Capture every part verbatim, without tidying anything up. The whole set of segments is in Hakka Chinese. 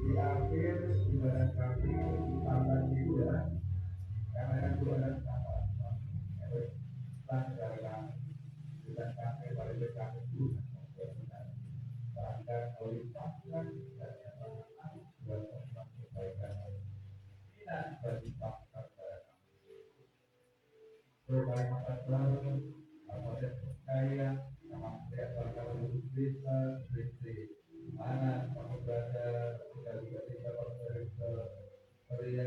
Di akhir ibadah kami, tambah hiburan, karena itu adalah tambah hiburan. Bukan karena bukan kami, pada kami itu, bukan. Bahkan oleh Tuhan, dan yang lain, buat kebaikan. Tidak bagi fakta pada kami. Berbaik atas selalu, apa yang percaya, sama saya pada Yesus Kristus, Kristus. Di mana kamu berada, kita juga tidak berada, berada,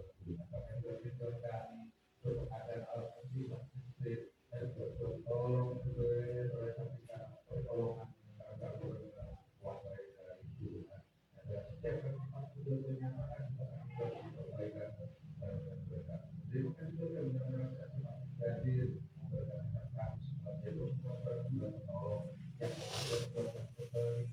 Tuhan. Bahkan juga rinduan kami untuk mengadakan alat musik dan musik dan juga tolong juga oleh kami pertolongan buat mereka itu Tuhan. Dan setiap kami mampu dan menyatakan kita akan menjadi kebaikan dan kebaikan. Terima kasih Tuhan yang merasa semakin hadir memberkati kami sebagai perempuan berguna menolong yang akan berbuat kembali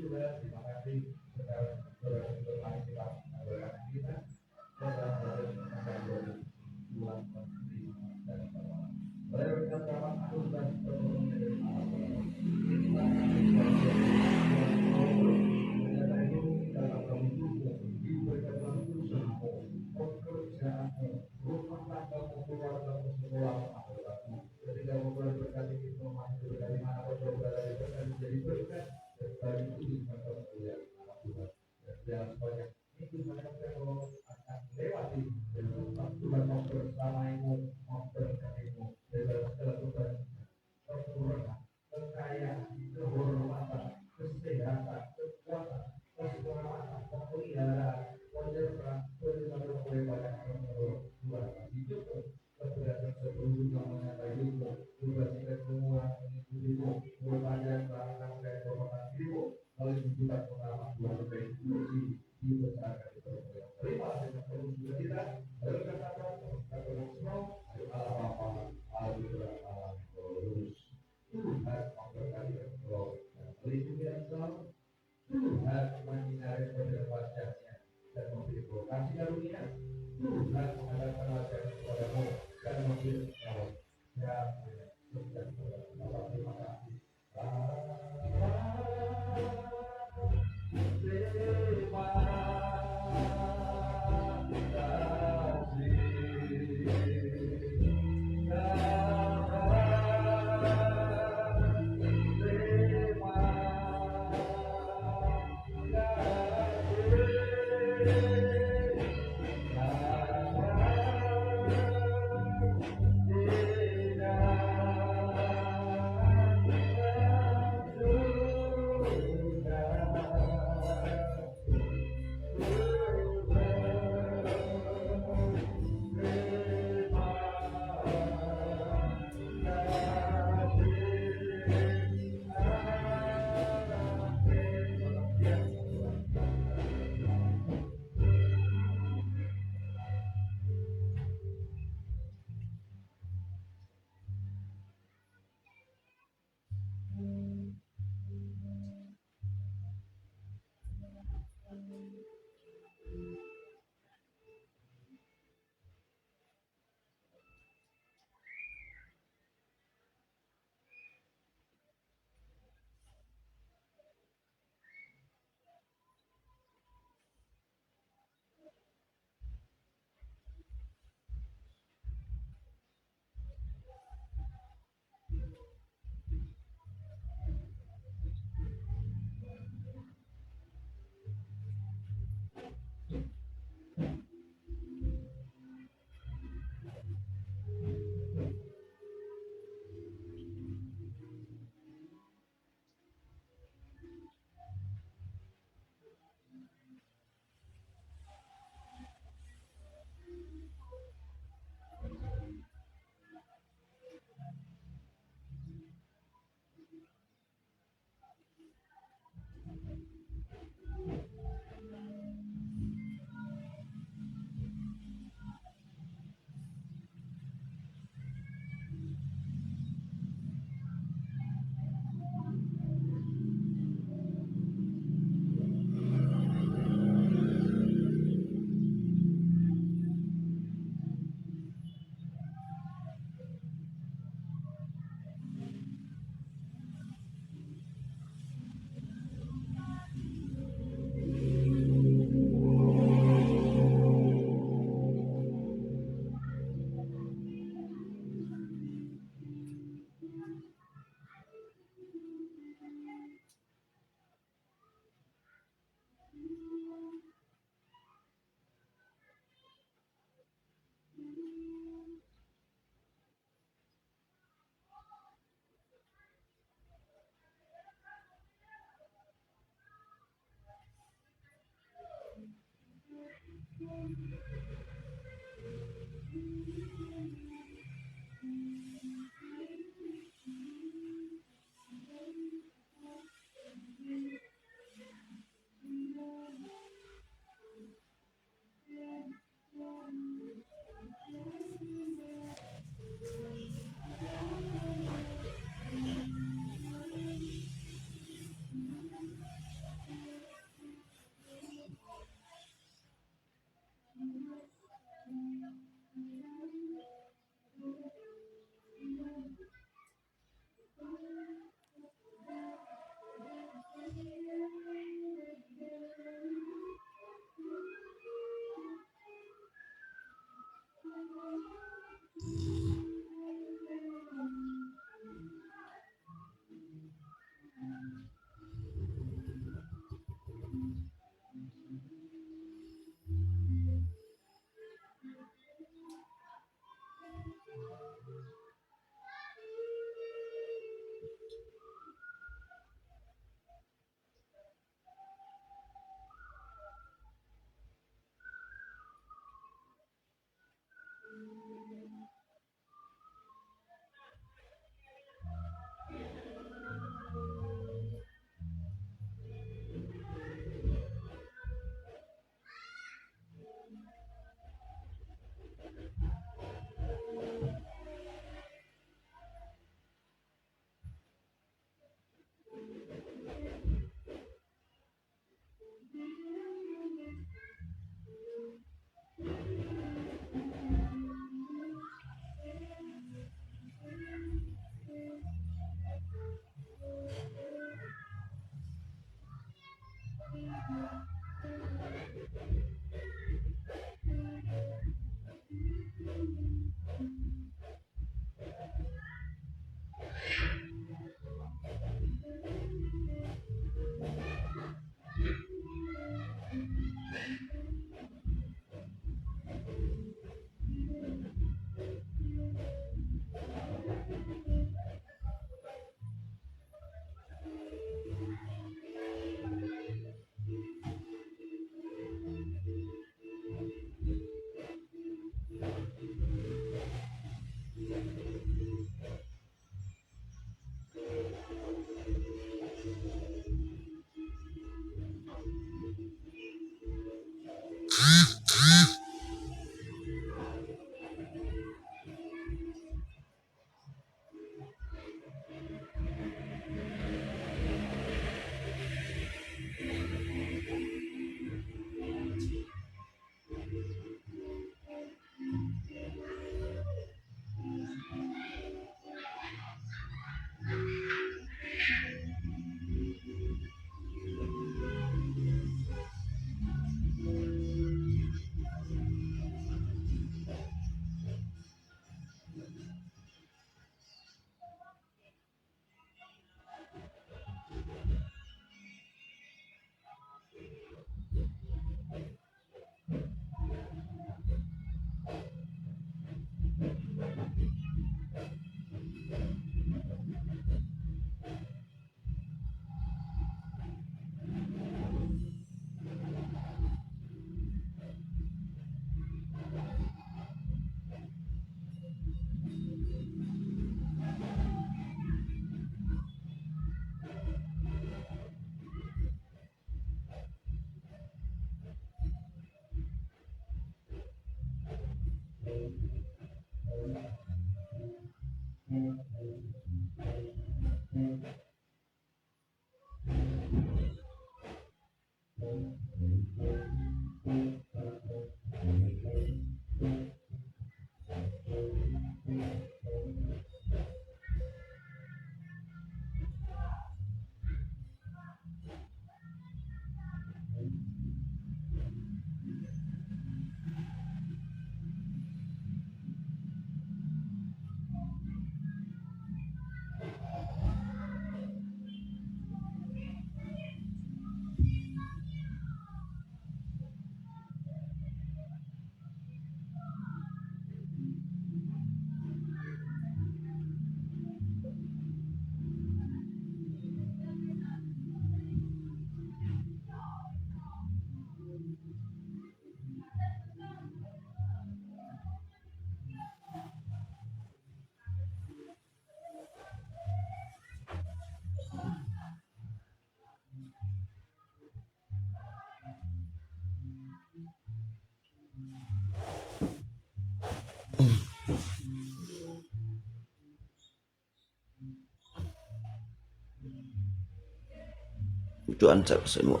就安在个生活。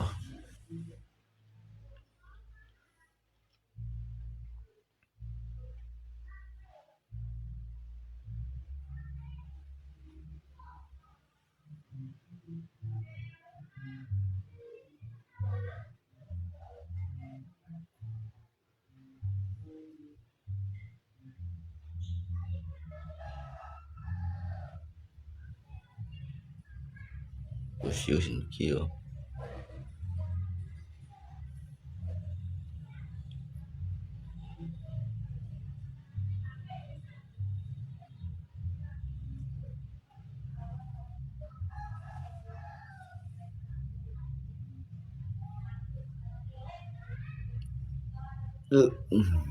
有小心去哦。 呃，嗯。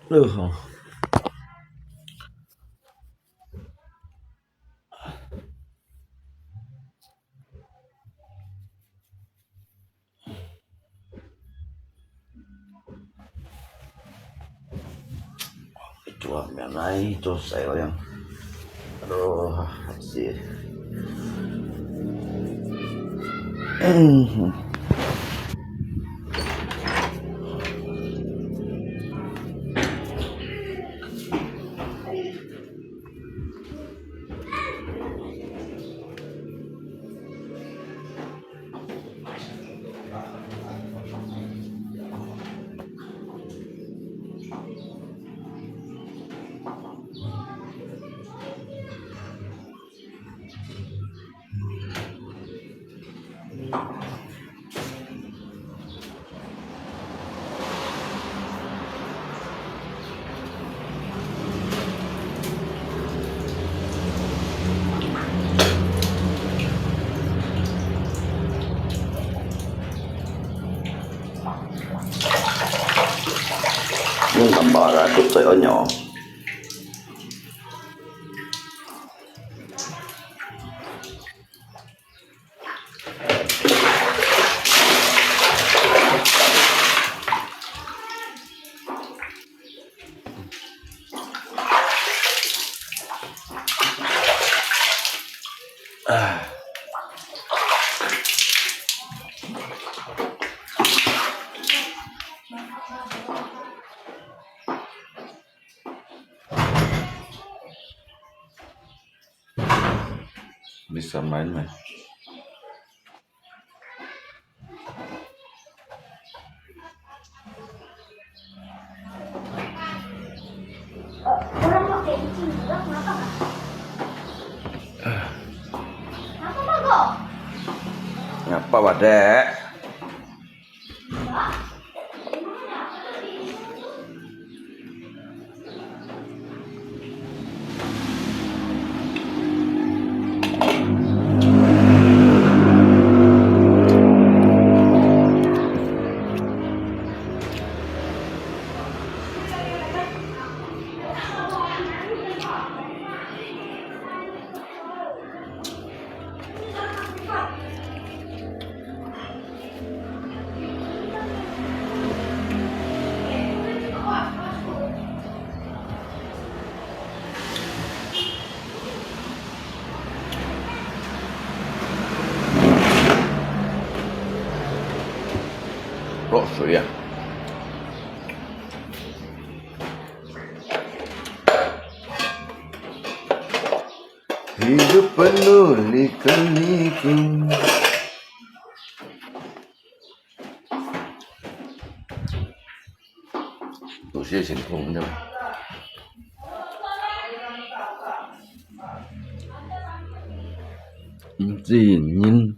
呃吼。 Tua mian lai tua sai ko yang. Aduh, si. Yung tambara, kutsoy onyo. Bisa main, main. Ngapa, Wadek? 哦，水啊。Hidup penuh lika-liku。有些情况呢，毋知人。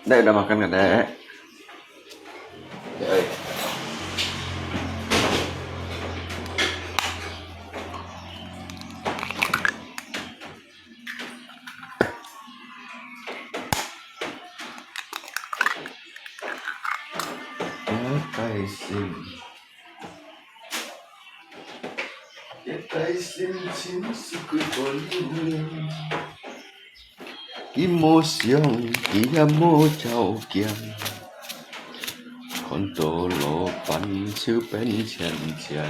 Dek, udah makan kan, Dek? Dek, oi.佢無想，佢也無照鏡，看到老闆就變賤賤。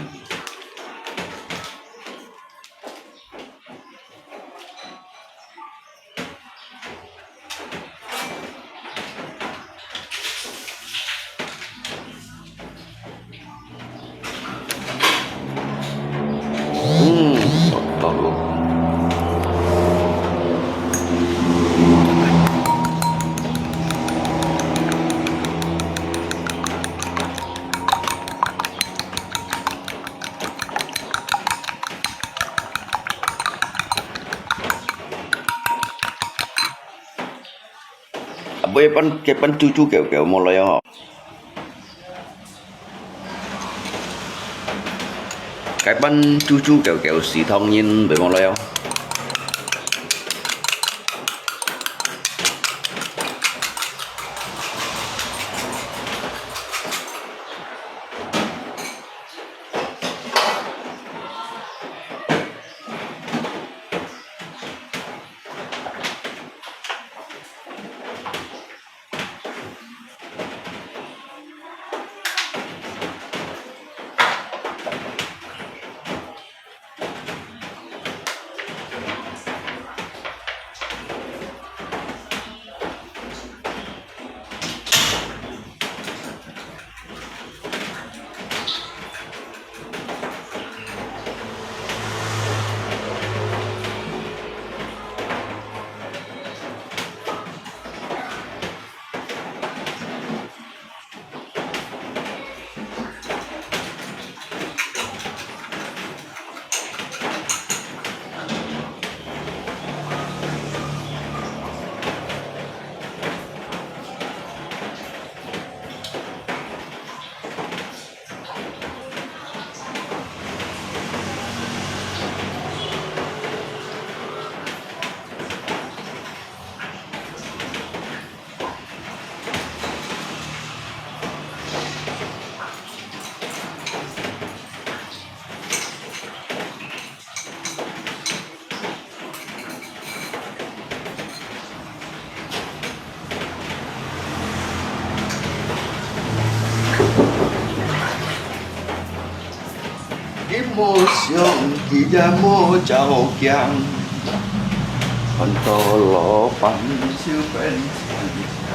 嗯，好咯。啊，尾班，該班豬豬狗狗無來哦。該班豬豬狗狗死湯圓，袂無來哦。 佢無想，佢也無照鏡，看到老闆就變賤賤。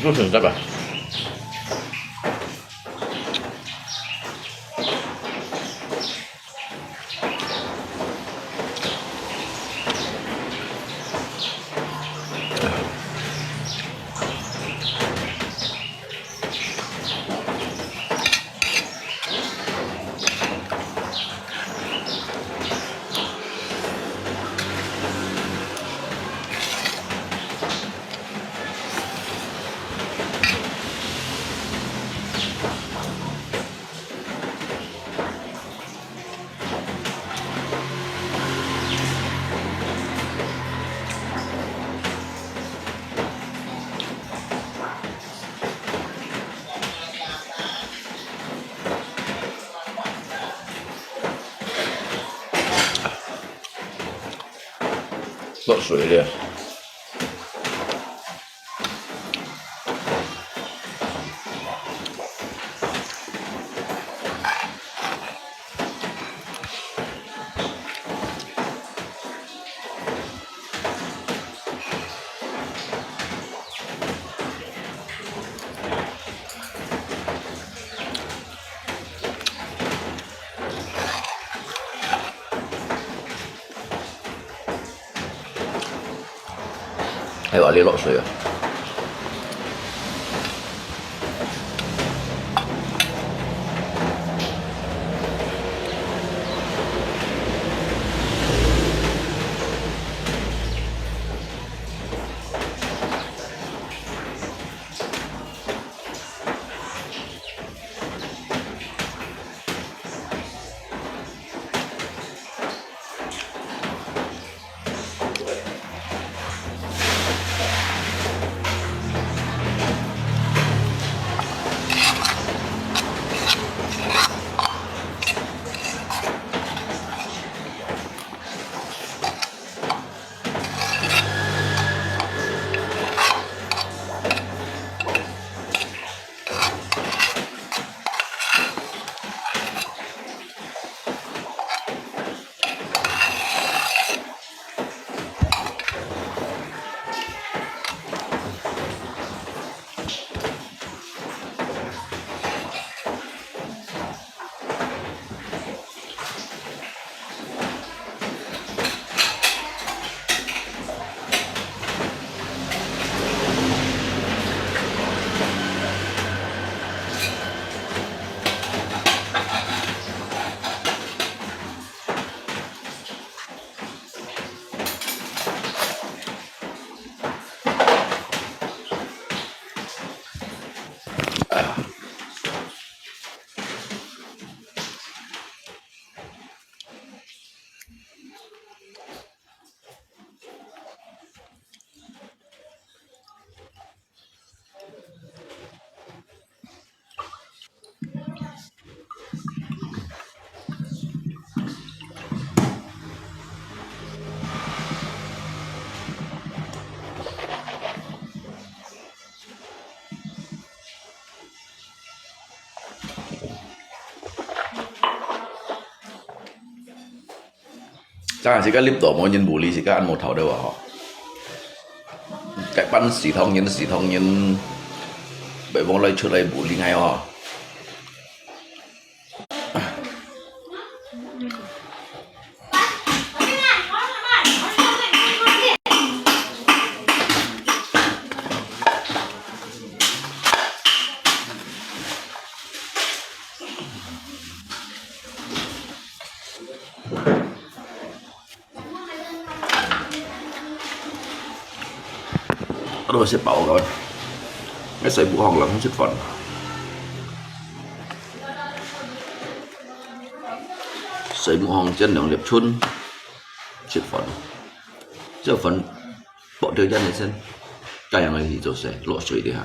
Itu sedap ah.落水了。 還有啊，你落水啊。當然，自家立到無人無理，自家恁無頭路啊吼。該班死唐人，死唐人，別往來出來無理𠊎吼。 啊，都食飽个，愛睡目項了，食飯。睡目項煎兩粒春，食飯。食飯，剝條煙仔先，該樣个去做事，落水个哈。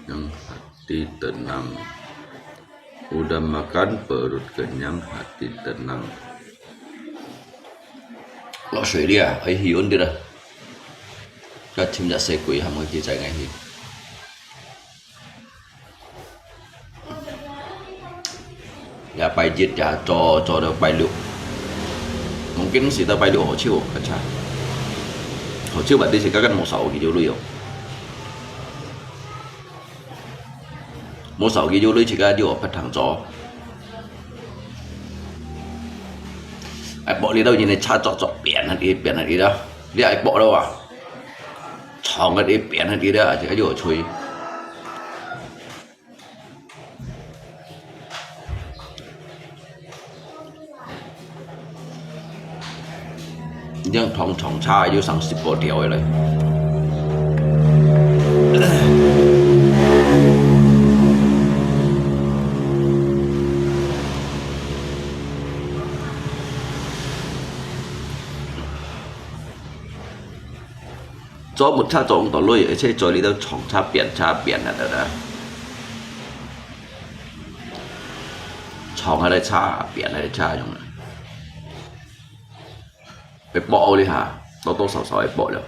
Yang hati tenang. Udah makan, perut kenyang, hati tenang. 落水了啊，愛去運動了。該尋隻細鬼，喊佢去載𠊎去。 也拜一也做，做到拜六。Mungkin食到拜六好笑，較差。好笑，berarti自家kan無少幾多鐳哦。無少幾多鐳，自家就毋通做。愛剝你兜人个車做做，變下去，變下去啦。你愛剝了啊，撞下去，變下去啦，自家就好吹。 你像撞撞車，又上十五條个咧。 做木車做毋到鐳，而且做你兜撞車、變車、變啊，對不對？撞下來車，變下來車用啊。會剝你哈，多多少少會剝了。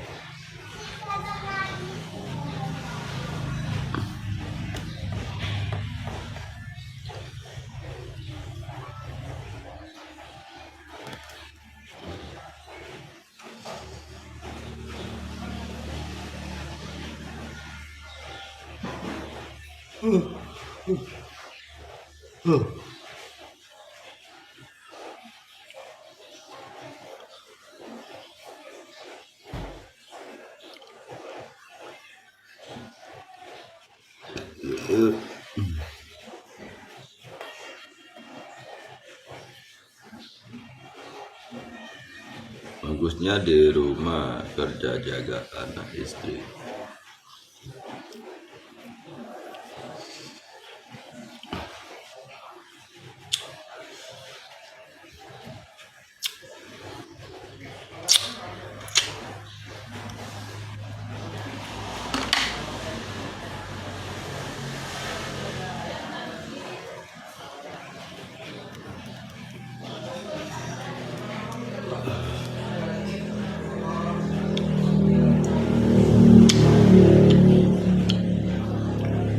Bagusnya di rumah kerja jaga anak istri.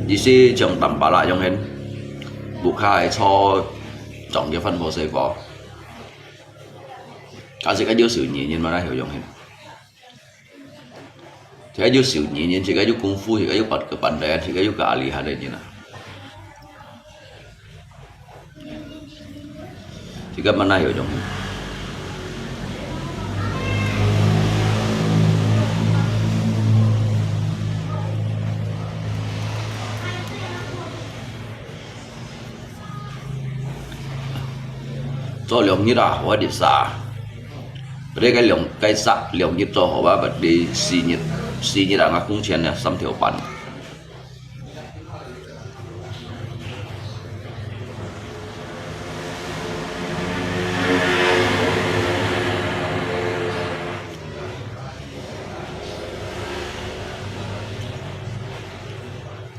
意思像Tampalak樣形，屋下个坐，裝个飯火細火。假使个有手艺人嘛，那有用形。 自家有手艺人，自家有功夫，自家有辦个，辦个，自家有个阿里汉个人啊。自家mana有用？哦，兩日啊，我日啥？這个兩个啥，兩日做好啊，不你四日，四日啊，我工錢呢，三條半。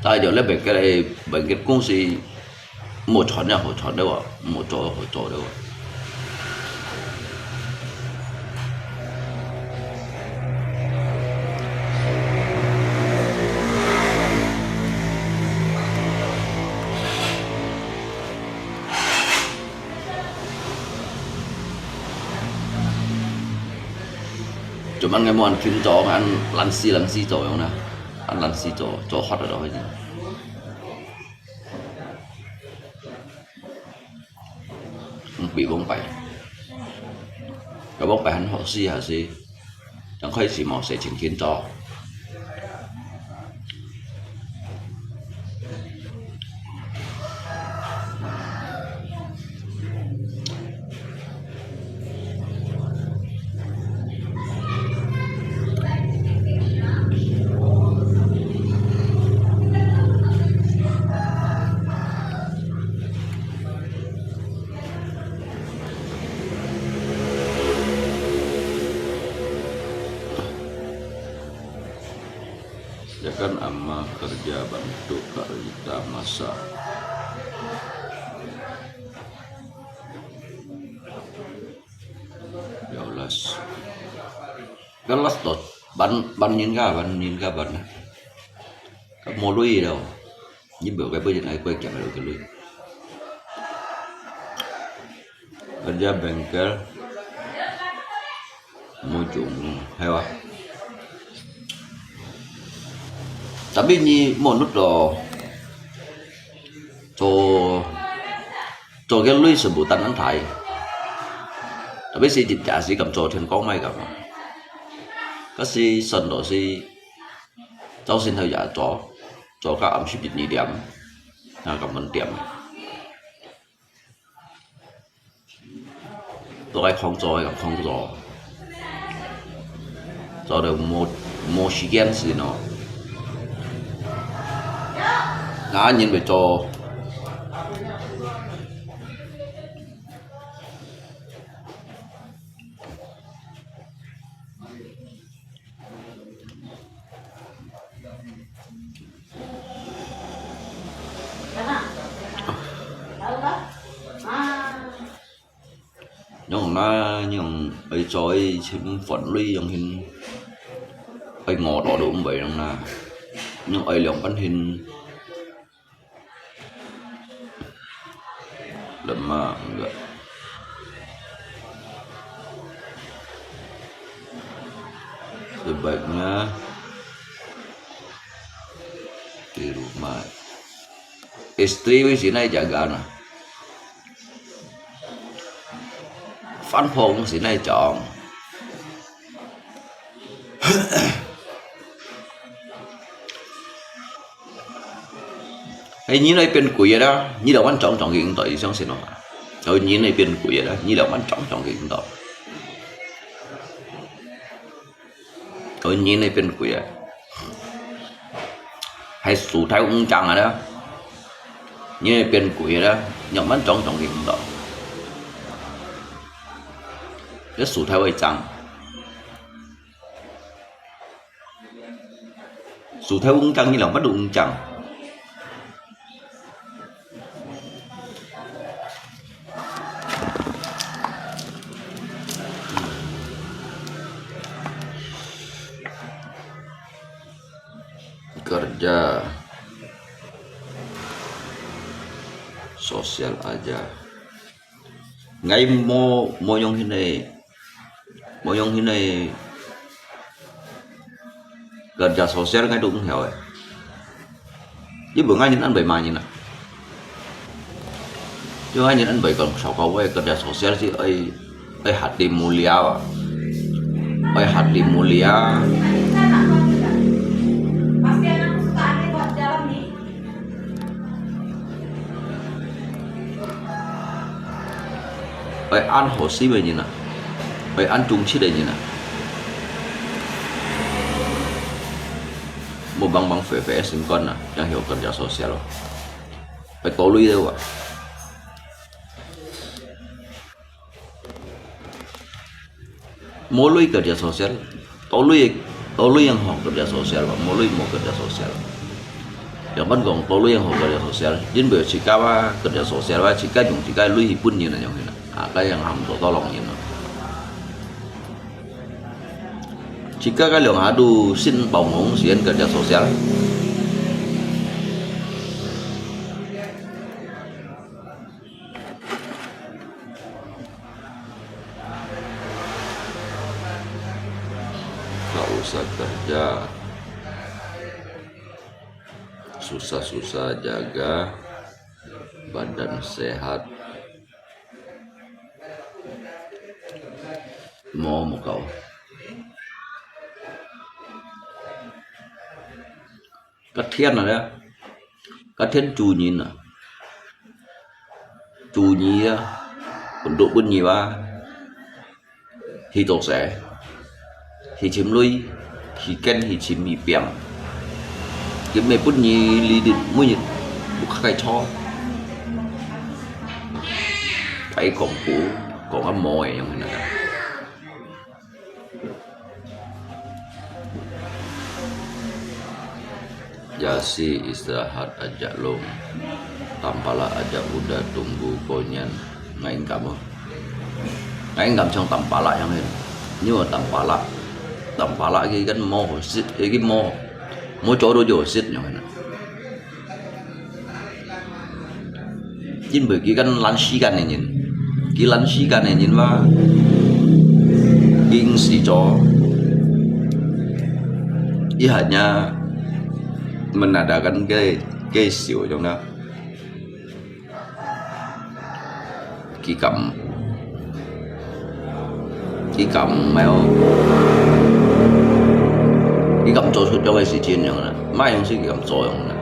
但係就這邊个，邊个公司 無賺了好賺了啊，無做好做了啊。做麼个無恁勤做，恁懶尸懶尸做樣呢？恁懶尸做，做發了就開始。 嗯，比往擺，比往擺還好勢還係，正開始無使盡勤做。 Jangan ama kerja bantu karita masak. Ya Allah. Kan last tot. Ban, ban nin ka, ban nin ka, ban. Ka mo lui đâu. Ni bơ cái bơ ai quay kẹo cái lui. Kerja bengkel. Mo chung, hay wa. Tapi ni mo nút lo. Cho, cho cái lui sự bù tăng ăn thái. Tapi si jit ja si kam cho thiên công mai kam. Kasi sân đó si, cháu xin theo giả cho, cho các âm sip jit ni điểm. Na kam mân điểm. Tôi ai không cho, ai không cho. Cho được một, một sự kiện gì nó. Ngã nhìn về cho. Nhung na, nhung ai choi chim phòn lui yong hin. Ai ngò đó đúng vậy nhung na. Nhung ai lòng bắn hin. Lemah enggak. Sebaiknya di rumah. Istri wis sinai jaga na. Văn phòng sinai chọn. Ê, nhìn này bên quỷ đó, nhìn là văn chọn chọn cái đó, ý sáng xin mà. Ôi, nhìn này bên quỷ đó, nhìn là văn chọn chọn cái đó. Ôi, nhìn này bên quỷ đó. Hay sủ thái ung chăng à đó. Nhìn này bên quỷ đó, nhọc văn chọn chọn cái đó. Cái sủ thái ung chăng. Sủ thái ung chăng, nhìn là bắt đầu ung chăng. Kerja sosial aja. Ngai mo, mo yong hin ai, mo yong hin ai. Kerja sosial ngai tu ung hiao ai. Ibu ngai nyin an bai ma nyin a. Ibu ngai nyin an bai kon sao kau ai kerja sosial si ai, ai hati mulia ba. Ai hati mulia. Ai 恁好心个人啊，愛恁忠直个人啊，無幫幫肥肥个心肝啊，正曉kerja sosial咯。愛多鐳个啊。 無鐳kerja sosial，多鐳，多鐳正好kerja sosial，無鐳無kerja sosial。仰般講多鐳正好kerja sosial，因為自家啊kerja sosial啊，自家用自家鐳去分人啊，樣形啊，啊，該樣行做到弄人啊。自家个兩下都先包紅先kerja sosial。 Nggak usah kerja. Susah-susah jaga badan sehat. Mô mô kau. 个天啊，个天主人啊，主人啊，untuk分你啊，去做事，去尋鐳，去揀，去尋，去拚。佢毋係分你日日每日屋下坐，該講古，講啊無个樣那个。 Yasi istirahat aja Long. Tampalak aja udah tunggu konyan. Ngai ngam oh. Ngai ngam chang tampalak yang hin. Nyo tampalak. Tampalak ki kan mo sit, eh, ki mo. Mo cho do jo sit yang hin. 因為佢kan lan時間个人，佢lan時間个人嘛，佢毋使做，佢hanya menandakan个个手樣啦。佢敢，佢敢，沒有，佢敢做出這个事情樣啦，麼个東西佢敢做樣啦。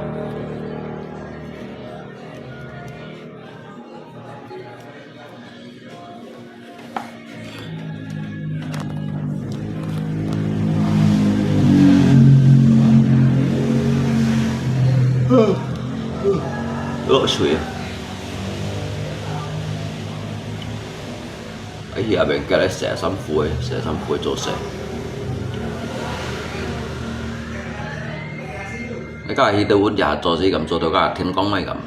落水啊！哎呀，別个洗衫褲，洗衫褲做事。你家下去到阮家做事，敢做到家天光來敢？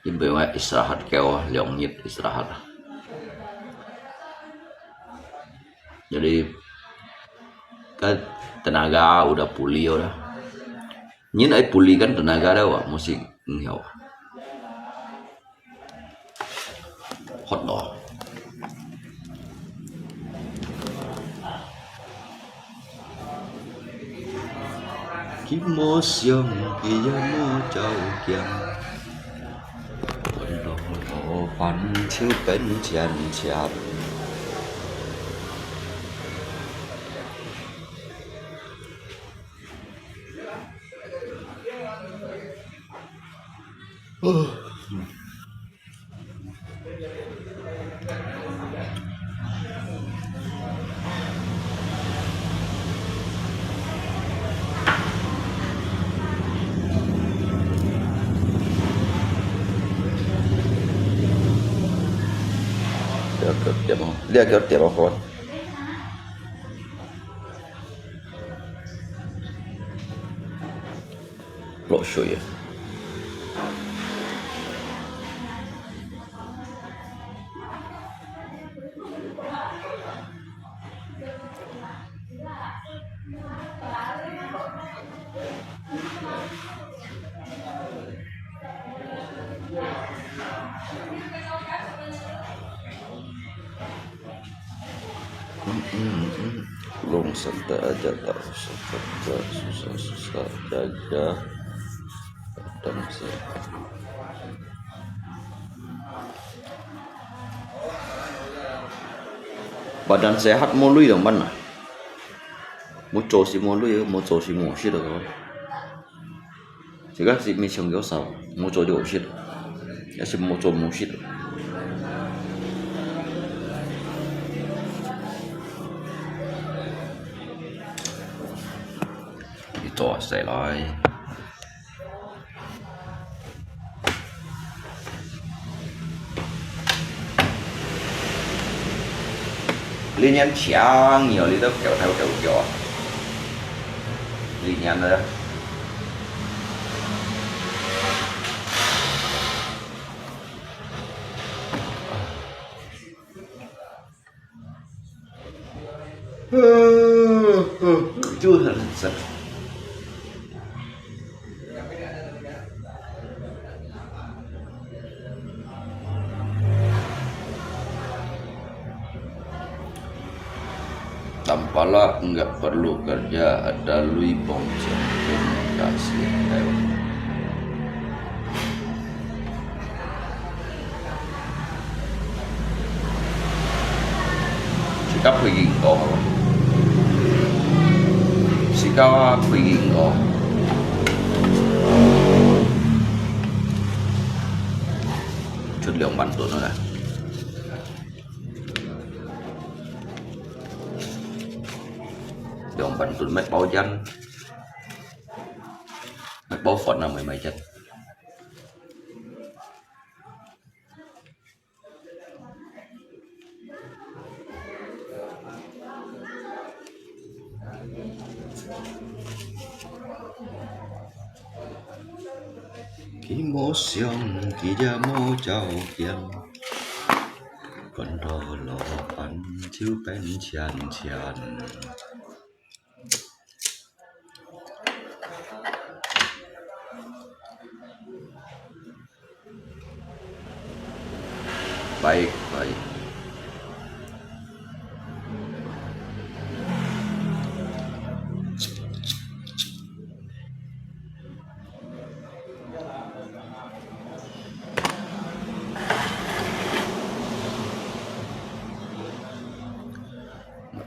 因為我istirahat kau兩日istirahat。Jadi, kan tenaga udah pulih udah. Nyin ai pulihkan tenaga dah, wah, mesti ngau. Hot dah. Kim mo siang, kia mo chau kiang. Ôn lo lo pan chiu pen chian chian. Liak kiot tiap oh, liak kiot tiap oh kawan. Lok sui ah. Long santai aja, tak usah kerja, susah-susah jaga badan sehat. Badan sehat無鐳仰般啊？無做事無鐳，無做事無食啊。 自家食物上有數，無做就有食。也是無做無食。你做下來。 你念強有你都狗头狗腳啊。你念的。就很很深。 Tampala enggak perlu kerja, ada lui pong siang pun kasih lewat. Sika pui ging ko. Sika pui ging ko. Chut liang ban tun na. Liang ban tun mét bao chén. Mét bao phot na mười mấy chén. Khi mô siang, khi ya mô chao kiang. Kon do lo pan chiu pen chian chian. Baik, baik.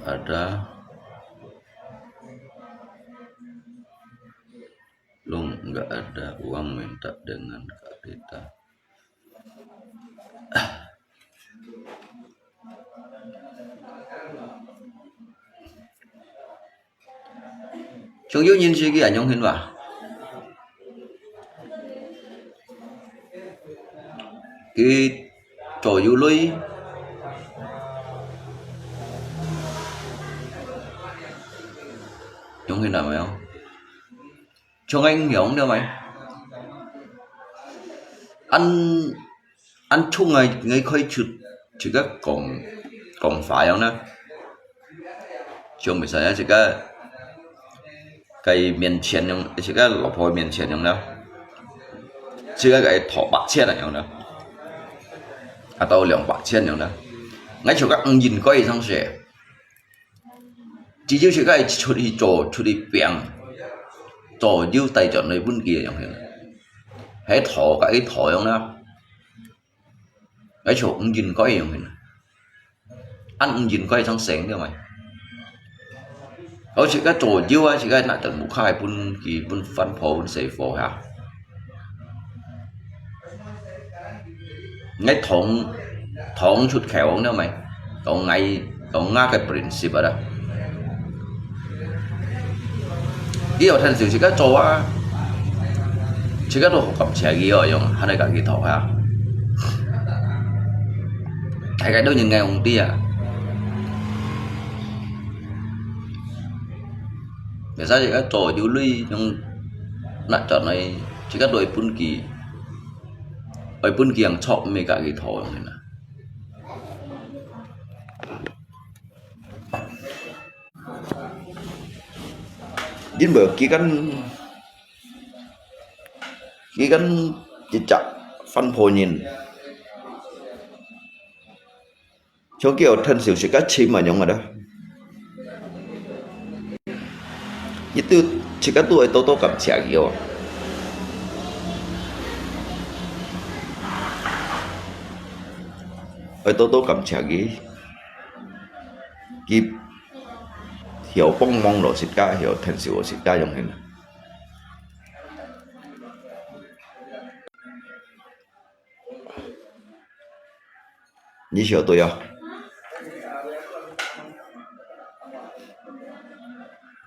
Ada. Long nggak ada uang minta dengan Kak Rita. Chong yu nyin si ki anyong hin wa. Ki cho yu lui. Nyong hin wa mai. Chong anh hiong da mai. Ăn, ăn chung ngai, ngai khoi chut, chỉ có còn, còn phải không đó. Chong mi sa ya chỉ có cái miễn钱用, chỉ có lọ phôi miễn钱用đó. Chỉ có cái thọ bạc钱用đó. À tao 两百钱用đó. Ngai chỉ có ăn nhìn coi sang sẽ. Chỉ có chỉ có 出去做, 出去 piang, 做有帶轉來分佢用先。係討个係討用啦。係做毋應該用先。恁毋應該正成个嘛。而且个做有啊，這个拿等屋下分佢分番婆分細伙下。 𠊎同，同出口了咩？同𠊎，同𠊎个 prinsip啊啦。佢有聽時自家做啊，自家都好感謝佢哦，用，還係家己讀啊。大家都應該用啲啊。 Biasa自家做有鐳，用拿轉來，自家都會分佢，會分佢樣著，毋係家己討樣啦。因為佢間，佢間一隻番婆人， 像佢有趁手自家尋啊樣个啦。佢都自家都會多多感謝佢哦。會多多感謝佢。佢曉幫忙咯，自家曉趁手，自家用个啦。你曉得啊？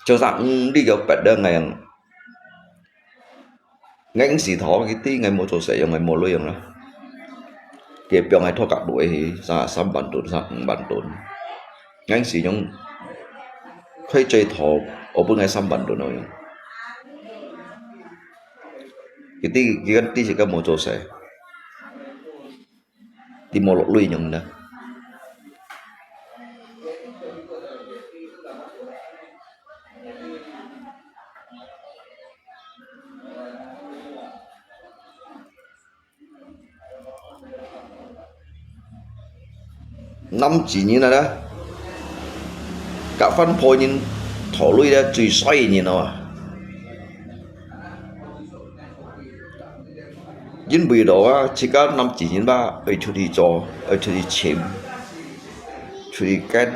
就像，嗯，你有別个人，𠊎毋識討，佢知𠊎無做事用，𠊎無鐳用啦。佢放𠊎拖轎落去，三，三萬噸，三五萬噸。𠊎毋識用，佢最多，𠊎分𠊎三萬噸鐳用。佢知，佢講知自家無做事。 知無落鐳用呢？男子人啊啦，甲翻破人討鐳咧，最衰个人哦。 因為咯啊，自家男子人嘛，愛出去做，愛出去尋，出去揀，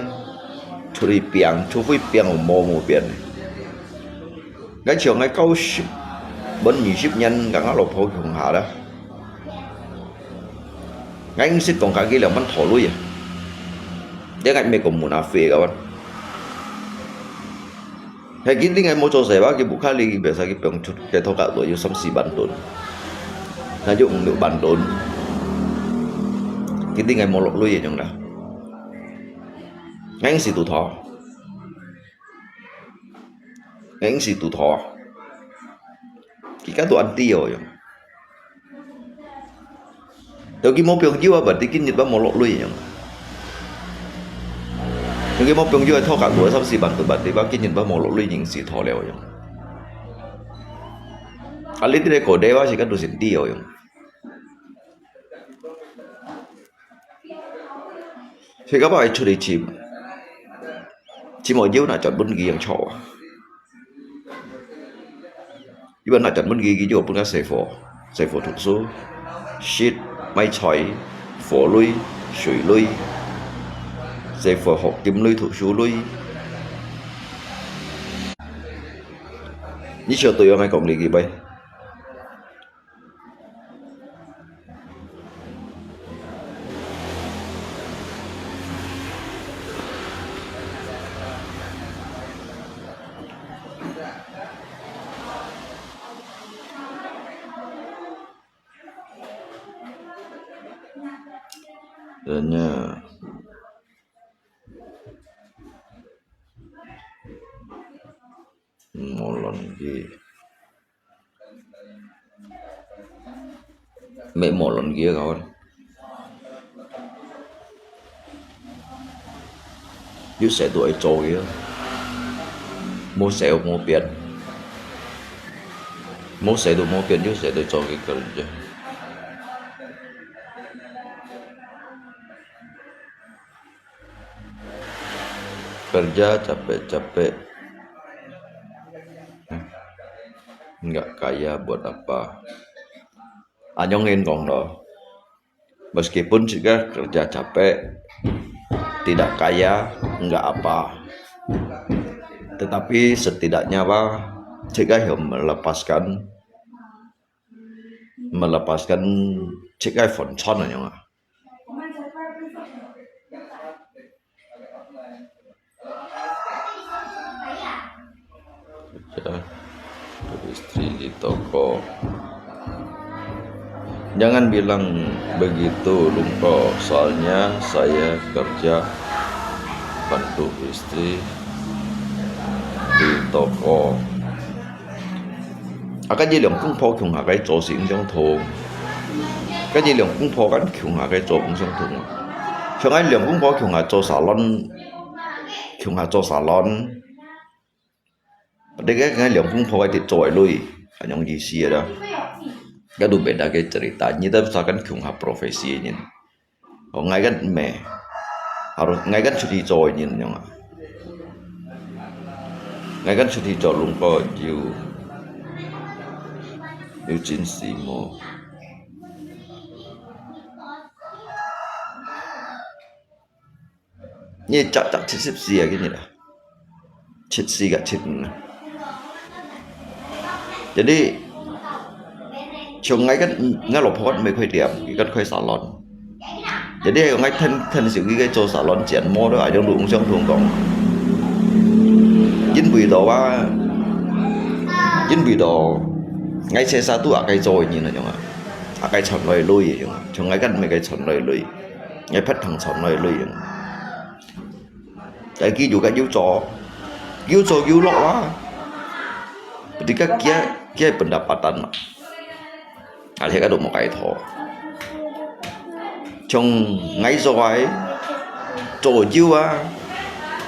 出去拚，除非拚無無變。𠊎像𠊎九十，滿二十年，同𠊎老婆共下啦。𠊎毋識講家己兩萬討鐳啊，這𠊎毋係講munafik个。 係，佢知𠊎無做事吧，佢屋下裡biasa佢放出，佢拖轎落有三四萬噸，那就五六萬噸。佢知𠊎無落鐳个樣啦。𠊎毋識堵討，𠊎毋識堵討啊！佢家都恁知哦樣。 有佢無朋友啊，berarti今日吧無落鐳樣。有佢無朋友啊，拖轎落三四萬噸berarti吧，今日吧無落鐳，人死拖了樣。啊，你這個古代吧，是講都係知哦樣。所以个吧，愛出去尋，尋無有那專門佢樣錯啊。 一般拿專門佢，佢就分个師傅，師傅讀書，食、買菜、火鐳、水鐳，師傅學金鐳、讀書鐳。你曉得𠊎講這个無？ Tanya. Molon ki. Meh molon ki kawan. Yuk sai tu ai cho ki. Mo sai mo pian. Mo sai tu mo pian yuk sai tu cho ki kerja. Kerja capek-capek, nggak kaya buat apa. Anyong ngin kong lo. Meskipun juga kerja capek, tidak kaya, nggak apa. Tetapi setidaknya apa, juga yang melepaskan, melepaskan juga 分散 anyong ah. Kerja, istri di toko. Jangan bilang begitu, Lungko. Soalnya saya kerja bantu istri di toko. 啊，跟這兩公婆共下个做事毋相同，跟這兩公婆跟共下个做毋相同啊。像𠊎兩公婆共下做沙龍，共下做沙龍，這个𠊎兩公婆个做个鐳，恁樣意思个啦。該都別个cerita，你都係跟共下profesi个人。 哦，𠊎个毋係，harus𠊎个出去做个人樣啊。𠊎个出去做，Lungko有，有真實無？你隻隻七十四啊，今日啊。 七四个七五啊。Jadi，像𠊎个，𠊎老婆个毋係開店，佢个開沙龍。Jadi係講𠊎𢯭，𢯭手佢个做沙龍剪毛个，啊，用路相同講。因為到啊，因為到𠊎細時都阿該做个人啊，種啊，阿該賺來个鐳个種啊，像𠊎今毋係該賺來个鐳，𠊎別堂賺來个鐳个。但佢又該又做，又做又落啊，你个佢，佢pendapatan嘛。 啊，自家都無該討。像𠊎做个，做有啊，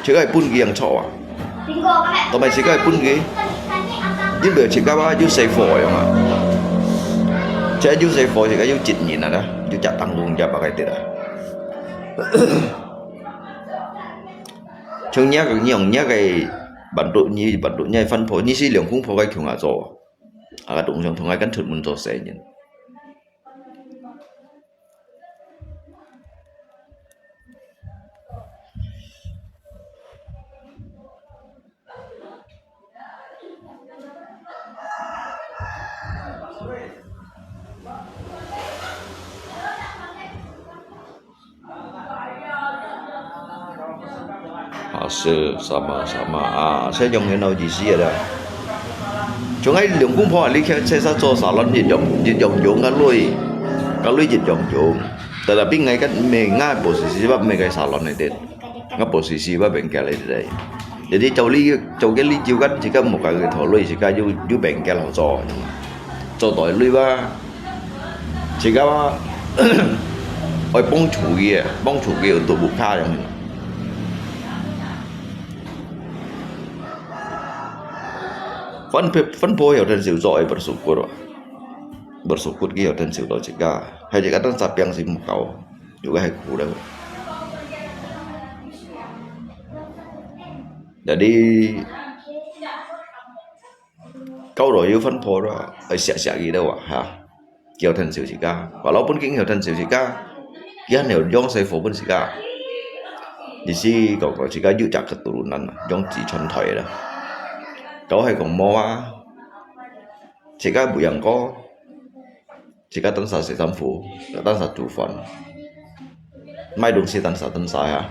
自家分佢樣錯啊。同埋自家分佢，因為自家啊，有細貨樣啊。自家有細貨，自家有責任啊啦，有責任當中也把該得啊。像你个，你用你个辦桌，你辦桌，你个飯鋪，你係兩公婆个共下做。 啊，个同鄉同𠊎跟出門做生意。 Hasil sama-sama啊，這樣很有意思个啦。像𠊎兩公婆啊，你看，這下做沙龍一樣，一樣用个鐳，个鐳一樣用。Tetapi𠊎kan，𠊎posisi sebab，𠊎个沙龍个店，𠊎posisi sebab bengkel个店。Jadi做你，做个你就kan，自家無个个頭鐳，自家有，有bengkel好做。 做代理啊，自家啊，愛幫助佢个，幫助佢untuk buka樣。Phần phần po有tensil做，愛bersyukur啊。Bersyukur佢有tensil做自家，係自家單sapang si mukau，有个係苦了。Jadi， Kau lo有分破了，愛惜惜佢了啊，哈。佢有tensil自家，walaupun佢有tensil自家，佢還有用細貨分自家。意思講講自家有隻keturunan啊，用子傳代啦。Kau係講無啊，自家無樣過。 自家單儕洗衫褲，單儕煮飯，買東西單儕單儕啊。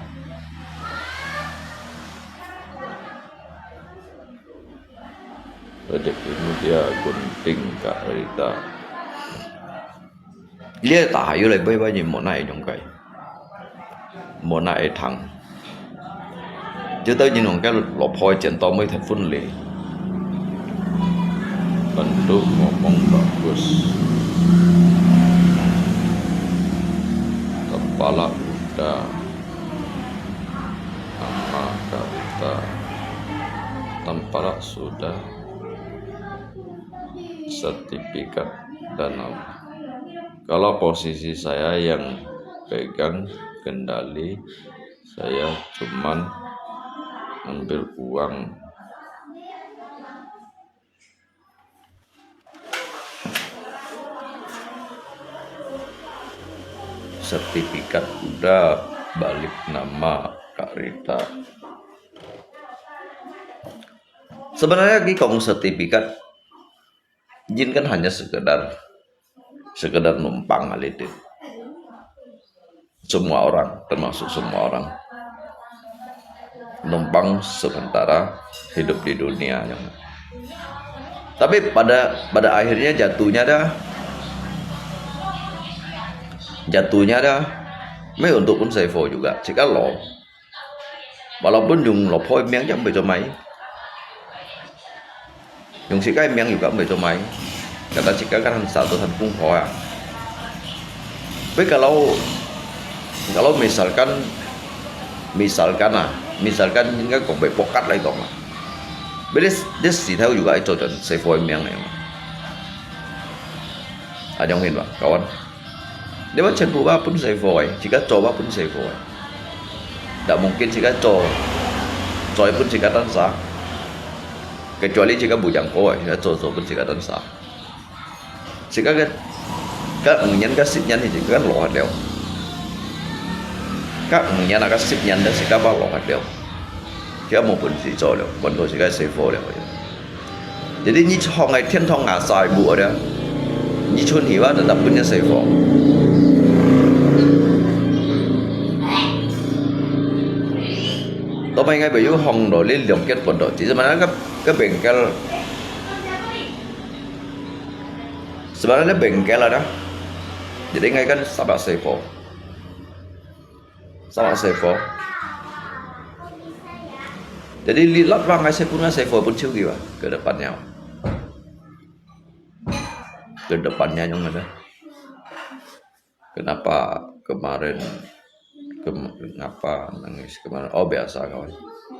Jadi ini dia gunting Kak Rita. Dia tak hayu leh, bai-bai ni mau naik jongkai. Mona ai thang. Chứ tới những cái lọp phôi chiến tông mới thật phân lý. Bentuk ngomong bagus. Tempalak udah. Nama kata. Tempalak sudah. Sertifikat dan nama. Kalau posisi saya yang pegang kendali, saya cuman ambil uang. Sertifikat udah balik nama Kak Rita. Sebenarnya ki kong sertifikat Jin kan hanya sekedar, sekedar numpang hal itu. Semua orang, termasuk semua orang. Numpang sementara hidup di dunia. Tapi pada pada akhirnya jatuhnya dah, jatuhnya dah, meh untuk pun saifo juga. Jika lo, walaupun jung lo poi miang jang bejo mai. Yung si kai miang juga mei cho mai. Kata si kai kan han sa to han kung ho ya. Tapi kalau, kalau misalkan, misalkan ah, misalkan 應該講被 pokat 來講啊。Bila dia si tahu juga itu dan saifo miang ya. Ada yang hin ba, kawan? Dia mah全部ba pun saifo ai, jika cho ba pun saifo ai. Tak mungkin jika cho, cho pun jika tansa. Kecuali jika bujang ko ai, jika cho cho pun jika tansa. Jika ke, ke 五年 ke 十年 ni jika kan lo hat liao. Ke 五年 ke 十年 dah jika ba lo hat liao. Jika mau pun si cho liao, pun ko jika saifo liao. Jadi你創个天堂啊，晒無了，你出去哇，就本身死火。Apa ngai bayu hong do le liong ket pon do. Jadi mana ka ka bengkel. Sebenarnya bengkel ada. Jadi ngai kan sama sepo. Sama sepo. Jadi lilat bang ngai sepun ngai sepo pun chiu kiwa ke depannya. Ke depannya yang ada. Kenapa kemarin, kem- kenapa nangis kemarin? Oh, biasa, kawan.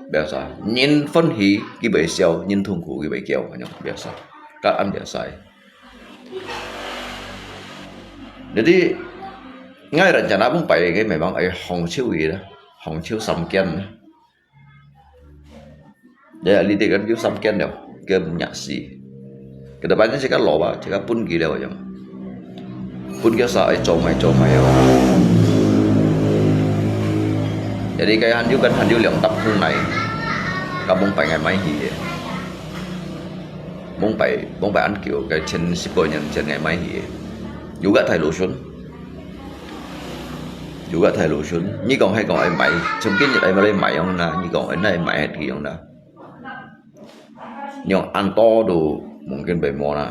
Biasa. 人歡喜，佢會笑；人痛苦，佢會噭，恁樣，biasa. Kan biasa. Jadi, ngai rencana pun pai ke memang ai hong chiu ida, hong chiu samkian. Ya, lidik kan yu samkian ya, ke minyak si. Kedepannya cika lo ba, cika pun gila yang. Pun kia sa ai cau mai cau mai ya. Jadi kaya han yu kan han yu liang tap hung nai. Ka mong pai ngai mai hi ye. Mong pai, mong pai an kiu, kaya chen sipo nyan chen ngai mai hi ye. Yu ga thai lo shun. Juga thai lu sun, nyi kong hai kong ai mai, chum kin ai mai mai yong na, nyi kong ai nai mai hai ki yong na. Nyong an to du, mungkin bai mo na.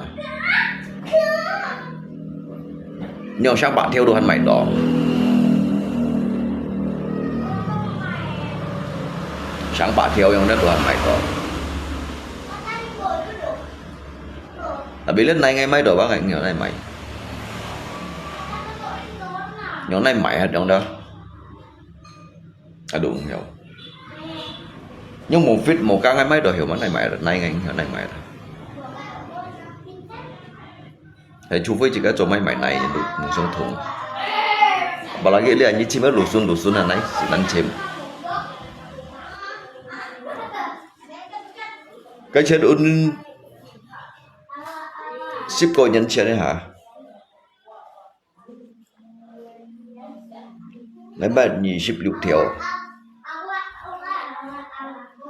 Nyong sang pa thiu du han mai to. Sang pa thiu yong na du han mai to. Tapi len nai ngai mai to ba ngai ngai nai mai. Nyong nai mai hat nyong da. Aduh, nyong. Nyong mo fit mo ka ngai mai to hiu ma nai mai, nai ngai ngai nai mai. Hai chu fei chika cho mai mai nai, lu, mung song thung. Ba lagi lia nyi chim lu sun lu sun na nai, si nan chim. Cái chết un sip coi nhân chia đấy hả? Ngai mat nyi sip luk thiau.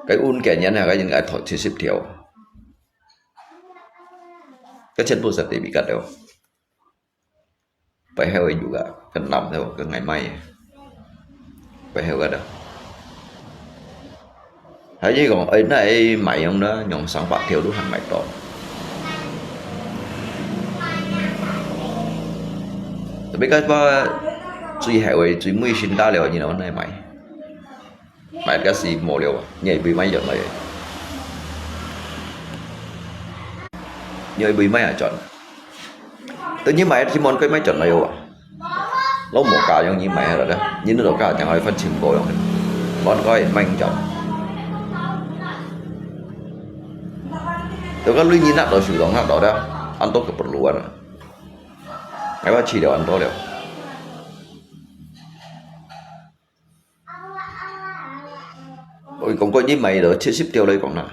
Cái un kẻ nhân hả, cái nhân ai thọ chia sip thiau. Cái chết bù sa tê bị cắt đâu. Pai heo yu ga, kan lam theo ka ngai mai. Pai heo ga da. Hai ji kong, ai nai mai yong da, nyong sang pa thiu du han mai to. Tapi ka pa chui hai wei, chui mui sin da liao, you know, nai mai. Mai ka si mo liao, nyi bui mai yong lai. Nyi bui mai a chọn. Tự nhiên mai thì mon cái mai chọn lai wa. Lo mo ka yong nyi mai ha da. Nyi no ka chang ai phát chim ko yong. Mon ko mai chọn. Tự ka lui nyi nak do su dong nak do da. An to keperluan. Ai wa chi liao an to liao. Ôi, kong ko nyi mai lo, chia sip thiau lai kong na.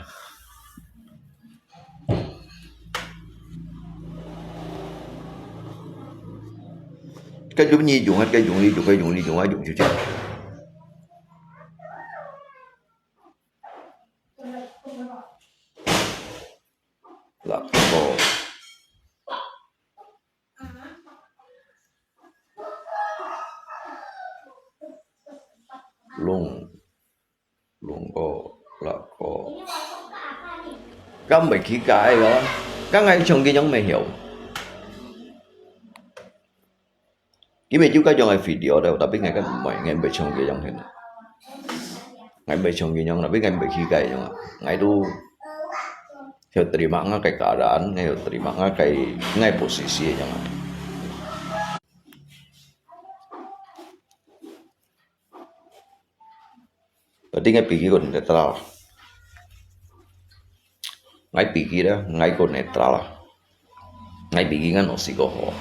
Cái yong nyi yong, cái yong nyi yong, cái yong nyi yong, ai yong chiu chiu. Là ko. Lung, lung ko, là ko. Ka mei khi cái đó. Ka ngai chong ki yong mei hiu. Ki mei ju ka yong ai video đó, tapi ngai ka mei, ngai mei chong ki yong hen. Ngai mei chong ki yong, tapi ngai mei khi cái yong. Ngai tu Hiu terima nga cái keadaan, ngai hiu terima nga cái ngai posisi yang. Berarti ngai pigi ko netral. Ngai pigi dah, ngai ko netral. Ngai pigi ngan no si ko ho.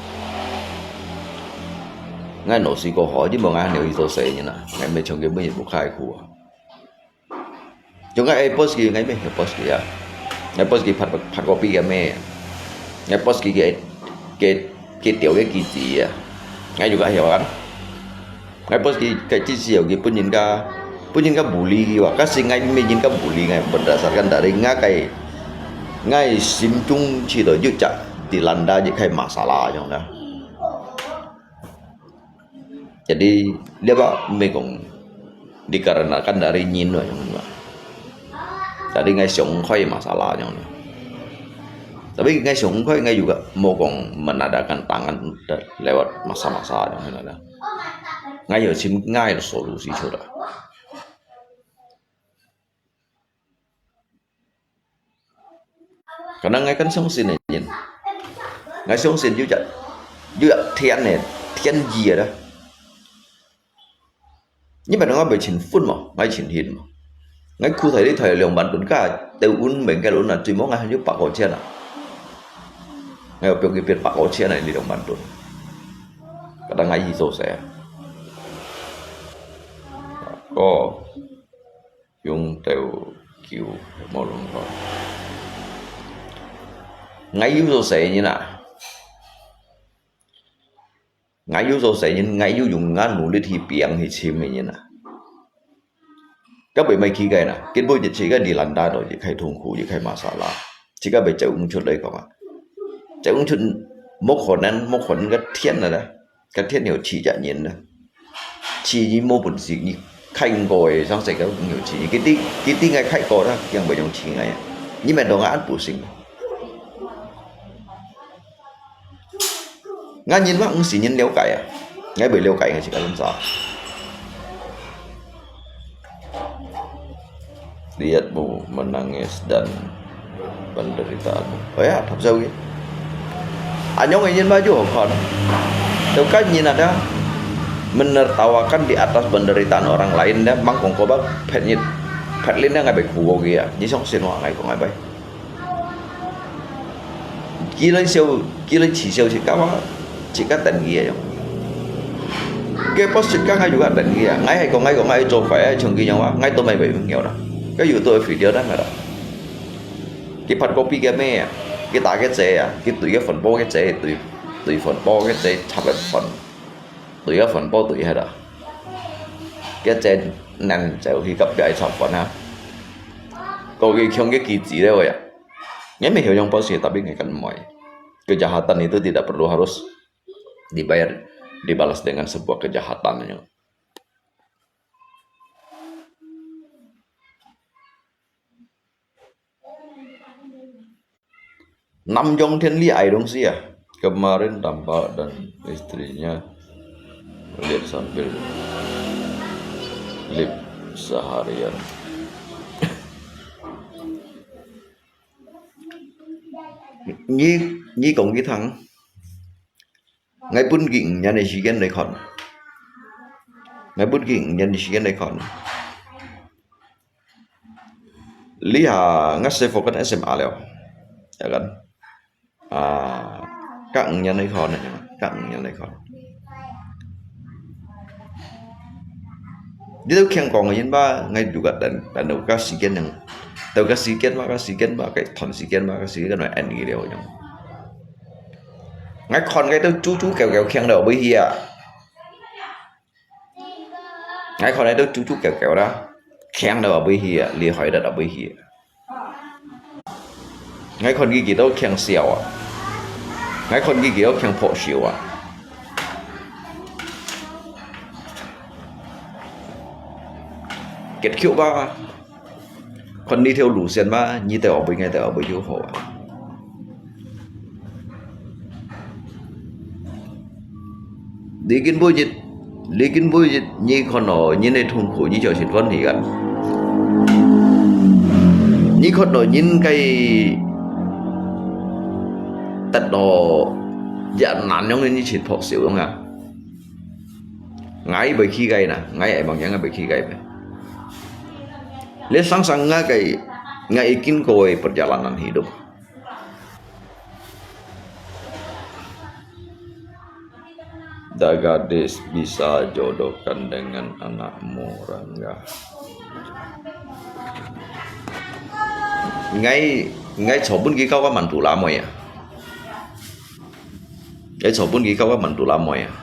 Ngai no si ko ho, ji mo ngai han yo i to se ni na. Ngai mei chong ke mei bu khai ku. Chúng ngai ai post ki ngai mei post ki ya. Ngai post ki phat phat copy ya mei. Ngai post ki ke ke ke tiểu ke ki ji ya. Ngai juga hiu kan. Ngai post ki cái chi siu ki pun yin ka pun yin ka bully ki wa. Ka si ngai mei yin ka bully ngai berdasarkan dari ngai cái ngai sim chung chi to ju chak dilanda ji khai masalah jong da. Jadi, lia ba mei kong dikarenakan dari nyin lah yang lah. Jadi ngai siang khai masalah yang lah. Tapi ngai siang khai ngai juga mau kong menandakan tangan lewat masa-masa yang lah. Ngai 有尋，ngai 有 solusi sudah. 可能𠊎更相信个人，𠊎相信有隻，有隻天个，天意个啦。你毋能講袂盡分無？𠊎盡現無？𠊎苦大你大兩萬噸，加兜運命个輪啊，最尾𠊎還有百個錢啊！𠊎有變佢變百個錢啊，你兩萬噸，可能𠊎去做事啊。個 用到久，無論講。𠊎有做生意啊，𠊎有做生意，𠊎有用𠊎努力去拚去尋个人啊。該袂賣去个啦，根本就自家離難大咯，就開痛苦，就開masalah，自家袂走毋出來講啊，走毋出，無可能，無可能个天啊啦。 該天有試隻人啊，試你無本事，你開毋過个，上世界有試你，佢知，佢知𠊎開過啦，佢樣會用試𠊎啊。你毋同𠊎恁不幸。𠊎人嘛，毋使人了解啊，𠊎袂了解𠊎自家人咋。 Lihatmu menangis dan penderitaanmu. Oh ya, tak usah lagi. Anyong ingin maju, kon. Tuh kan nyin ada menertawakan di atas penderitaan orang lain dah, mang kong koba pet nyit, pet lin dah ngai bai kuwo kia. Nyi song sin wa ngai kong ngai bai. Kira siau, kira chỉ siau chỉ kama, chỉ kama tận kia yong. Cái post chỉ kama juga tận kia. Ngai hai kong ngai kong ngai cho phải ai chong kia yong wa, ngai to mai bai mung yong dah. Cái YouTube video dah ngai dah. Cái phát copy cái mẹ, cái ta cái chế à, cái tụi cái phần bố cái chế, tụi, tụi phần bố cái chế, chập cái phần, tụi cái phần bố tụi hai dah. Cái chế năn chế khi cấp cái ai chập phần ha. Có cái khiong cái kỳ trí đấy vậy à. Ngai meh hiau yong pau si tapi ngai kan moi. Kejahatan itu tidak perlu harus dibayar, dibalas dengan sebuah kejahatan. Nam Jong Thian Lee ai dong si ah. Kemarin tampak dan istrinya lihat sambil lip seharian. Nyi, nyi kong ki thang. Ngai pun ki ngin nyan si gen dei kon. Ngai pun ki ngin nyan si gen dei kon. Li ha ngai se fokan S M A leo. Ya kan? Ah, kak ngin nyan dei kon, kak ngin nyan dei kon. Di tau khiang kong yin ba, ngai du kat dan, dan tau ka si gen yang. Tau ka si gen ba, ka si gen ba, ka thon si gen ba, ka si gen ba, en gi leo yang. Ngai kon ngai tau chu chu kêu kêu khiang tau bui hia. Ngai kon ngai tau chu chu kêu kêu dah. Khiang tau bui hia, li hoi dah bui hia. Ngai kon ki ki tau khiang siau ah. Ngai kon ki ki tau khiang pho siau ah. Kết thúc ba. Kon đi theo lũ sen ba, nyi tau bui ngai tau bui yu ho ah. Đi kin bui jit, đi kin bui jit, nyi kon no, nyi ne thung khu, nyi chao sin kon hi kan. Nyi kon no, nyi kai tat no, ya nan yong nyi sin pho siau yong ah. Ngai bai khi gai na, ngai ai mang yang ngai bai khi gai bai. Le sang sang ngai kai, ngai kin koi perjalanan hidup. Dah gadis bisa jodohkan dengan anakmu, Rangga. Ngai, ngai cho pun ki kau ka man tu la moi ah. Ngai cho pun ki kau ka man tu la moi ah.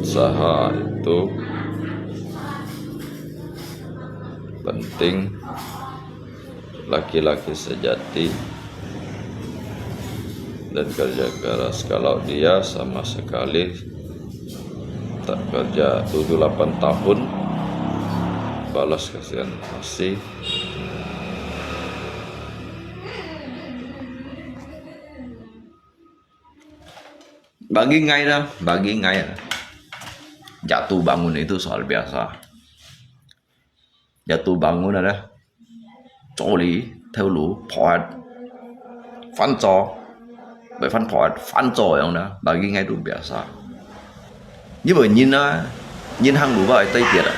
Saha itu penting laki-laki sejati Dan kerja keras. Kalau dia sama sekali tak kerja tujuh lapan tahun, balas kasihan nasi. Bagi ngai lah, bagi ngai lah. Jatuh bangun itu soal biasa. Jatuh bangun ada. Jatuh, 頭路，破，翻桌，毋係翻破，翻桌樣啦，bagi ngai itu biasa。因為人啊，人行路啊，愛對跌啊，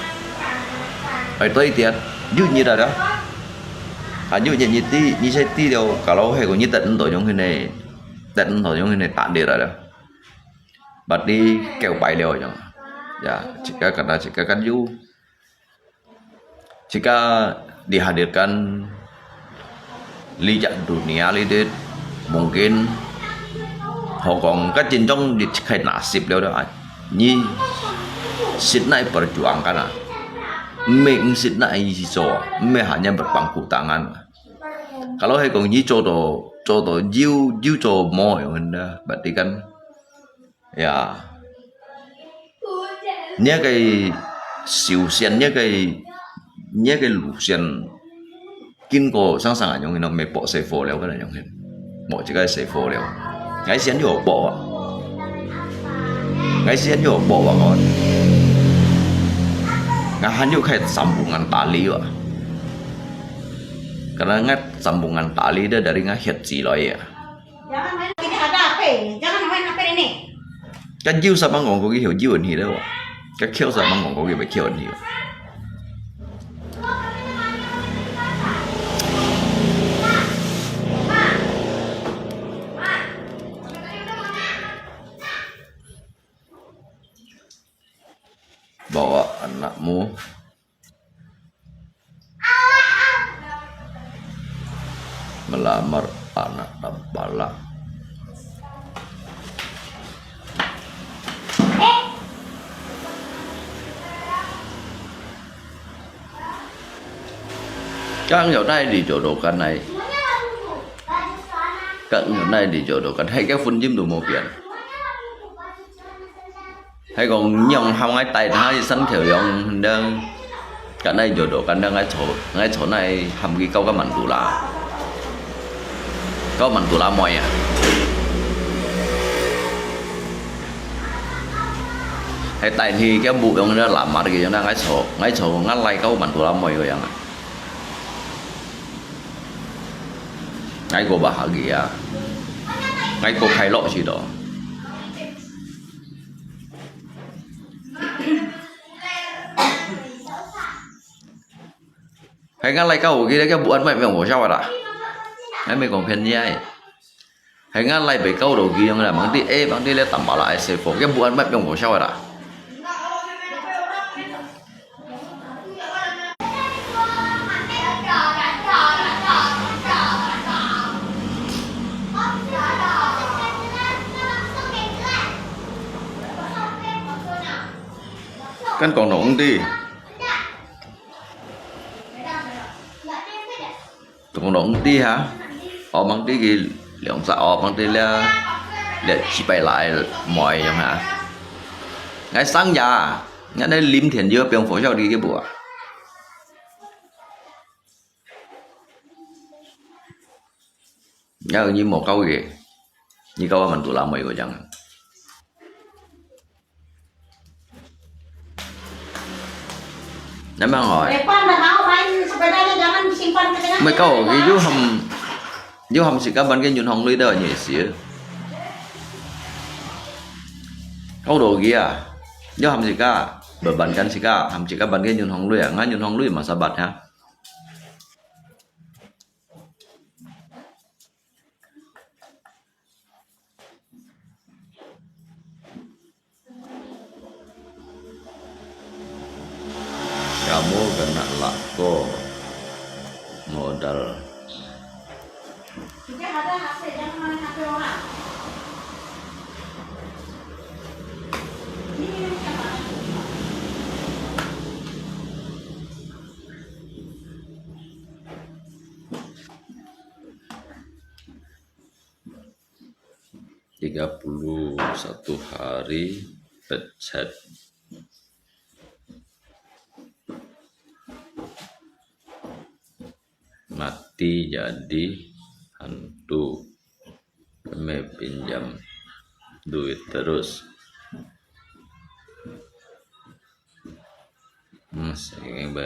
愛對跌，有日啊啦，還有日日知，你先知了，kalau係講你得毋到用佢呢，得毋到用佢呢，打你啦啦，berarti kêu pai了樣，ya，自家kena自家kan有。 Jika dihadirkan lijak dunia lidit, mungkin，好講，該真正你係nasib了啊，你識拿perjuangkan啊，毋係毋識拿意思做啊，毋係hanya berpangku tangan啊。Kalau係講你做到做到有有做無樣啦，berarti kan 呀，你个首先，你个，你个路線，經過生生恁樣，你都毋係搏死火了，个恁樣，無一個死火了。𠊎先有搏啊，𠊎先有搏啊，𠊎，𠊎還有開三步眼打理啊，可能𠊎三步眼打理都dari𠊎血子來啊。 Jangan main, ini ada apa? Jangan main apa ini? Kan jiu sama ngong kogi hiu jiu ni lo. Kan kiu sama ngong kogi bai kiu ni. Bawa anakmu melamar anak tampala. Kang yo nai dijodohkan nai. Kang yo nai dijodohkan. Hai ke phun jim tu mo pian. Hai kong nyong ham ngai tai tha i san thiau yong ndang. Kan nai jodoh kan ndang ngai cho, ngai cho nai ham ki kau ka man tu la. Kau man tu la moi a. Hai tai ni kia bu yong ndang la mar ki yong ndang ngai cho, ngai cho ngai lai kau man tu la moi ko yang a. Ngai ko ba ha ki a. Ngai ko khai lo si do. Hai ngan lai kau ki le kia buat mai piang ko siau da. Ngai mei kong pian ni ai. Hai ngan lai bei kau do ki yang da mang ti e mang ti le tam ba la ai se fo kia buat mai piang ko siau da. Kan kong nong ti. Tùng nong ti ha. Ơ mang ti ki liang sa ơ mang ti le le chi pai lai moi yong ha. Ngai sang ya. Ngai ne lim thian yơ piang fo siau di ki bua. Ngai ni mo kau ye. Ni kau man tu la moi ko jang. Namang oi. Depan dah tahu main sepedanya jangan disimpan ke tengah. Mai kau ki yu ham, yu ham si ka ban ke nyun hong lui da ni si. Kau do ki a. Yu ham si ka, beban kan si ka, ham si ka ban ke nyun hong lui a. Ngai nyun hong lui ma sabat ha. Kamu kena lako modal. Tiga puluh satu hari pecet. Mati jadi hantu. Kami pinjam duit terus. Hmm, sing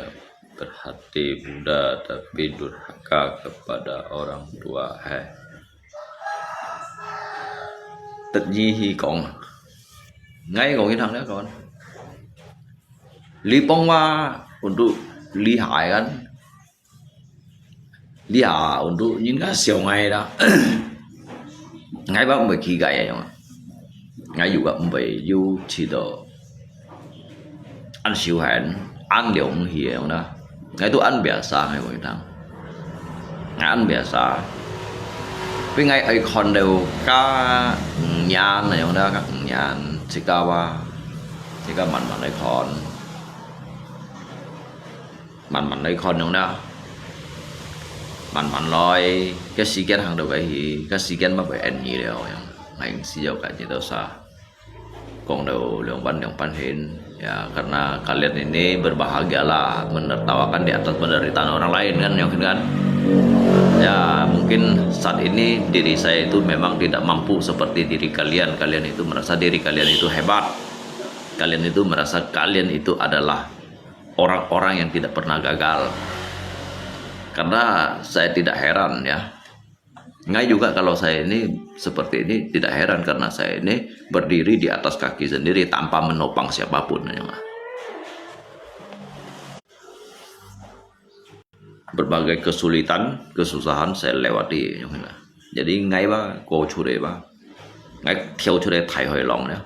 berhati muda tapi durhaka kepada orang tua, hai. Tết nhí hi kóng. Ngay kóng cái thằng đó con. Lý Phong mà untuk Lý Hải kan. Lia untuk人家笑𠊎啦。𠊎吧毋會奇怪个樣啊。𠊎又个毋會有試到恁休閒、恁了毋起个樣啦。𠊎都恁biasa，𠊎講你聽。𠊎恁biasa。Tapi𠊎愛看到較五年个樣啦，較五年，自家哇，自家慢慢來看。 慢慢來看樣啦。慢慢來，該時間行到哪去，該時間乜會恁樣了，yang，還需要感覺到啥。講到兩半兩半天，ya，karena kalian ini berbahagialah menertawakan di atas penderitaan orang lain kan, yang kan. Ya, mungkin saat ini diri saya itu memang tidak mampu seperti diri kalian. Kalian itu merasa diri kalian itu hebat. Kalian itu merasa kalian itu adalah orang-orang yang tidak pernah gagal. Karena saya tidak heran, ya. Ngai juga kalau saya ini seperti ini tidak heran karena saya ini berdiri di atas kaki sendiri tanpa menopang siapapun, ya. Berbagai kesulitan, kesusahan saya lewati. Jadi ngai ba, ko chure ba. Ngai thiau chure thai hoi long ne.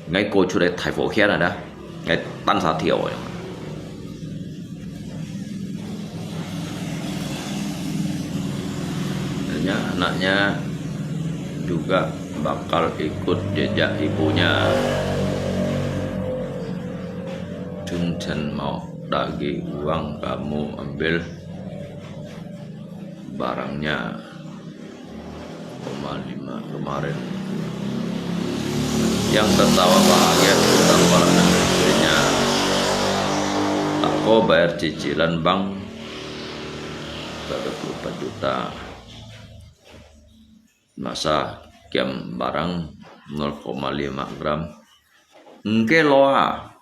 Ngai ko chure thai fo khian ada. Ngai tan sa thiau. Akhirnya anaknya juga bakal ikut jejak ibunya. Chun Chen mau tagih uang, kamu ambil barangnya. Koma lima kemarin. Yang tertawa bahagia terutama para anak istrinya. Tako bayar cicilan bank tiga puluh empat juta. Masa kiam barang nol koma lima gram. Ngke lo ha.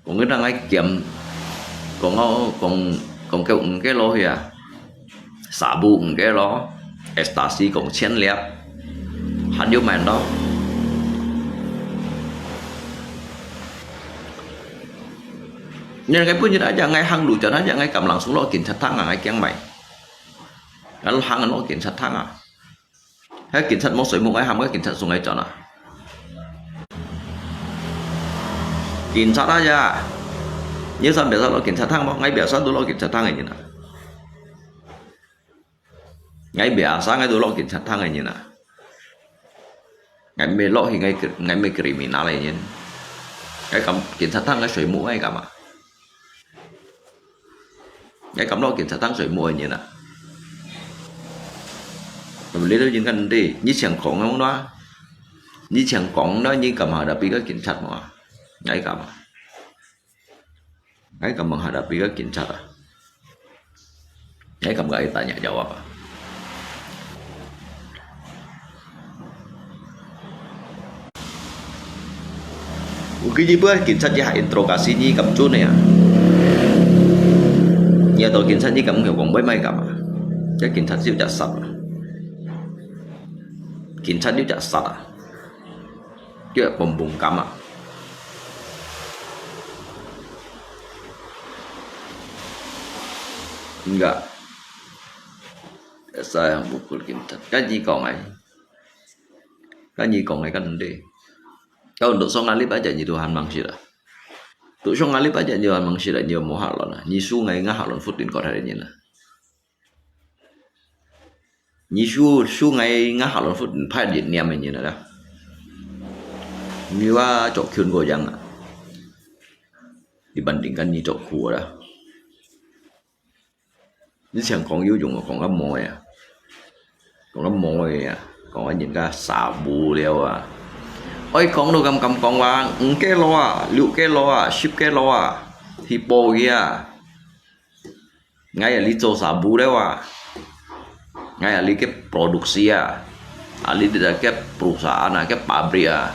Kong ke nang ai kiam. Kong au kong kong ke ngke lo hia. Sabu ngke lo. Ekstasi kong chien liap. Han yu man do. Nyan ngai pun jit aja ngai hang lu jan aja ngai kam langsung lo kin chat thang ngai kiang mai. Ngal hang lo kin chat thang a. Hai kin chat mo soi mu ngai ham ngai kin chat sung ngai jan a. Kin chat aja. Nyi san biasa lo kin chat thang mo ngai biasa tu lo kin chat thang ngai nyi na. Ngai biasa ngai tu lo kin chat thang ngai nyi na. Ngai me lo hi ngai ngai me kriminal ngai nyi. Ngai kam kin chat thang ngai soi mu ngai kam a. Ngai kam lo kin chat thang soi mu ngai nyi na. Tâm lý đó những anh đi, như chàng khổng không đó. Như chàng khổng đó, như cầm hà đã bị các kin chat mà. Ngai kam a. Ngai kam menghadapi ke kin chat a. Ngai kam ngai tanya jawab a. Uki ji bơ kin chat ji ha interogasi nyi kam chun ya. Nyi to kin chat nyi kam ngai kong bai mai kam a. Ke kin chat ji ja sat a. Kin chat ji ja sat a. Ke pom bung kam a. Enggak. Saya yang pukul kin chat. Kan nyi kong ai. Kan nyi kong ai kan nde. Kau untuk song alip aja nyi Tuhan mangsit a. Untuk song alip aja nyi Tuhan mangsit a nyi mo halon a. Nyi su ngai nga halon fut din kor hari nyi na. Nyi su su ngai nga halon fut din phat din niam nyi na da. Nyi wa chok kyun ko yang a. Dibandingkan nyi chok khu da. Nyi chang kong yu yung kong a mo ya. 講到無个啊，講到人家sabu了啊。愛講都敢敢講話，五kilo啊，六kilo啊，十kilo啊，去報佢啊。𠊎啊，你做sabu了啊，𠊎啊，你个produksi啊，啊，你个perusahaan啊，个pabrik啊。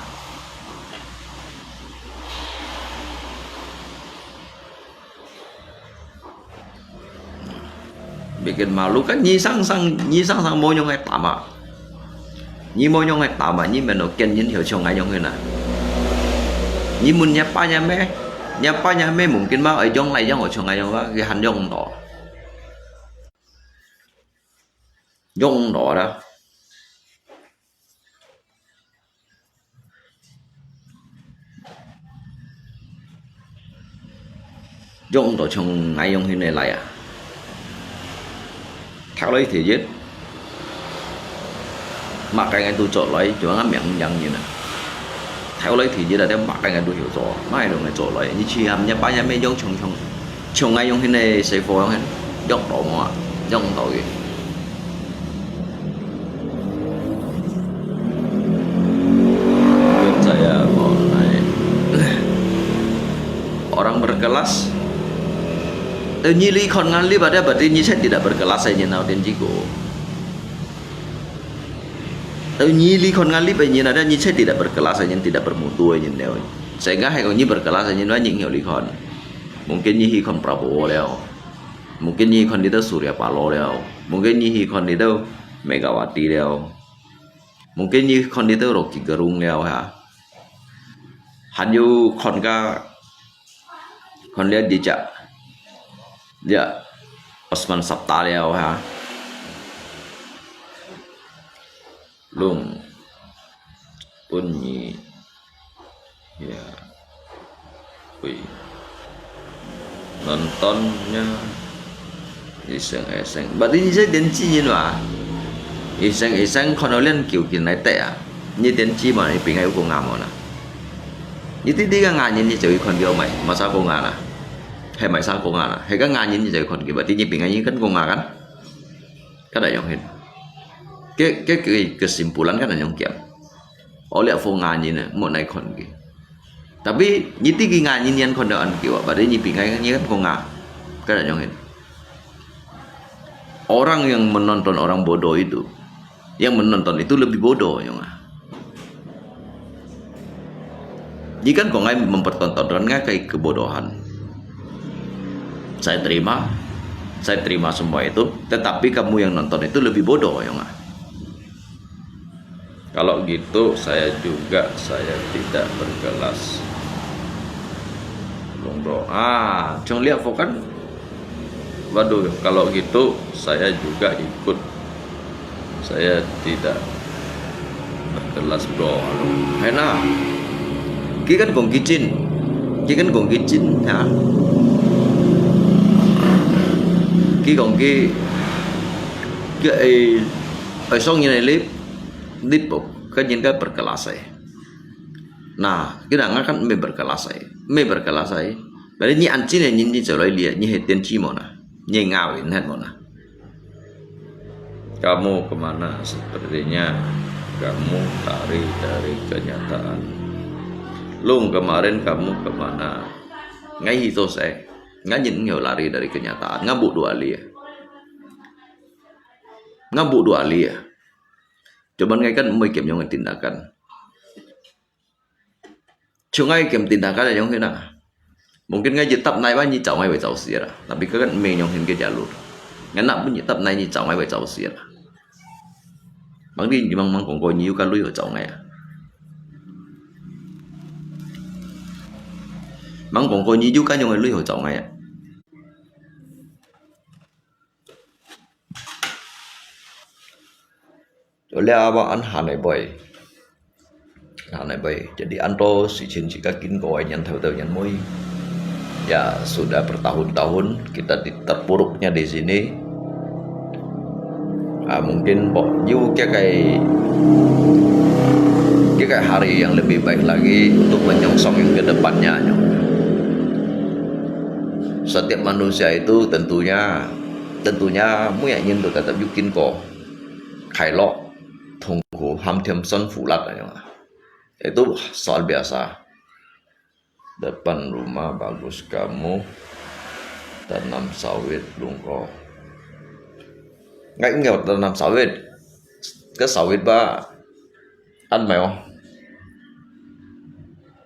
Bikin malu kan，你生生，你生生無用个打嘛，你無用个打嘛，你免得見人曉像𠊎樣形啊。你問若爸若姆，若爸若姆mungkin嘛，愛用來用好像𠊎樣啊，佢還用毋到，用毋到啦。 用毋到像𠊎樣形个來啊。頭來第一，麼个人都做來，就恁樣命人啊。頭來第一啊，這麼个人都曉做，麼个人會做來，你試下，若爸若姆用像像 像𠊎樣形个師傅樣形，用到無啊？用到个。Belum saya mau naik. Orang berkelas. Eh, nyi likon ngalip ada berarti nyi saya tidak berkelas, saya nyi nau dan jigo. Eh, nyi likon ngalip, eh, nyi ada nyi saya tidak berkelas, nyi tidak bermutu, nyi neu. Sehingga hai kau nyi berkelas, nyi nua nyi ngiau likon. Mungkin nyi hikon Prabowo liao. Mungkin nyi hikon dito Surya Paloh liao. Mungkin nyi hikon dito Megawati liao. Mungkin nyi hikon dito Rocky Gerung liao ha. Han yu kon ka kon lia di ja. Lia Osman Sabta liao ha. Lung. Pun nyi. Ya. Ui. Nontonnya iseng-iseng. Berarti nyi saya denci nyi nua. Iseng-iseng kono lian kiu kin lai te ah. Nyi denci ma, nyi pingai uko ngamo na. Nyi titi ka ngani nyi jawi kon kiu mai. Masa ko ngana. Hai mai sa ko ngana. Hai ka ngani nyi jawi kon kiu. Berarti nyi pingai nyi kan ko ngakan. Kada yong hin. Ke, ke, ke, kesimpulan kada yong kiam. Oleh fo ngani ne, mo nai kon ki. Tapi nyi ti ki ngani nian kon da an kiwa, pada nyi pingai nyi kan ko nga. Kada yong hin. Orang yang menonton orang bodoh itu, yang menonton itu lebih bodoh yong ah. Nyi kan ko ngai mempertontonkan ngai kai kebodohan. Saya terima, saya terima semua itu, tetapi kamu yang nonton itu lebih bodoh yong ah. Kalau gitu saya juga saya tidak berkelas. Lungdo. Ah, Chong Liak Fokan. Waduh, kalau gitu saya juga ikut. Saya tidak berkelas bro. Hai na. Ki kan kong ki chin. Ki kan kong ki chin ha. Ki kong ki ki ai ai song yin ai lip lip bok. Kan yin kan berkelas ai. Nah, ki na nga kan me berkelas ai. Me berkelas ai. Bali nyi an chin ai nyi nyi zau lai lia nyi hai tien chi mo na. Nyi ngau yin hai mo na. Kamu kemana? Sepertinya kamu lari dari kenyataan. Lung kemarin kamu kemana? Ngai hi to sai. Ngai nyin ngiau lari dari kenyataan. Ngambu dua lia. Ngambu dua lia. Cuman ngai kan mui kem yong tindakan. Chungai kem tindakan yong hina. Mungkin ngai jitap nai ba nyi chau ngai wei chau sia la. Tapi kan me yong hin ke jalur. Ngai nak pun jitap nai nyi chau ngai wei chau sia la. Mang di mang mang kong ko nyi yu ka lui ho chau ngai a. Mang kong ko nyi yu ka yong lui ho chau ngai a. Cho lia ba an han ai boy. Han ai boy. Jadi an to si chin si ka kin ko ai nyan thau tau nyan mui. Ya, sudah bertahun-tahun kita di, terpuruknya di sini. Ah, mungkin bo, yu kia kai, kia kai hari yang lebih baik lagi untuk menyongsong yang ke depannya. Setiap manusia itu tentunya, tentunya mui nyin tu tetap yu kin ko. 快樂、痛苦、鹹甜酸苦辣恁樣啊。Itu soal biasa. Depan rumah bagus kamu tanam sawit lungko. Nggak, nggak tanam sawit. Ke sawit ba, an mai oh.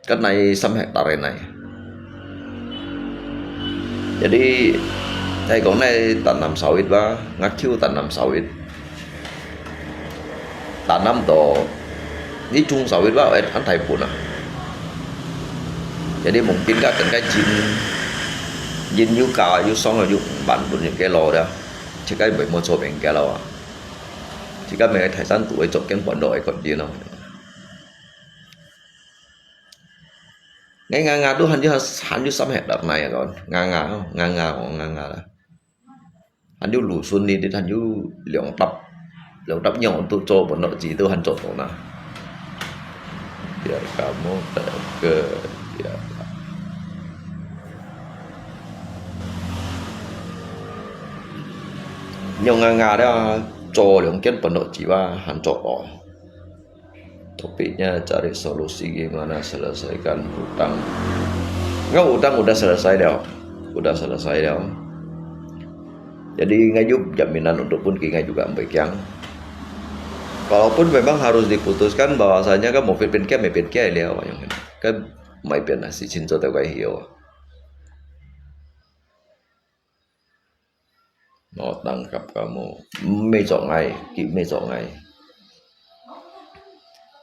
Kan nai sam hektar nai. Jadi, ai kong nai tanam sawit ba, ngak kiu tanam sawit. Tanam to, ni chung sawit ba, et an thai pun ah. Jadi mungkin ka kan ka jin, jin yu ka, yu song, yu ban pun yu ke lo da. Chỉ cái bảy mươi số bên kia lo ah. Chỉ cái mấy cái thai san tu ai chụp cái bản đồ ai còn gì nó. Ngay nga nga tu han yu han yu sam hektar nai ah kon. Nga nga, nga nga, nga nga lah. Han yu lu sun ni, han yu liang tap, liang tap nyong tu cho bản đồ chỉ tu han cho tu na. Biar kamu tak ke, biar. Nyong nga nga dia cho liang kian bản đồ chỉ ba han cho oh. Topiknya cari solusi gimana selesaikan hutang. Nggak, hutang udah selesai dah. Udah selesai dah. Jadi, nggak yu jaminan untuk pun ki nggak juga ambil kiang. Kalaupun memang harus diputuskan bahwasanya kan mau pin kia, mai pin kia liao, yang kan mai pin nasi cinta tau kai hiu. Mau tangkap kamu. Mê chok ngai, ki mê chok ngai.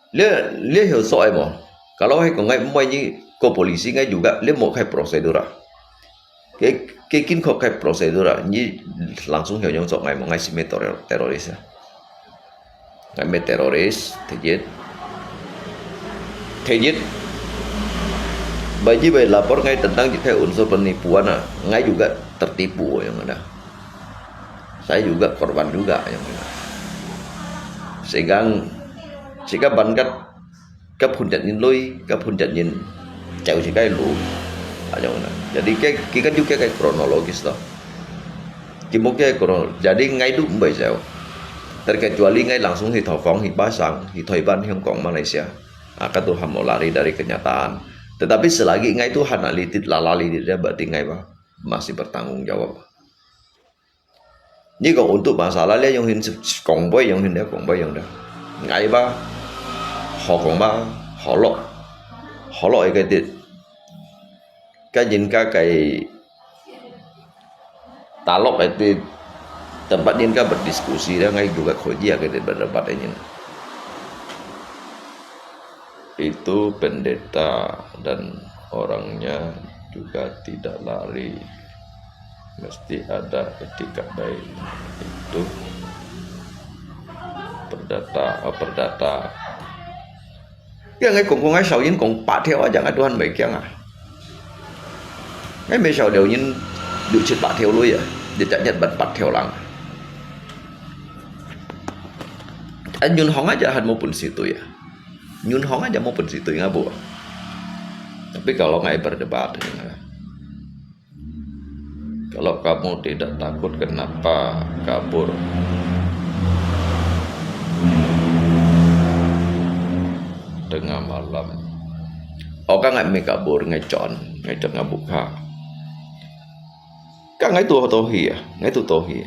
Lia, lia hiểu soi mo. Kalau hai ko ngai mai ni ko polisi ngai juga, lia mo khai prosedura. Ke, ke kin ko khai prosedura, ni langsung hiểu nyong chok ngai mo, ngai si mê teror-, teroris ah. Ngai mê teroris, thứ nhất. Thứ nhất, bagi bai lapor ngai tentang jithai unsur penipuan ah, ngai juga tertipu yang ada. Saya juga korban juga yang ada. Sehingga, sehingga ban kat, kat phun jat nyin lui, kat phun jat nyin, jauh sehingga lu, yang ada. Jadi, ke, kita juga kayak kronologis toh. Kimuk ke kono, jadi ngai tu mbai jauh. Terkecuali ngai langsung hi Thailand, hi Pasang, hi Thailand, Hong Kong, Malaysia. Akan tu hamo lari dari kenyataan. Tetapi selagi ngai tu hana litit lala litit dia berarti ngai bah masih bertanggung jawab. Ni kong untuk masalah lia yang hin kong boy yang hin dia kong boy yang dia. Ngai bah, ho kong bah, ho lok. Ho lok ikai tit. Kan jin ka kai talok itu tempat nyin ka berdiskusi dah ngai juga khoji akan berdebat nyin. Itu pendeta dan orangnya juga tidak lari. Mesti ada etikat baik. Itu perdata, oh, perdata. Kiang ngai kong kong ngai sao yin kong pat theo aja ngai Tuhan mai kiang ah. Ngai mai sao liao yin du chit pat theo lui ah. Dia chak nyat bat pat theo lang. An nyun hong aja han mo pun situ ya. Nyun hong aja mo pun situ ngai bu. Tapi kalau ngai berdebat, Kalau kamu tidak takut, kenapa kabur tengah malam? Oh, ka ngai mi kabur, ngai chọn, ngai chọn ngai bukha. Ka ngai tu tohi ya, ngai tu tohi.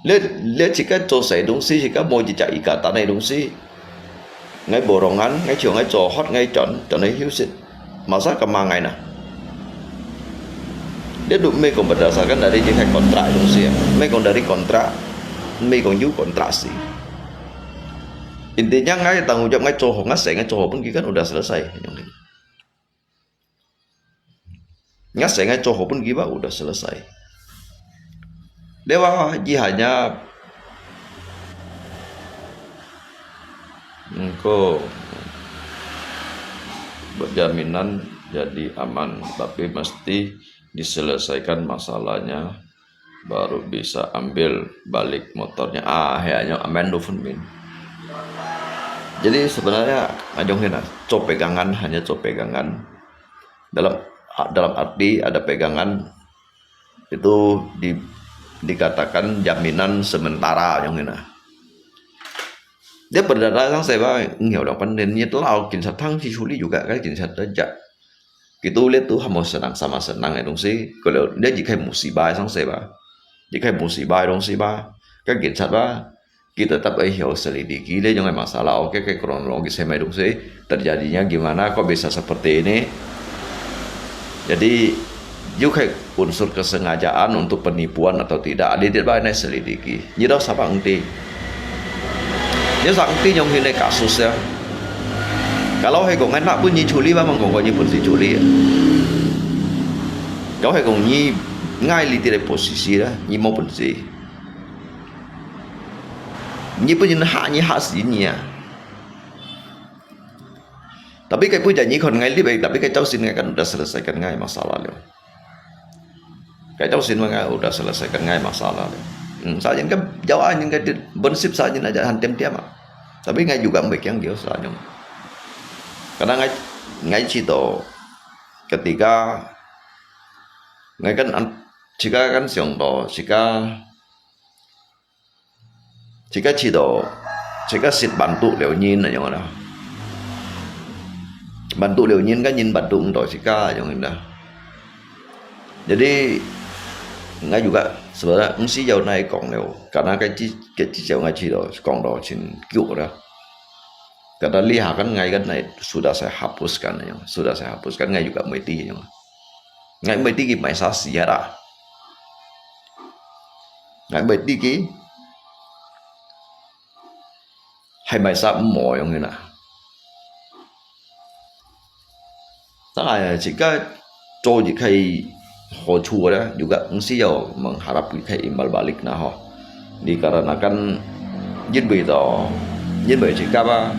Lê, lê chỉ cái cho sẻ đúng xí, chỉ cái mua chỉ chạy cả ta này đúng xí. Ngai borongan, ngai chiu ngai cho hot ngai chọn, chọn ngai hiu sit. Masa kama ngai na. Dia duk mê kong berdasarkan dari chính sách kontrak đúng xí. Mê kong dari kontrak, mê kong yu kontrak xí. Intinya ngai tanggung jawab ngai cho ho, ngai sẻ ngai cho ho pun kan udah selesai. Ngaseng ngai cho ho pun kiba udah selesai. Dewa ji hanya engko berjaminan jadi aman, tapi mesti diselesaikan masalahnya, baru bisa ambil balik motornya. Ah, ya, nyo amen du phun min. Jadi sebenarnya ngajong hina, cho pegangan, hanya cho pegangan. Dalam dalam arti ada pegangan itu di dikatakan jaminan sementara อย่างนี้นะ. Dia perdata sang saya ba, ngiau lah pandai ni lah, 警察 tang si suli juga kan, 警察 aja. Gitu lihat tu hamo senang sama senang eh 东西. 可能 dia 一个 musibah sang saya ba, 一个 musibah 东西 ba, kan 警察 ba, kita tetap ai hiau selidiki dia 种个 masalah, oke, ke kronologis hai 东西 terjadinya gimana, kok bisa seperti ini. Jadi, 有个 unsur kesengajaan untuk penipuan atau tidak, adit-adit ba nai selidiki. Nyi tau sapa engti. Nyi sa engti nyong hine kasus ya. Kalau hai kong ngan nak pun nyi culi ba, mang kong nyi pun si culi. Kalau hai kong nyi ngai li tire posisi lah, nyi mau pun si. Nyi pun nyi hak, nyi hak si nyi ya. Tapi kai pun janji kon ngai li baik, tapi kai tau sin ngai kan udah selesaikan ngai masalah liu. Kai tau sin ngai udah selesaikan ngai masalah liu. Hmm, sa nyen kan jauh nyen kan bensip sa nyen aja han tiam-tiam ah. Tapi ngai juga mbai kiang liu sa nyen. Karena ngai, ngai 知道, ketika ngai kan an, jika kan 想到, jika 自家知道，自家識bantu了人那樣啦。Bantu了人，个人bantu毋到自家樣啦。Jadi，𠊎juga sebenarnya毋使要哪講了，karena个至，个至少𠊎知道講到真久啦。Kata lihat kan ngai kan nai sudah saya hapuskan yang sudah saya hapuskan ngai juga mesti yang ngai mesti ki mai sa sihat ah. Ngai mesti ki hai mai sa mo yang ni na. Tang ai jika cho ji kai ho chu da juga mesti yo mengharap ki kai imbal balik na ho. Dikarenakan jin bui to jin bui jika ba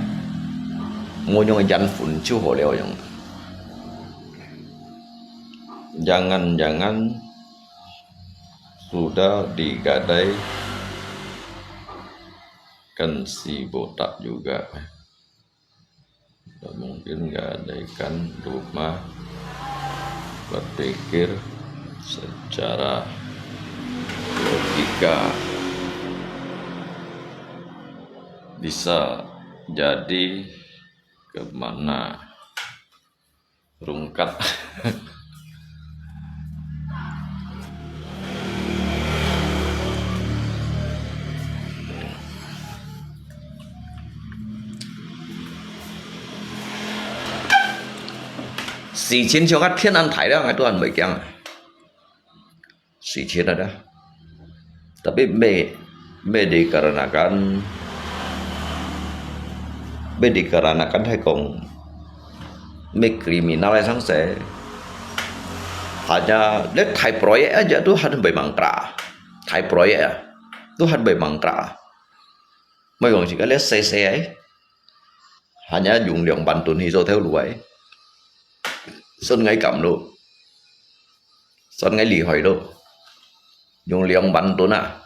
mo nyong jan fun chu ho leo yang. Jangan-jangan sudah digadaikan si botak juga. Mungkin gadaikan rumah, berpikir secara logika bisa jadi kemana. Rungkat. 事情像个天然大了，𠊎都還袂驚。 事情啊，tapi meh meh dikarenakan meh dikarenakan hai kong meh kriminal ai sang se. Hanya le thai proyek aja tu han bai mangkra. Thai proyek ah, tu han bai mangkra. Mai kong jika le se se ai. Hanya yung liang ban tun hi so theo lu ai. Son ngai kam lu. Son ngai li hoi lu. Yung liang ban tun ah.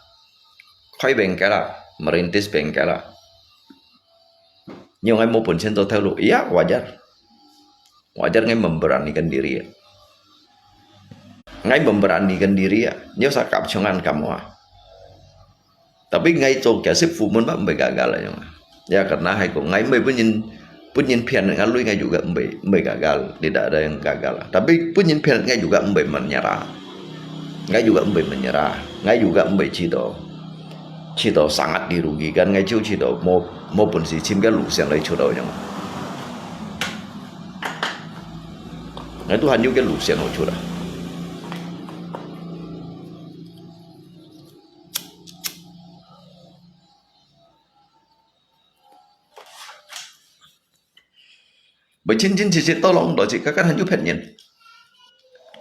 Khai bengkel ah, merintis bengkel ah. Yung ngai mo pun chen so theo lu. Iya, wajar. Wajar ngai memberanikan diri ah. Ngai memberanikan diri ah. Nyo sa kam chongan kam wa. Tapi ngai cho kia sip fu mun ba mbai gagal lah yang. Ya karena hai ko ngai mbai pun nyin pun nyin phian ngai lui ngai juga mbai mbai gagal, tidak ada yang gagal lah. Tapi pun nyin phian ngai juga mbai menyerah. Ngai juga mbai menyerah. Ngai juga mbai 知道, 知道 sangat dirugikan ngai chiu 知道 mo mo pun si chim kia lu siang lai chiu dau yang. Ngai Tuhan juga lu siang chiu dau. Bai chin chin chit chit tolong do chit ka kan han yu phet nyin.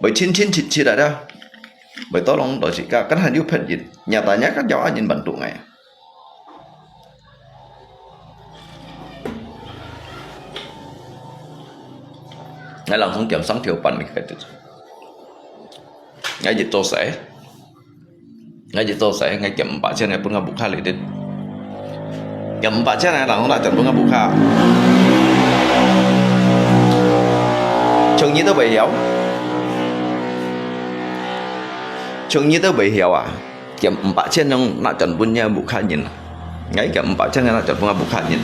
Bai chin chin chit chit ada. Bai tolong do chit ka kan han yu phet nyin. Nya ta nya kan jauh anyin bantu ngai. Ngai langsung kiam sang thiu pan mi ka chit. Ngai jit to sai. Ngai jit to sai, ngai kiam 五百千 ngai pun ngai buka li dit. Kiam 五百千 ngai langsung ta jan pun ngai buka. Chung nyi to bai hiau. Chung nyi to bai hiau ah. 減五百千，拿轉分若屋下人。𠊎減五百千，拿轉分吾屋下人。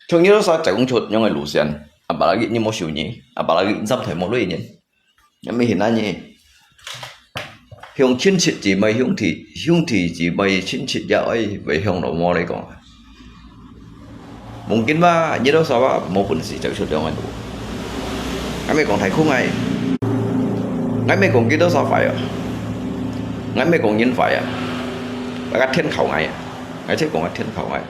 像你兜儕就講出恁樣个路線，apalagi你無收入，apalagi你三代無來人，你乜現在呢？向親戚姊妹、兄弟、兄弟姊妹、親戚也愛會向老母來講。 Mungkin吧，你兜儕吧，無本事走出恁樣个路。𠊎毋係講大家壞，𠊎毋係講幾多儕壞啊，𠊎毋係講人壞啊，大家天靠𠊎啊，𠊎就講𠊎天靠𠊎。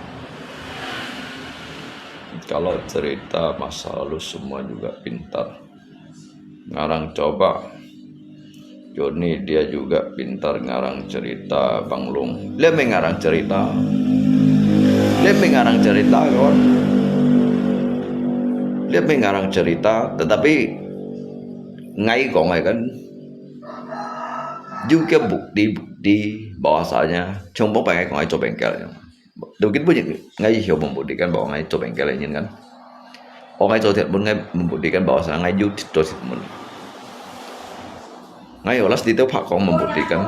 Kalau cerita masa lalu semua juga pintar. Ngarang coba. Joni dia juga pintar ngarang cerita, Bang Long. Liá mê ngarang cerita. Liá mê ngarang cerita, kawan. Liá mê ngarang cerita, tetapi ngai kong ai kan. Juga bukti-bukti bahwasanya, chong bông pai ngai kong ai coba bengkel. Đầu tiên bơ ngai hiểu mông bukti kan, bảo ngai coba bengkel ai nyin kan. Ơ ngai coba thiệt môn ngai mông bukti kan, bảo sa ngai yuk coba thiệt môn. Ngai hiểu last detail phak kong mông bukti kan.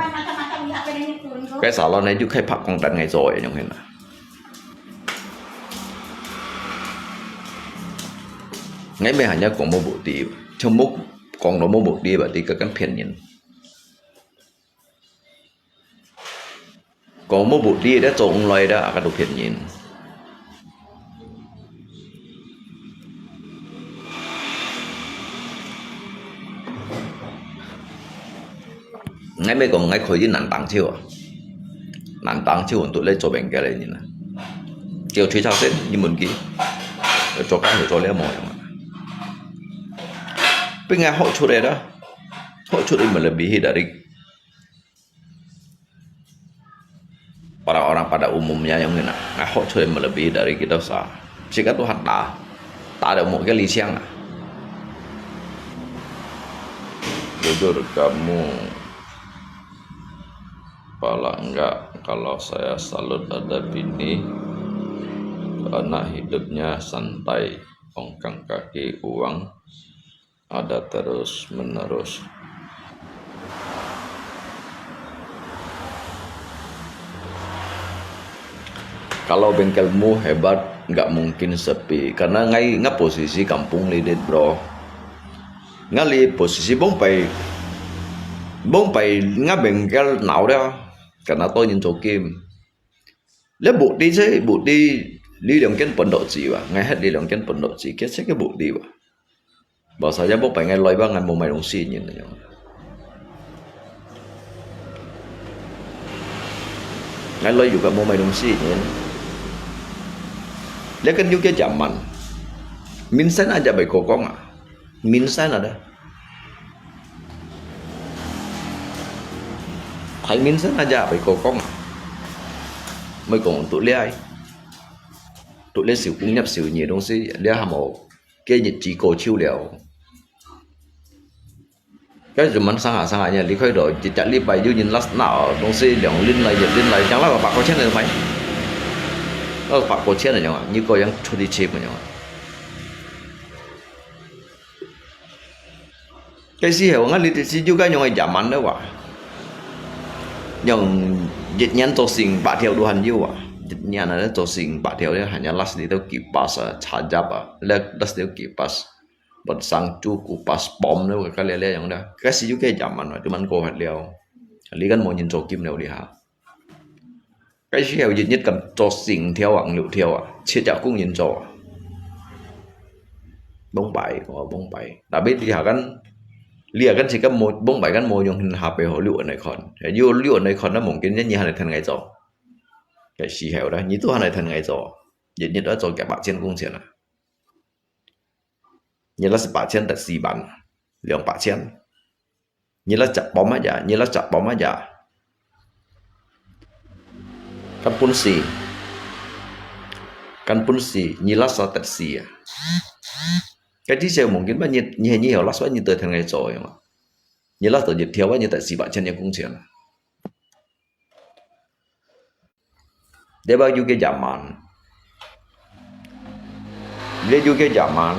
Cái salon ngai yuk khai phak kong tan ngai coba ai nhung hin na. Ngai mê hanya kong mông bukti, chong mông kong lo mông bukti, berarti kan phiền nyin. Kong mông bukti đó, trông lại đó, aka tu phiền nyin. Ngai mê kong ngai khôi đi nàn tàng chiu à. Nàn tàng chiu tu lê coba bengkel ai nyin na. Chiu chui chak sen, nyi mun ki. Coba kan coba liá mô yang. Pi ngai hok chu lê đó. Hok chu lê melebihi dari orang-orang pada umumnya yang ni na, ngai hok chu melebihi dari kita sa. Sikat Tuhan ta, ta ada umur ke lisiang ah. Jujur kamu, pala enggak kalau saya salut ada bini, anak hidupnya santai, ongkang kaki uang, ada terus-menerus. Kalau bengkelmu hebat, nggak mungkin sepi. Karena ngai, ngai posisi kampung lidit, bro. Ngai li posisi bông pai, bông pai ngai bengkel nau dia. Karena to nyin cho kim. Liá bukti se, bukti li liang ken pon dok ji wa. Ngai het li liang ken pon dok ji, kia se ke bukti wa. Bảo sao ya bông pai ngai loi ba ngai mông mai dông si nyin na yong. Ngai loi yu ka mông mai dông si nyin. Liá ken yu kia jaman. Min sen aja bai ko kong ah. Min sen ada. Thái min sen aja bai ko kong ah. Mai kong tu liá. Tu liá siu kung nyap siu nyi dông si. Liá ham o. Cái nhật chỉ có chiêu liao. Cái dù mình sang hà sang hà nha, lý khai đó, chỉ chặt lý bài dù nhìn last nào, đồng sĩ lượng linh lại, nhiệt linh lại, chẳng là bạc có chén này mày. Nó bạc có chén này nhá, như có yang cho đi chip mà nhá. Cái gì hả, ngã lý thì sĩ dù cái nhung cái giả mắn đó wa. Yang一年做四五百條都還有啊，一年啊，做四五百條咧，hanya last little kipas啊，插入啊，last little kipas，buat sang chu kupas pom咧，該咧咧樣咧，該時有个zaman啊，都蠻過發了，你跟無人做金了哩哈。該時候一日敢做四五條啊，五六條啊，七隻工人做啊。Bông bai，我bông bai。Tapi你下間，你下間是跟無，bông bai跟無用，下背後六人來看，有六人來看，那mungkin你還來聽𠊎做。該時候咧，你都還來聽𠊎做，日日都做幾百千工錢啊。你那是八千得四萬，兩百千。你那隻包乜呀？你那隻包乜呀？Kan本事，kan本事，你那啥得事啊？該至少mungkin吧，你，你，你有那啥，你都聽𠊎做个嘛？你那都一條啊，你得四百千个工钱啊。Dia ba juga zaman. Dia juga zaman.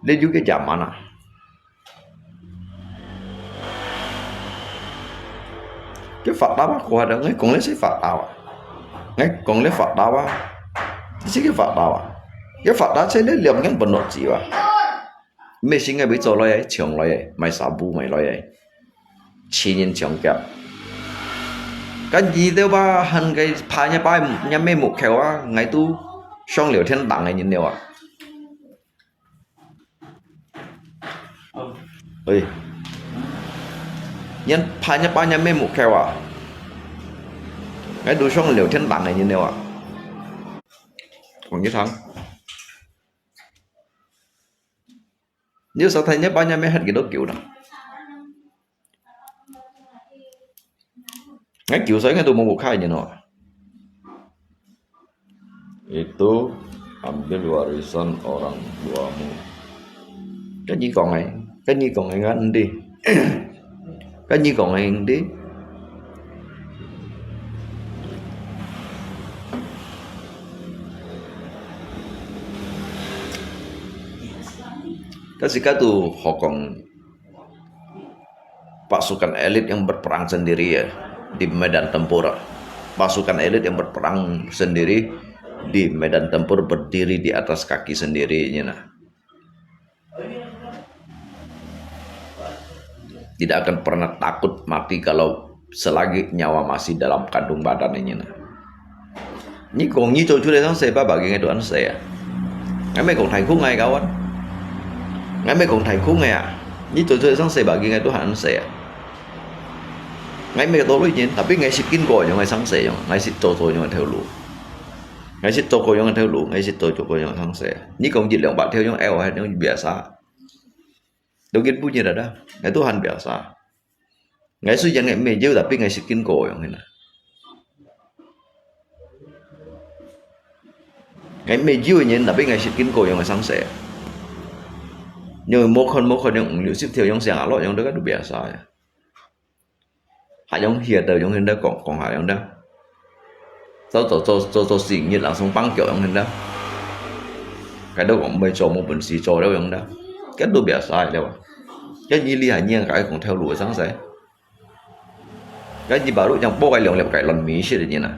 Dia juga zaman啊。佢發達啊，佢話，𠊎講个係發達啊。𠊎講个發達啊，係佢發達啊。佢發達，這兩樣本落子啊。 Mesti ngai會做來个，搶來个，買沙布買來个，千人搶劫。Kan你兜吧，還个爬若爸若姆目口啊，𠊎都上了天堂个人了啊。喂，人爬若爸若姆目口啊，𠊎都上了天堂个人了啊。講一堂。 你有啥睇若爸若姆歇幾多久啦？𠊎九歲，𠊎都無屋下人哦。Itu ambil warisan orang tuamu。跟你講个，跟你講个，𠊎毋知。 Kan你講个毋對。Kan自家都學講pasukan elit yang berperang sendiri ya di medan tempur. Pasukan elit yang berperang sendiri di medan tempur berdiri di atas kaki sendiri, nah. Tidak akan pernah takut mati kalau selagi nyawa masih dalam kandung badan ini, nah. Ni kong ni cucu le sang se ba bagi ngai Tuhan se ya. Ngai me kong thai kung ngai kawan. Ngai me kong thai kung ngai ya. Ni cucu le sang se bagi ngai Tuhan se ya. Ngai me to lui nyin, tapi ngai sit kin ko yang ngai sang se yang, ngai sit to to yang theu lu. Ngai sit to ko yang theu lu, ngai sit to to ko yang sang se. Ni kong jit liang ba theu yang eo hai yang biasa. Dogit bunyi dada, ngai Tuhan biasa. Ngai su yang ngai me jiu tapi ngai sit kin ko yang hina. Ngai me jiu nyin tapi ngai sit kin ko yang sang se. Yang mo kon mo kon yang liu sip theu yang siang alo yang dogit tu biasa ya. Hai yang hia tau yang hina kong kong hai yang da. Tau tau tau tau tau sing nyin langsung pang kiau yang hina. Kai tau kong mai cho mo pun si cho liao yang da. Kan tu biasa liao. Kan ni li hai nyiang kai kong theu lu sang se. Kan ni baru yang po kai liang liap kai lon mi sit nyin na.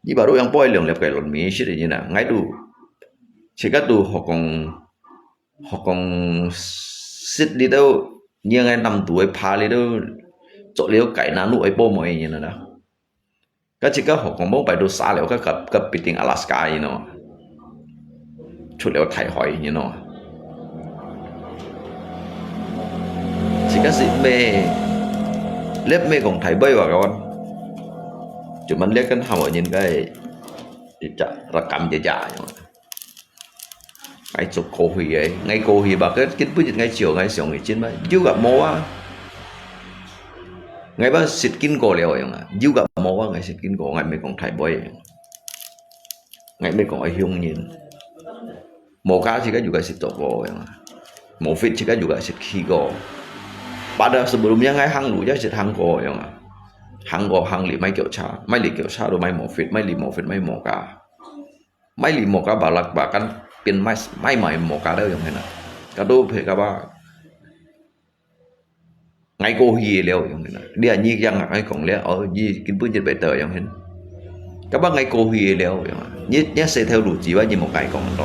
Ni baru yang po kai liang liap kai lon mi sit nyin na. Ngai tu. Sikat tu hokong hokong sit li tau nyiang ngai nam tu ai pa li tau. Cho liao kai na nu ai po mo nyin na. Ka chika hokong bong pai tu sa liao ka ka ka piting Alaska you know. Chu liao thai hoi you know. Chika sit me. Lep me kong thai bai wa kawan. Chu man lek kan hao nyin kai. Cha rakam ja ja you know. Ngai chụp cơ hội ai, ngai cơ hội ba, cái, cái bây giờ ngai chiều, ngai xiong ngai chín ba, jiu gak mo a. Ngai ba sit kin ko liao yang a, jiu gak mo a, ngai sit kin ko, ngai me kong thai boy. Ngai me kong ai hiong nyin. Mo ka chika juga sit to ko yang a. Mo fit chika juga sit khi ko. Pada sebelumnya ngai hang lu ja sit hang ko yang a. Hang ko hang li mai kyo cha, mai li kyo cha lu mai mo fit, mai li mo fit, mai mo ka. Mai li mo ka ba lak ba kan pin mai, mai mai mo ka dau yong hena. Ka do phe ka ba. ，𠊎過去个了，樣形啊。你啊，你這樣啊，𠊎講了，哦，你根本就袂得，樣形。該麼𠊎過去个了，樣啊。你，你這條路之外，你莫𠊎講到。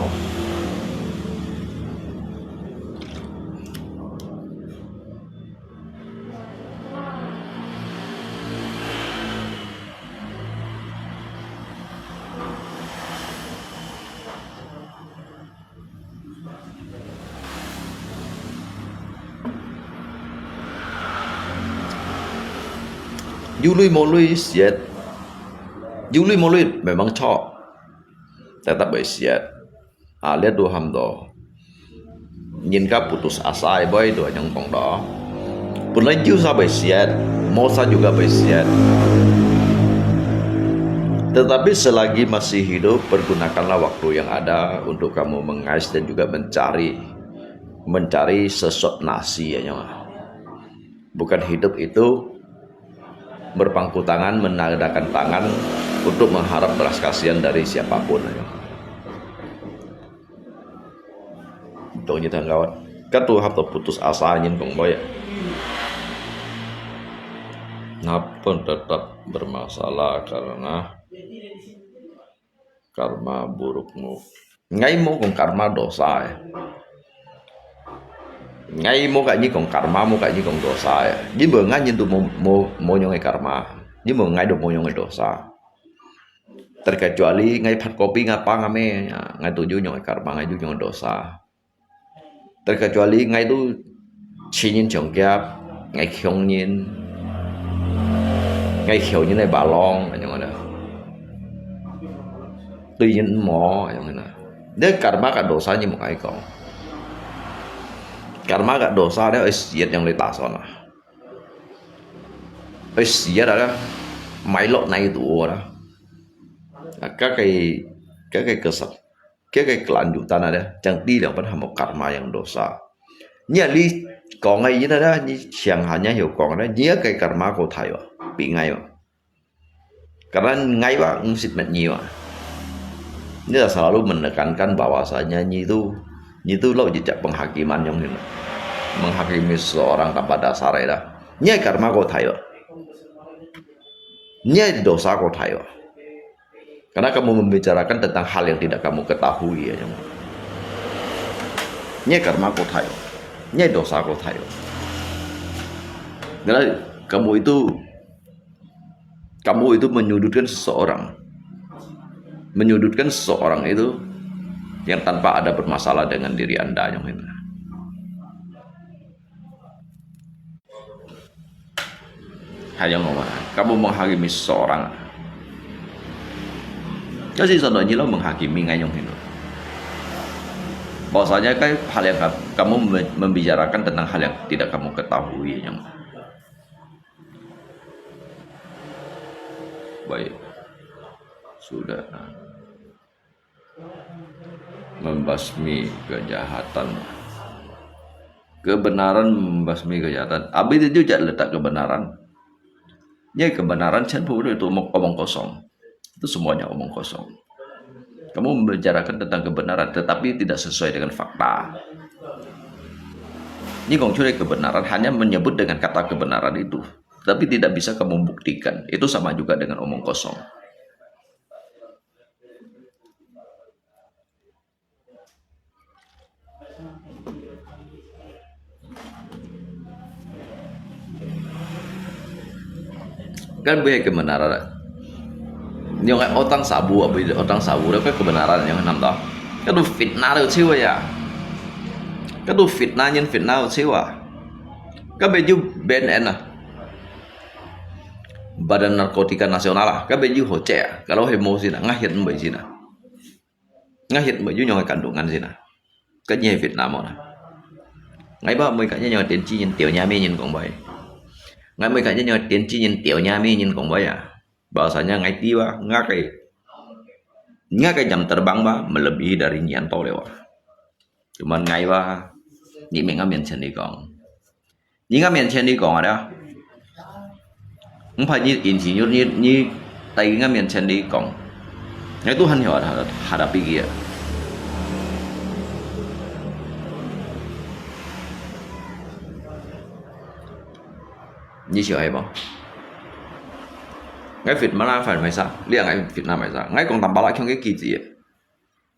有鐳無鐳，實在，有鐳無鐳，memang著，tetap會實在。啊，這都喊到，人家putus asa，會都恁樣講到。本來有儕會實在，無儕juga會實在。Tetapi selagi masih hidup, pergunakanlah waktu yang ada untuk kamu mengais dan juga mencari, mencari sesuap nasi, ya, ya. Bukan hidup itu berpangku tangan, menandakan tangan untuk mengharap belas kasihan dari siapapun, ya. Dong nyi thang kawan. Katu hap to putus asa nyin kong boy. Napun tetap bermasalah karena karma burukmu. Ngai mo kong karma dosa ya. Ngai mo ka nyi kong karma, mo ka nyi kong dosa ya. Nyi mo ngai nyin tu mo, mo, mo nyong e karma. Nyi mo ngai do mo nyong e dosa. Terkecuali ngai phat kopi ngapa ngame, ya, ngai tuju nyong karma, ngai tuju nyong dosa. Terkecuali ngai tu cinin chongkiap, ngai khiong nin, ngai khiong nin ngai balong, anyong ada. Tui nin mo, anyong ada. Dia karma ka dosa nyi mo ngai kong. Karma ka dosa dia oi siat yang le tason ah. Oi siat ada, mai lok nai tu ada. Ka kai, ka kai kesat. Kaya kelanjutan ada, chang ti liang pan hamo karma yang dosa. Nya li kong ai ina ada, ni siang hanya hiu kong ada, nia kai karma ko thai wa, pi ngai wa. Karena ngai wa, ngsit met ni wa. Ni selalu menekankan bahwasanya ni tu, ni tu lo jejak penghakiman yang ni. Menghakimi seseorang tanpa dasar ada. Nia karma ko thai wa. Nia dosa ko thai wa. Karena kamu membicarakan tentang hal yang tidak kamu ketahui, ya, nyong. Nia karma ko thai wa. Nia dosa ko thai wa. Karena kamu itu, kamu itu menyudutkan seseorang. Menyudutkan seseorang itu yang tanpa ada bermasalah dengan diri Anda, nyong. Hai yang ngomong, kamu menghakimi seseorang. Kasi sono nyi lo menghakimi ngai nyong hino. Bahwasanya kai hal yang ka-, kamu me-, membicarakan tentang hal yang tidak kamu ketahui nyong. Baik. Sudah. Membasmi kejahatan. Kebenaran membasmi kejahatan. Habis itu juga letak kebenaran. Ya, kebenaran 全部 itu omong, omong kosong. Itu semuanya omong kosong. Kamu membicarakan tentang kebenaran, tetapi tidak sesuai dengan fakta. Ini kong curi kebenaran hanya menyebut dengan kata kebenaran itu, tapi tidak bisa kamu buktikan. Itu sama juga dengan omong kosong. Kan bui kebenaran. Nyong otang sabu, abu otang sabu, kan kebenaran nyong nam to. Kan tu fitnah tu ciwa ya. Kan tu fitnah nyen fitnah tu ciwa. Kan baju B N N ah. Badan Narkotika Nasional ah. Kan baju hocek ah. Kalau hemo sina, ngahian mbak sina. Ngahian mbak ju nyong kandungan sina. Kan nye fitnah mo na. Ngai ba mbak kan nye nyong tenci nyen teo nyami nyen kong bai. Ngai mbak kan nye nyong tenci nyen teo nyami nyen kong bai ya. Bahwasanya ngai ti ba, ngakai, ngakai jam terbang ba melebihi dari nyan to lewa. Cuman ngai ba, ni menga mian chen li kong. Ni nga mian chen li kong ada. Ngpa ni insinyur ni, ni tai nga mian chen li kong. Ngai Tuhan ya ada, ada pikir. 你想係無？𠊎fitnah係麼个？你𠊎fitnah麼个？𠊎講Tampalak強个記者。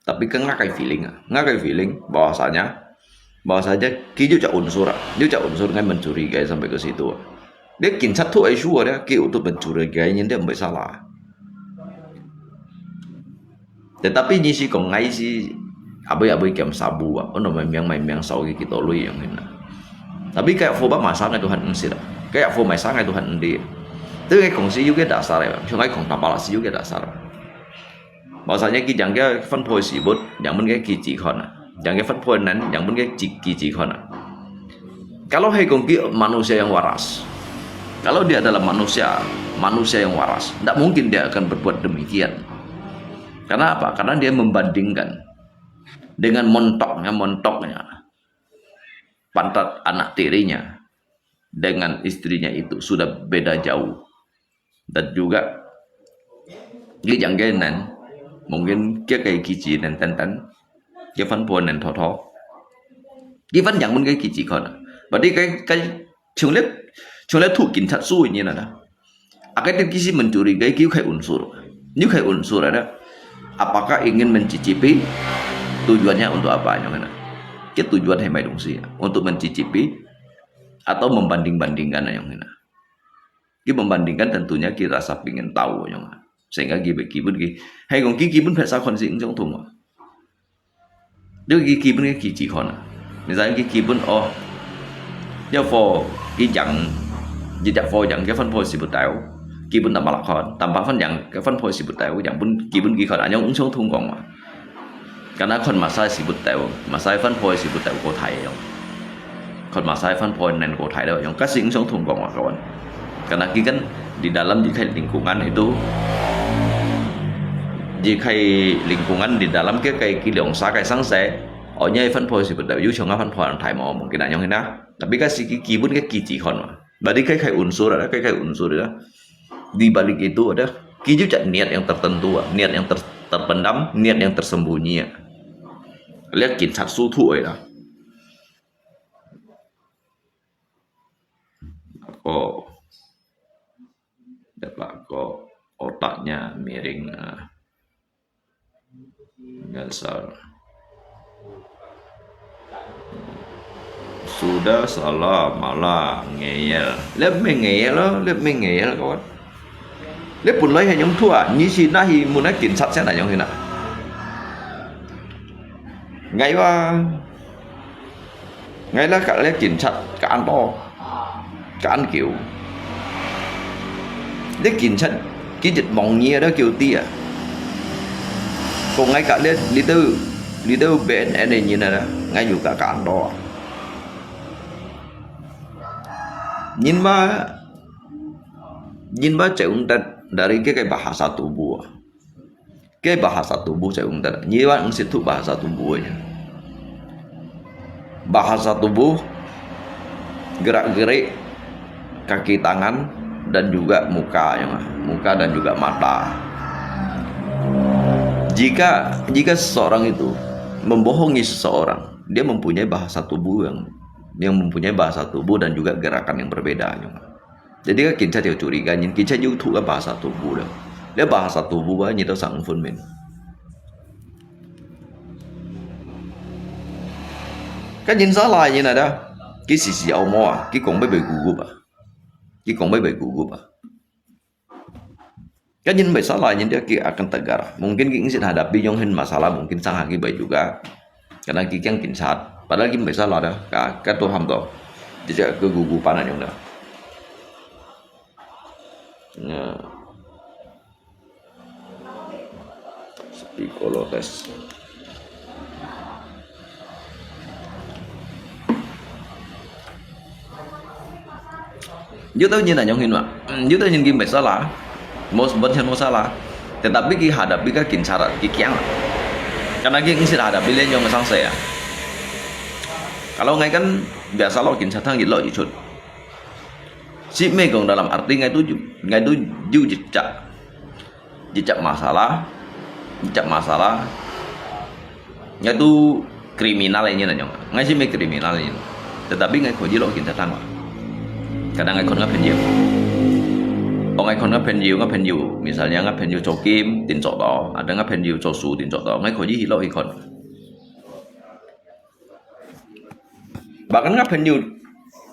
Tapi kan𠊎个feeling啊，𠊎个feeling，bahwasanya，bahwasanya佢有隻unsur啊，有隻unsur𠊎mencurigai sampai ke situ啊。你警察都會輸啊，佢有都mencurigai，人哋毋會salah。Tetapi你係講𠊎係，abis-abis kiam sabu啊，ono memang memang sau kita lui yang hina。Tapi kaya fo ba masa ngai Tuhan ngsit啊，kaya fo masa ngai Tuhan ngsit。Tapi kaya kong si yuke dasar ya，像kaya kong Tampalak si yuke dasar。Bahwasanya佢將个分配事物，讓分个記者看啊，將个分配人，讓分个記記者看啊。Kalau係講佢manusia yang waras, kalau dia adalah manusia, manusia yang waras, ndak mungkin dia akan berbuat demikian. Karena apa? Karena dia membandingkan dengan montoknya, montoknya pantat anak tirinya dengan istrinya itu sudah beda jauh. Dan juga，佢將个人，mungkin佢个記者人等等，佢分配人偷偷，佢分讓分个記者看啊。Berarti該該從來從來都警察輸人啊啦。啊，該啲記者mencurigai，佢有kaya unsur，有kaya unsur啊啦。Apakah ingin mencicipi？Tujuannya untuk apa yang kena？佢tujuan係買東西啊，untuk mencicipi atau membanding-bandingkan yang kena。Ki membandingkan tentunya ki rasa pingin tahu yang. Sehingga ki, ki pun ki, hai kong ki, ki pun biasa kon si eng song thung. Dia ki, ki pun ki ci kon. Misalnya ki, ki pun oh, dia fo ki jang, ki jak fo jang, ki fan fo si bu tau. Ki pun tambah lakon, tambah fan jang, ki fan fo si bu tau, jang pun, ki pun ki kon, anyong eng song thung kong ma. Kana kon masai si bu tau, masai fan fo si bu tau ko thai yong. Kon masai fan fo nen ko thai yong, kasi eng song thung kong ma kawan. Karena ki kan di dalam di kai lingkungan itu, di kai lingkungan di dalam ke kai ki liong sa kai sang se, oh nyai fan fo si bu tau, yu chong fan fo thai mo, mungkin anyong hina. Tapi kasi ki, ki pun ke ki ci kon ma. Berarti kai kai unsur ada, kai kai unsur ada. Di balik itu ada kijut niat yang tertentu, niat yang ter, terpendam, niat yang tersembunyi. Lihat kin satu tu lah. Oh, dapat kok otaknya miring. Nggak salah. Sudah salah malah ngeyel. Lep me ngeyel lo, lep me ngeyel kawan. Lep pun lai hanyong thua, ni si nahi muna kin sat siya na yong hina. Ngai wa. Ngai la ka le kin sat ka an to. Ka an kiu. Le kin sat ki jet mong ni da kiu ti a. Ko ngai ka le little little ben ene ni na da. Ngai yu ka ka an to. Nyin ba nyin ba cheung ta dari ke ke bahasa tubuh. Ke bahasa tubuh saya ungkap. Nyiwan ngsit tu bahasa tubuh ya. Bahasa tubuh, gerak-gerik kaki tangan dan juga muka ya, muka dan juga mata. Jika jika seseorang itu membohongi seseorang, dia mempunyai bahasa tubuh yang yang mempunyai bahasa tubuh dan juga gerakan yang berbeda ya. Jadi ka kin sat yu curiga nyin kin sat yu thu ka bahasa tubuh da. Le bahasa tubuh ba nyi to sang phun min. Ka nyin salah nyin ada. Ki si si au mo a, ki kong bai bai gugup a. Ki kong bai bai gugup a. Ka nyin bai salah nyin dia ki akan tegar. Mungkin ki ngsit hadapi yong hin masalah mungkin sang haki bai juga. Karena ki kiang kin sat. Padahal ki bai salah da. Ka ka to ham to. Jadi ke gugupan anyong da. Ya. Psikologes. Yu tau nyin anyong hin ma. Yu tau nyin ki bai salah. Mos bon chan mos salah. Tetapi ki hadapi ka kin sat ki kiang. Karena ki ngsit hadapi le nyong sang saya. Kalau ngai kan biasa lo kin sat thang lo ichut. Si me kong dalam arti ngai tu ngai tu yu jejak. Jejak masalah, jejak masalah. Ngai tu kriminal ini na nyong. Ngai si me kriminal ini. Tetapi ngai ko jilo kin sat thang. Kadang𠊎看𠊎朋友，哦，𠊎看𠊎朋友，𠊎朋友，misalnya𠊎朋友做game，定做到，ada𠊎朋友做書，定做到，𠊎可以去落去看。Bahkan𠊎朋友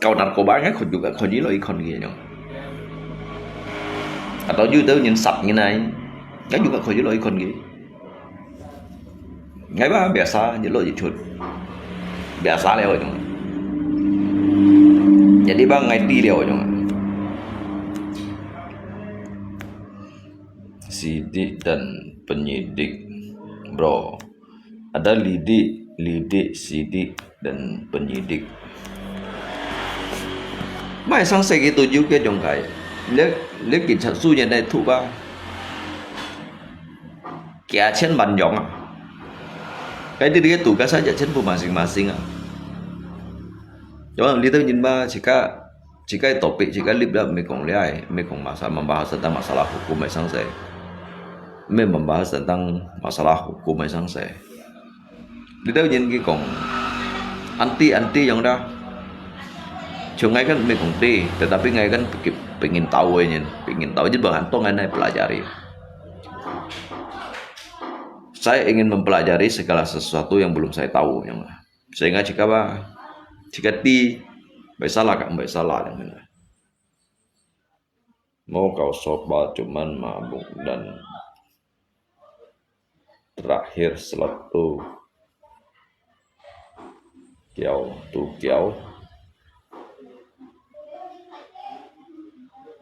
搞narkoba，𠊎可以，可以落去看佢樣。Atau有兜人殺人啊，𠊎又可以落去看佢。 Ngai ba biasa je lo je chut. Biasa liao jong. Jadi ba ngai ti liao jong. Sidik dan penyidik, bro. Ada lidik, lidik, sidik, dan penyidik. Mai sang se gitu juga jong kai. Lek, lek kita su je nai tu ba. Kia chen ban yong ah. Cái đi cái tủ cái sa chia chen bu masing-masing ah. Yo, li tao nyin ba, chỉ cả, chỉ cái topic, chỉ cái lip đó, mi kong liai, mi kong masa, membahas tentang masalah hukum mai sang se. Mi membahas tentang masalah hukum mai sang se. Li tao nyin ki kong, anti, anti yong da. Chung ngai kan mi kong ti, tetapi ngai kan pengin tahu nyin, pengin tahu. Jadi bang antong ngai nai pelajari. Saya ingin mempelajari segala sesuatu yang belum saya tahu, yang sehingga jika ba, jika ti, bai salah kak, bai salah yang mana. Mau kau sobat cuman mabuk dan terakhir slot tu kiau, tu kiau.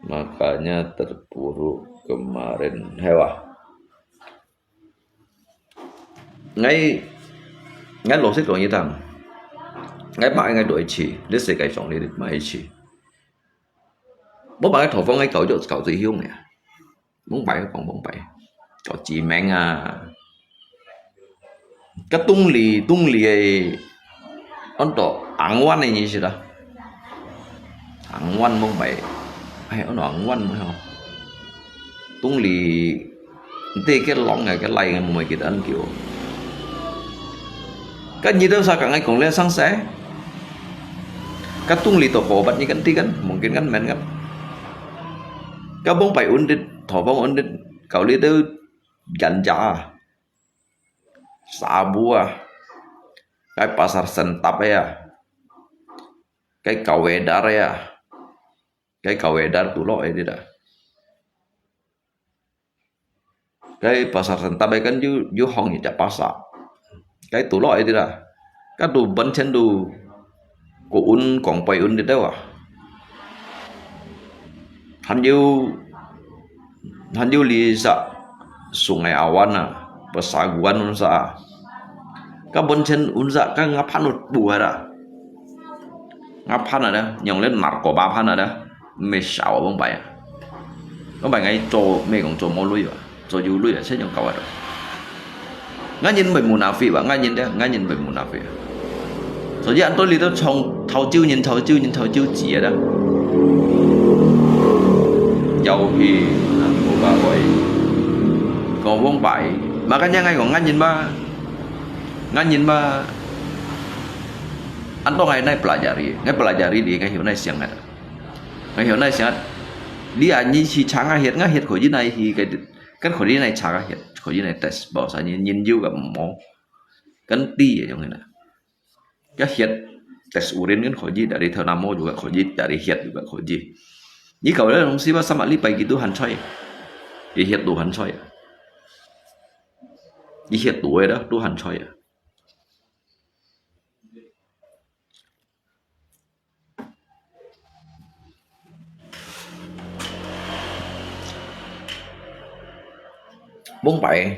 Makanya terpuruk kemarin. Hewa. Ngai, ngai lo se kong yitang. Ngai pa ngai do ichi, le se kai song le ma ichi. Bo ba thọ phong ngai kau jo kau zui hiung ya. Mong bai kong mong bai. Kau chi meng a. Ka tung li, tung li ai. An to ang wan ni si da. Ang wan mong bai. Ai, an to ang wan mo ho. Tung li, nte ke long ngai ke lai ngai mo mai kit an kiu. Kan nyi tau sa ka ngai kong le sang se. Ka tung li to ko bat ni kan ti kan, mungkin kan men kan. Ka bong pai un dit, tho bong un dit, kau li tau jan ja. Sabu ah. Kai pasar sentap ya. Kai kawedar ya. Kai kawedar tulok ya tidak. Kai pasar sentap ya kan yu, yu hong ya pasar. Kai tulok ya tidak. Ka tu ban chen tu ko un kong pai un di tau ah. Han yu, han yu li sa Sungai Awan ah, pasaguan un sa. Ka ban chen un sa ka ngaphan ut bu ara. Ngaphan ada, nyong le narkoba phan ada. Me sao bong pai. Bong pai ngai cho me kong cho mo lui ba. Cho yu lui ba, chen nyong kau ada. Ngai nyin bai munafik ba, ngai nyin de, ngai nyin bai munafik. Cho ye an to li to chong thao chiu nyin, thao chiu nyin, thao chiu chi ada. Yau hi, narkoba oi. Kong bong pai. Makanya ngai kong ngai nyin ba. Ngai nyin ba. An to ngai nai pelajari, ngai pelajari di ngai hiu nai siang ada. Ngai hiu nai siang. Di anyi si chang ngai hiet, ngai hiet ko ji nai hi kai, kan ko ji nai chang ngai hiet, ko ji nai tes bao sa nyin nyin yu ka mo. Kan ti ya yong na. Ka hiet tes urin kan ko ji dari thao namo juga ko ji, dari hiet juga ko ji. Ni kau le nong si ba sama li pai ki tu han choi. Ki hiet tu han choi. Ki hiet tu da tu han choi. Bong pai.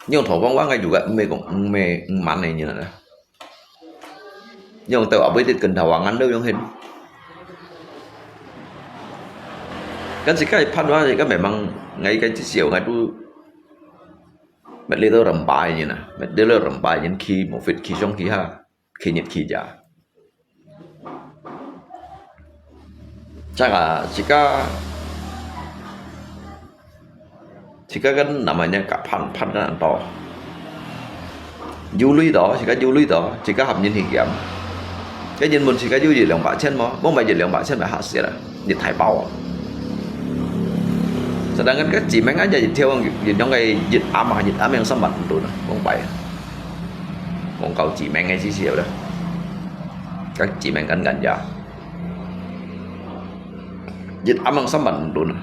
Nyong thong bong wang ngai juga me kong me man ne nyi na. Nyong tau abai tit ken thawangan lo nyong hen. Kan si kai phan wa si kan memang ngai kai chi siau ngai tu. Met li to rem pai nyi na. Met li lo rem pai nyi khi mo fit khi song khi ha. Khi nyit khi ja. Chaka, chika, chika kan namanya ka phan, phan kan to. Yu lui to, chika yu lui to, chika hap nyin hi kiam. 該人問自家有一兩百千無？無買一兩百千買下雪啊，一大包啊。Sedangkan該紙鉼啊，一條，一兩個一暗啊，一暗樣三萬五啊，講白啊。講到紙鉼个時節了，該紙鉼緊緊呀，一暗樣三萬五啊。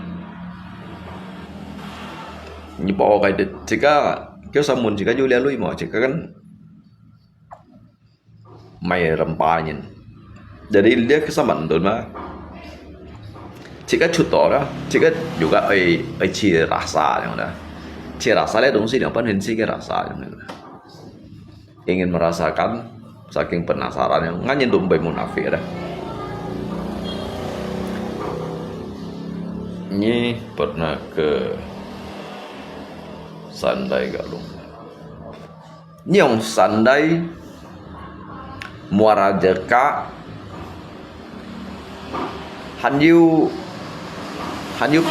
你包該自家，叫三萬自家有這鐳無？自家kan 買兩百銀。Jadi這三萬五嘛，自家出到啦，自家又个愛，愛去rasa樣啦。去rasa這東西，兩百分去个rasa樣啦。Ingin merasakan, saking penasaran yang, ngan nyen tuh munafik dah. Nyi pernah ke Sandai Galung? Nyong Sandai, Muara Jeka, 還有，還有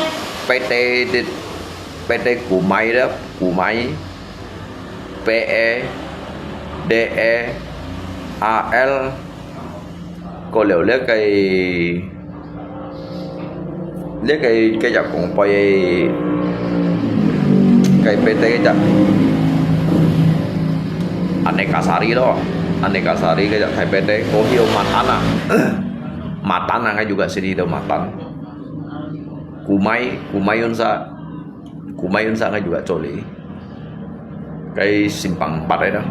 PT，PT Kumai的，Kumai, PE, DE, AL, 過了這個，這個，這隻公會个PT个隻Aneka Sari咯，Aneka Sari个隻大PT，過去有Matan啊，Matan啊，𠊎juga sini都Matan。Kumai，Kumai Unsa，Kumai Unsa𠊎juga做哩。該Simpang Empat个啦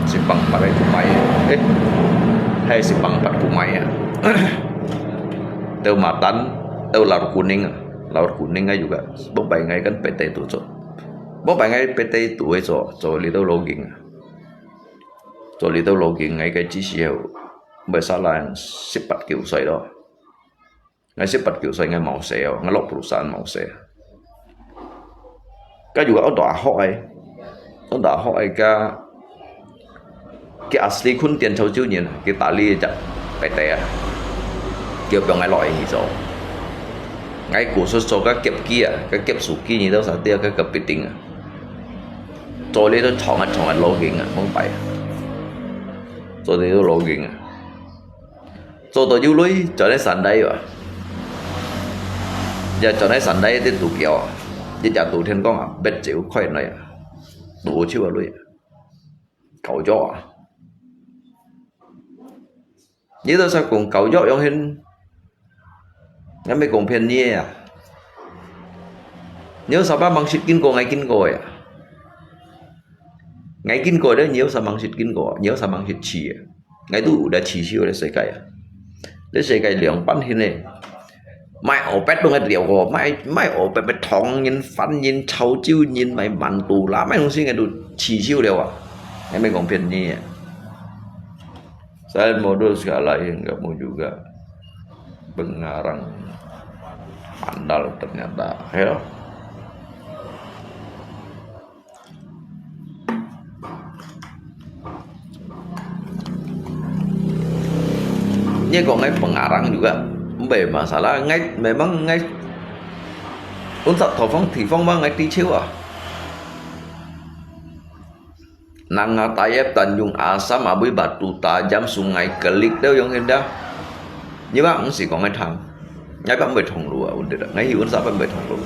，Simpang Empat个Kumai，誒，係Simpang Empat Kumai啊。到Matan，到Laut Kuning啊，Laut Kuning啊juga，bông pai ngai kan PT tu做，bông pai ngai PT tu做，做哩到logging啊。 做哩到logging，𠊎个至少毋會salah十八九歲咯。𠊎十八九歲，𠊎mau死哦，𠊎落perusahaan mau死。該juga有大學个，有大學个，佢，佢asli Khun Tian潮州人，佢打理隻PT啊，佢放𠊎落去做。𠊎故事做个夾機啊，个夾手機，你都識得个，个必定啊。 做哩都長啊長啊logging啊，bông pai啊。做哩都logging啊。做到有鐳，轉來Sandai啊。也轉來Sandai這渡橋啊，一隻渡天光啊，別走開來啊，渡手啊鐳啊，搞咗啊。 你都識講教育樣形，𠊎毋係講騙你啊。你有三百吂識經過，𠊎經過啊。𠊎經過了，你有三吂識經過，你有三吂識試啊。𠊎都有來試手這世界啊。這世界兩半形呢， 賣烏白都𠊎了過，賣，賣烏白，賣唐人、番人、潮州人，賣滿都啦，賣東西𠊎都試手了啊。𠊎毋係講騙你啊。Saya modus ka lain, kamu juga pengarang handal ternyata, ya. 你講个pengarang juga，毋係masalah，𠊎memang𠊎，unsa地方地方嘛，𠊎知手啊。Nanga Tayab, Tanjung Asam，abui Batu Tajam，Sungai Kelik，都用个。你話毋係講个聽。 𠊎毋會通路啊，問題啦，𠊎去Unsa毋會通路。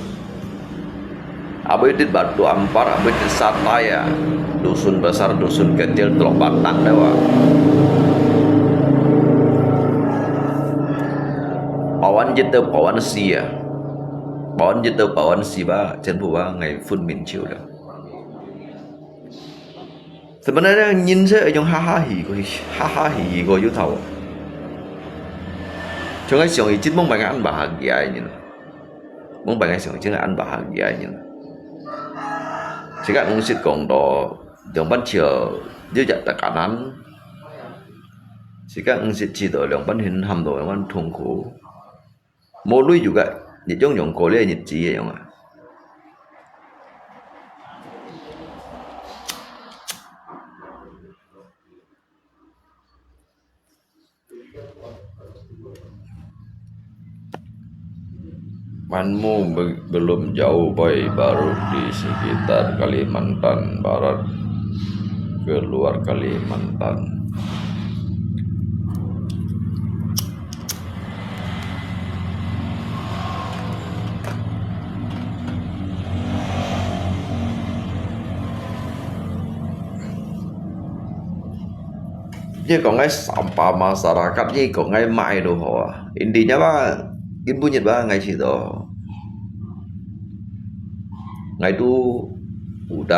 Abui dit Batu Ampar，abui dit Sataya，Dusun Besar，Dusun Kecil，Teluk Batang，對吧？Pawan一到Pawan四啊，Pawan一到Pawan四吧，全部啊，𠊎分明手了。 Sebenarnya人係一種哈哈喜个，哈哈喜喜个有頭。像𠊎上一節mong pai𠊎恁bahagia个人，mong pai𠊎上一節恁bahagia个人。自家毋識講到，兩半條，有隻tekanan，自家毋識知道兩半形喊到兩半痛苦。 無鐳juga，一種用過个日子个樣啊。Manmu be-, belum jauh, Boy, baru di sekitar Kalimantan Barat, keluar Kalimantan. 你講个sampah masyarakat，你講个麼个都好啊。Intinya吧，今晡日吧，𠊎試著，𠊎都有得，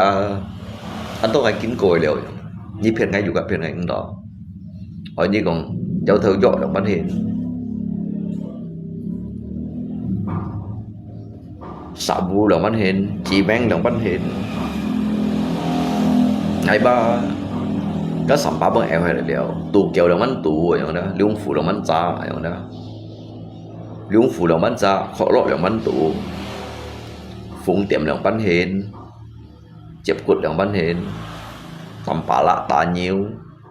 安到𠊎經過了，你騙𠊎又个騙𠊎毋到。哦，你講搖頭藥兩分錢，sabu兩分錢，cimeng兩分錢，𠊎吧，該sampah分搖下來了，都繳兩分都，樣个，兩副兩分扎，樣个，兩副兩分扎，可樂兩分都，紅點兩分錢。 接骨兩分錢，三巴拉打牛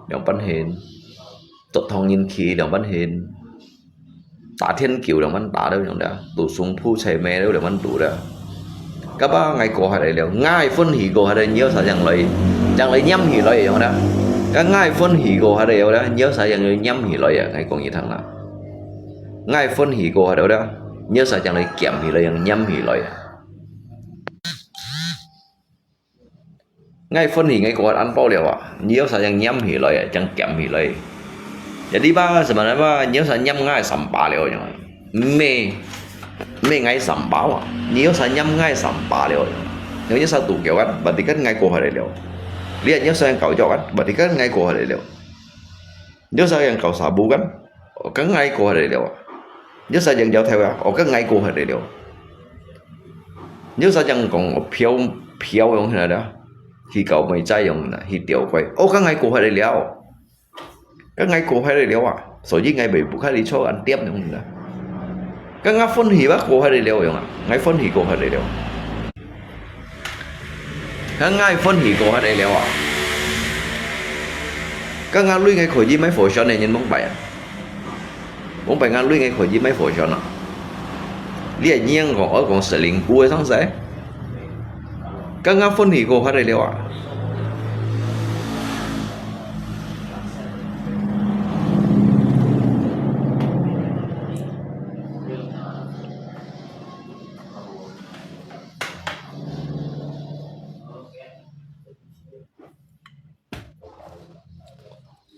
兩分錢，竹筒人企兩分錢，打天狗兩分打了樣个，都送鋪菜賣了兩分都了。該把𠊎過下來了，𠊎歡喜過下來，你有啥樣來，樣來黏起來樣个？該𠊎歡喜過下來了，你有啥樣來黏起來啊？𠊎講你聽啦，𠊎歡喜過下來了，你有啥樣來撿起來，樣黏起來啊？ 𠊎歡喜，𠊎過安到了啊！你有啥樣黏起來啊？樣撿起來。Jadi吧，sebenarnya吧，你有啥黏𠊎sampah了樣啊？咩，咩𠊎sampah啊！你有啥黏𠊎sampah了樣啊？你有啥都繳啊？Berarti kan𠊎過下來了。你有啥搞腳啊？Berarti kan𠊎過下來了。你有啥樣搞sabu kan？哦，kan𠊎過下來了啊！你有啥樣搖頭啊？哦，kan𠊎過下來了。 你有啥樣講，哦，飄，飄樣起來了，去搞妹仔樣啦，去釣鬼。哦，kan𠊎過下來了，kan𠊎過下來了啊，所以𠊎袂不開你坐安店樣啦。Kan𠊎歡喜吧過下來了樣啊，𠊎歡喜過下來了。Kan𠊎歡喜過下來了啊。Kan𠊎鐳𠊎可以買火燒个人蒙白啊。 往擺𠊎鐳𠊎可以買火燒啊。你係仰講，愛講selingkuh个上勢？Kan𠊎歡喜過下來了啊。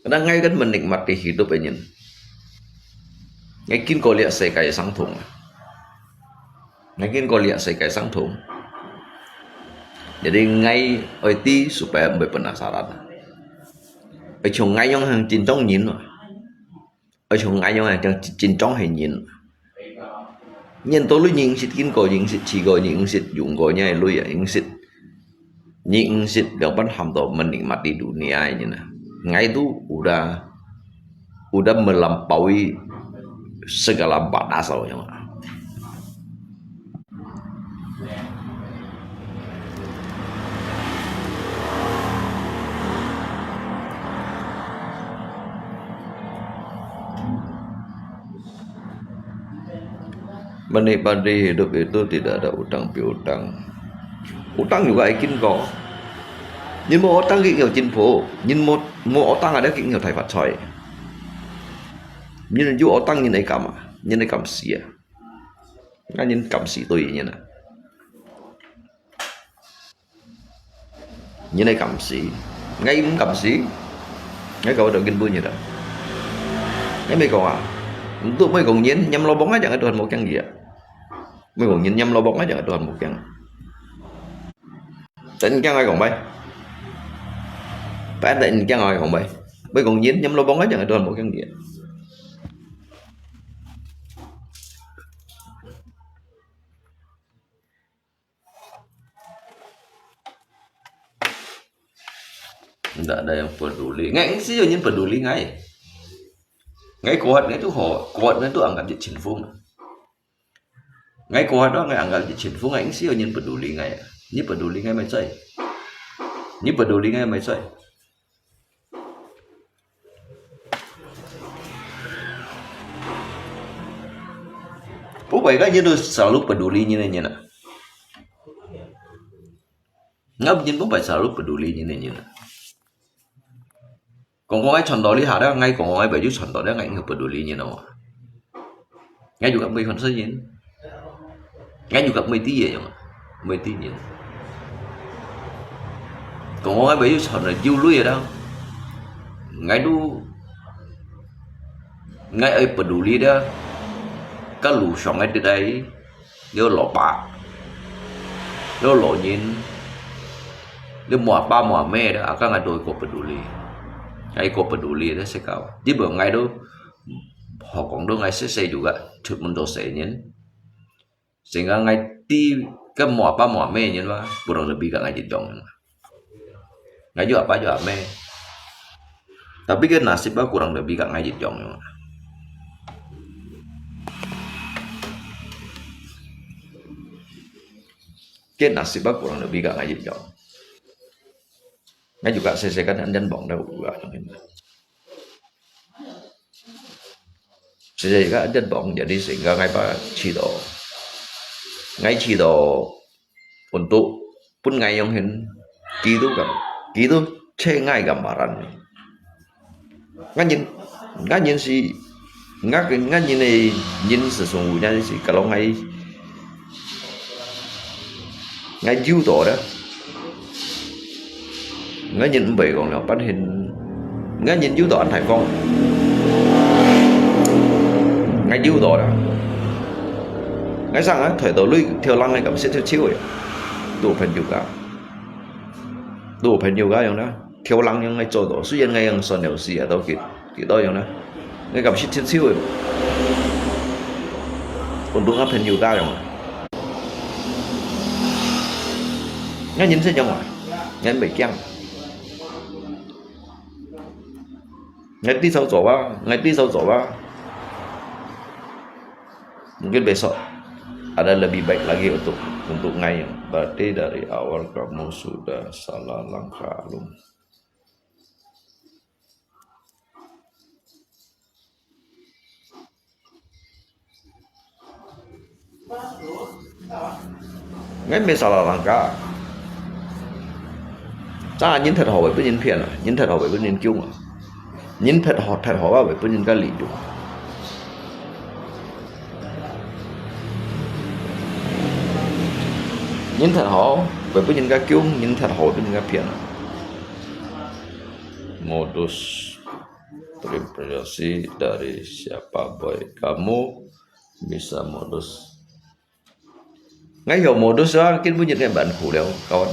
Kadang𠊎kan menikmati hidup个人，𠊎經過這世界个傷痛啊，𠊎經過這世界个傷痛。Jadi𠊎愛知supaya毋會penasaran，愛像𠊎樣行正常人啊，愛像𠊎樣行正正常个人。 Nyan tolu nyingsik kin ko nyingsik ciko nyingsik yung ko nyai lui ya nyingsik. Nyingsik dapat ham to menikmati dunia ini na. Ngai tu udah udah melampaui segala batas awalnya. Menikmati hidup itu tidak ada utang piutang. Utang juga ikin ko. Nyin mo utang ki ngiau chin pho. Nyin mo mo utang ada ki ngiau thai fat choi. Nyin ju utang nyin ai kam ah. Nyin ai kam si ah. Ngai nyin kam si tui nyin ah. Nyin ai kam si. Ngai im kam si. Ngai kau ada gin bunyi dah. Ngai mai kong ah. Untuk mai kong nyin nyam lobong aja ngai Tuhan mau kiang dia. Mai kong nyin nyam lobong aja ngai Tuhan mau kiang. Tánh kiang ngai kong bai. Tánh tánh kiang ngai kong bai. Mai kong nyin nyam lobong aja ngai Tuhan mau kiang dia. Ndak ada yang peduli. Ngai ngsi yo nyin peduli ngai. Ngai kuat ngai tu ho, kuat ngai tu anggap je chính phủ. Ngai kuat đó ngai anggap je chính phủ ngai ngsi yo nyin peduli ngai. Nyi peduli ngai mai chai. Nyi peduli ngai mai chai. Bố bảy cái như tôi selalu peduli như này như này. Ngap jin bố bảy selalu peduli như này như này. Kong kong ai chọn đó lý hả đó, ngay kong kong ai bảy ju chọn đó đó, ngay ngap peduli như nào. Ngai juga mei hon sa yin. Ngai juga mei ti ye yong. Mei ti yin. Kong kong ai bai yu chon na yu lui da. Ngai du ，𠊎愛peduli dia，該路上个這个，這老伯，這老人，這無阿爸無阿姆个，啊，該𠊎都愛過peduli，𠊎過peduli个，世界。Di ba𠊎都，學講到𠊎細細就个，出門做細人。 Sehingga ngai ti kan mua apa mua me nyen wa, kurang lebih ka ngai jejong nyen wa. Ngai jua apa jua me. Tapi kan nasib wa kurang lebih ka ngai jejong nyen wa. Kan nasib wa kurang lebih ka ngai jejong. Ngai juga sese kan anjan bong da wa. Sese kan anjan bong jadi sehingga ngai pa chito. Ngai chito untuk pun ngai yong hin kitu kan. Kitu che ngai gambaran. Ngan yin, ngan yin si, ngan, ngan yin e, yin sesungguhnya si kalau ngai, ngai jiu to da. Ngan yin mbai kong liao pan hin, ngan yin jiu to an thai kong. Ngai jiu to da. Ngai sang an thai to lui thiau lang ngai kam sit thiau chiu ya. Tu phen jiu ka. Tu phen jiu ka yong da. Thiau lang yong ngai cho to, suyan ngai yong son liao si a, to kit, kit to yong na. Ngai kam sit thiau thiau e. Untuk ngai phen jiu ka yong na. Ngai yin se yong wa. Ngai mbai kiang. Ngai ti sao cho wa, ngai ti sao cho wa. Mungkin besok ada lebih baik lagi untuk, untuk ngai. Berarti dari awal kamu sudah salah langkah, Lung. Ngai mbai salah langkah. Chang yin thet hop wei pun yin phian a, yin thet hop wei pun yin kiung a. Yin thet hop, thet hop a wei pun yin ka li yung. Yin thet hop wei pun yin ka kiung, yin thet hop wei pun yin ka phian a. Modus. Terima kasih dari siapa boy. Kamu bisa modus. Ngai hio modus a, kin pun yin ngai ban khu liao, kawan.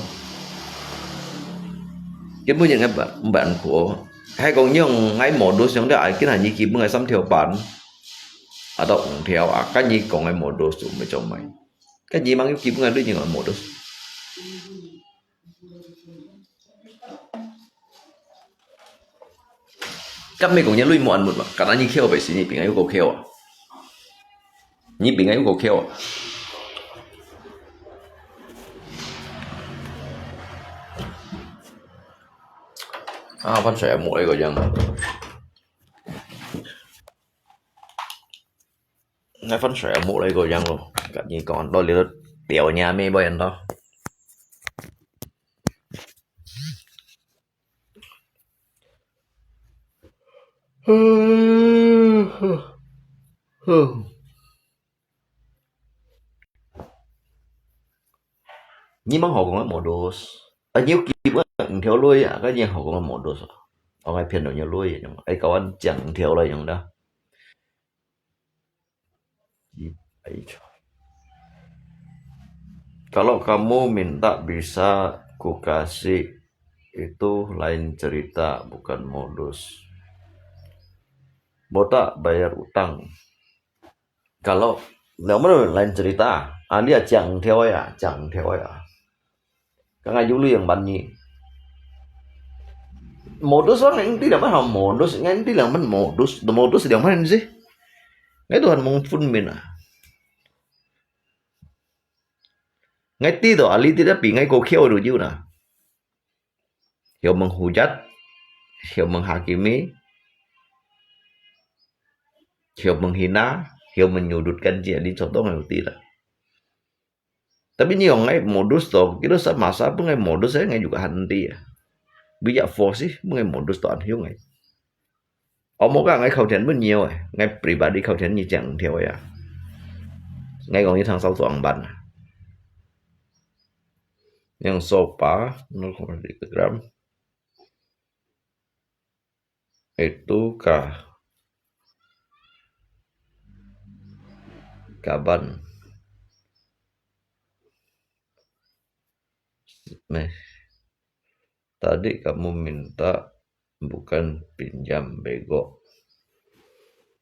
Kin pun yin ngai ban, ban khu. Hai kong yong ngai modus yong da ai kin han yi ki pun ngai sam thiau pan. Atau ung thiau a, kan yi kong ngai modus tu mbai chong mai. Kan yi mang yu ki pun ngai lui yin ngai modus. Kap me kong nyi lui mo an mut ma, kata nyi kheo bai si nyi ping ayu ko kheo. Nyi ping ayu ko kheo. Ah, pan sai mo ai ko yang. Ngai fan sui a muk lai ko yang lo. Kat nyi kong lo li lo tiao nya me bo yan to. Nyi mang hok kong modus. A nyi ki bu ang thiao lui a, ka nyi hok kong modus. Ong ai phian lo nyi lui. Ai kawan chang thiao lai yang da. Kalau kamu minta bisa ku kasih, itu lain cerita, bukan modus. Botak bayar utang. Kalau, lain cerita, ah, dia chang thiao ya, chang thiao ya. Ka ngai yu lui yang ban nyi. Modus wang ngai ti liang ban ha modus, ngai ti liang ban modus, modus liang ban si. Ngai Tuhan mong phun min a. Ngai ti to ali ti tapi ngai ko kheo ru yu na. Hio menghujat, hio menghakimi, hio menghina, hio menyudutkan ji ali contoh ngai ti la. Tapi nyi yong ngai modus to, kilo sa masa pun ngai modus, ngai juga han ti ya. Bijak force sih, pun ngai modus to an hiu ngai. Omo ka ngai khau thian pun nyi ya, ngai pribadi khau thian nyi chang thiao ya. Ngai kong nyi thang sau tuang ban. Yang sopa, nol koma tiga gram. Itu ka kaban. Meh. Tadi kamu minta bukan pinjam, bego.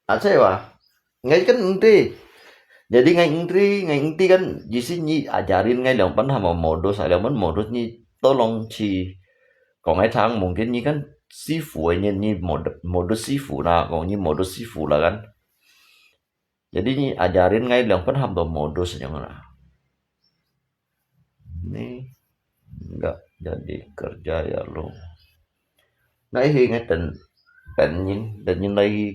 Aceh wah, ngai kan ngerti. Jadi ngai ngerti, ngai ngerti kan, di sini ajarin ngai 兩班 sama modus, 兩班 modus ni tolong si kong ai thang, mungkin ni kan sifu ai ni, ni modus, modus sifu na, kong ni modus sifu lah kan. Jadi ni ajarin ngai 兩班 sama modus yang lah. Ni enggak jadi kerja ya lo. Ngai hi ngai ten ten nyin, ten nyin lai hi.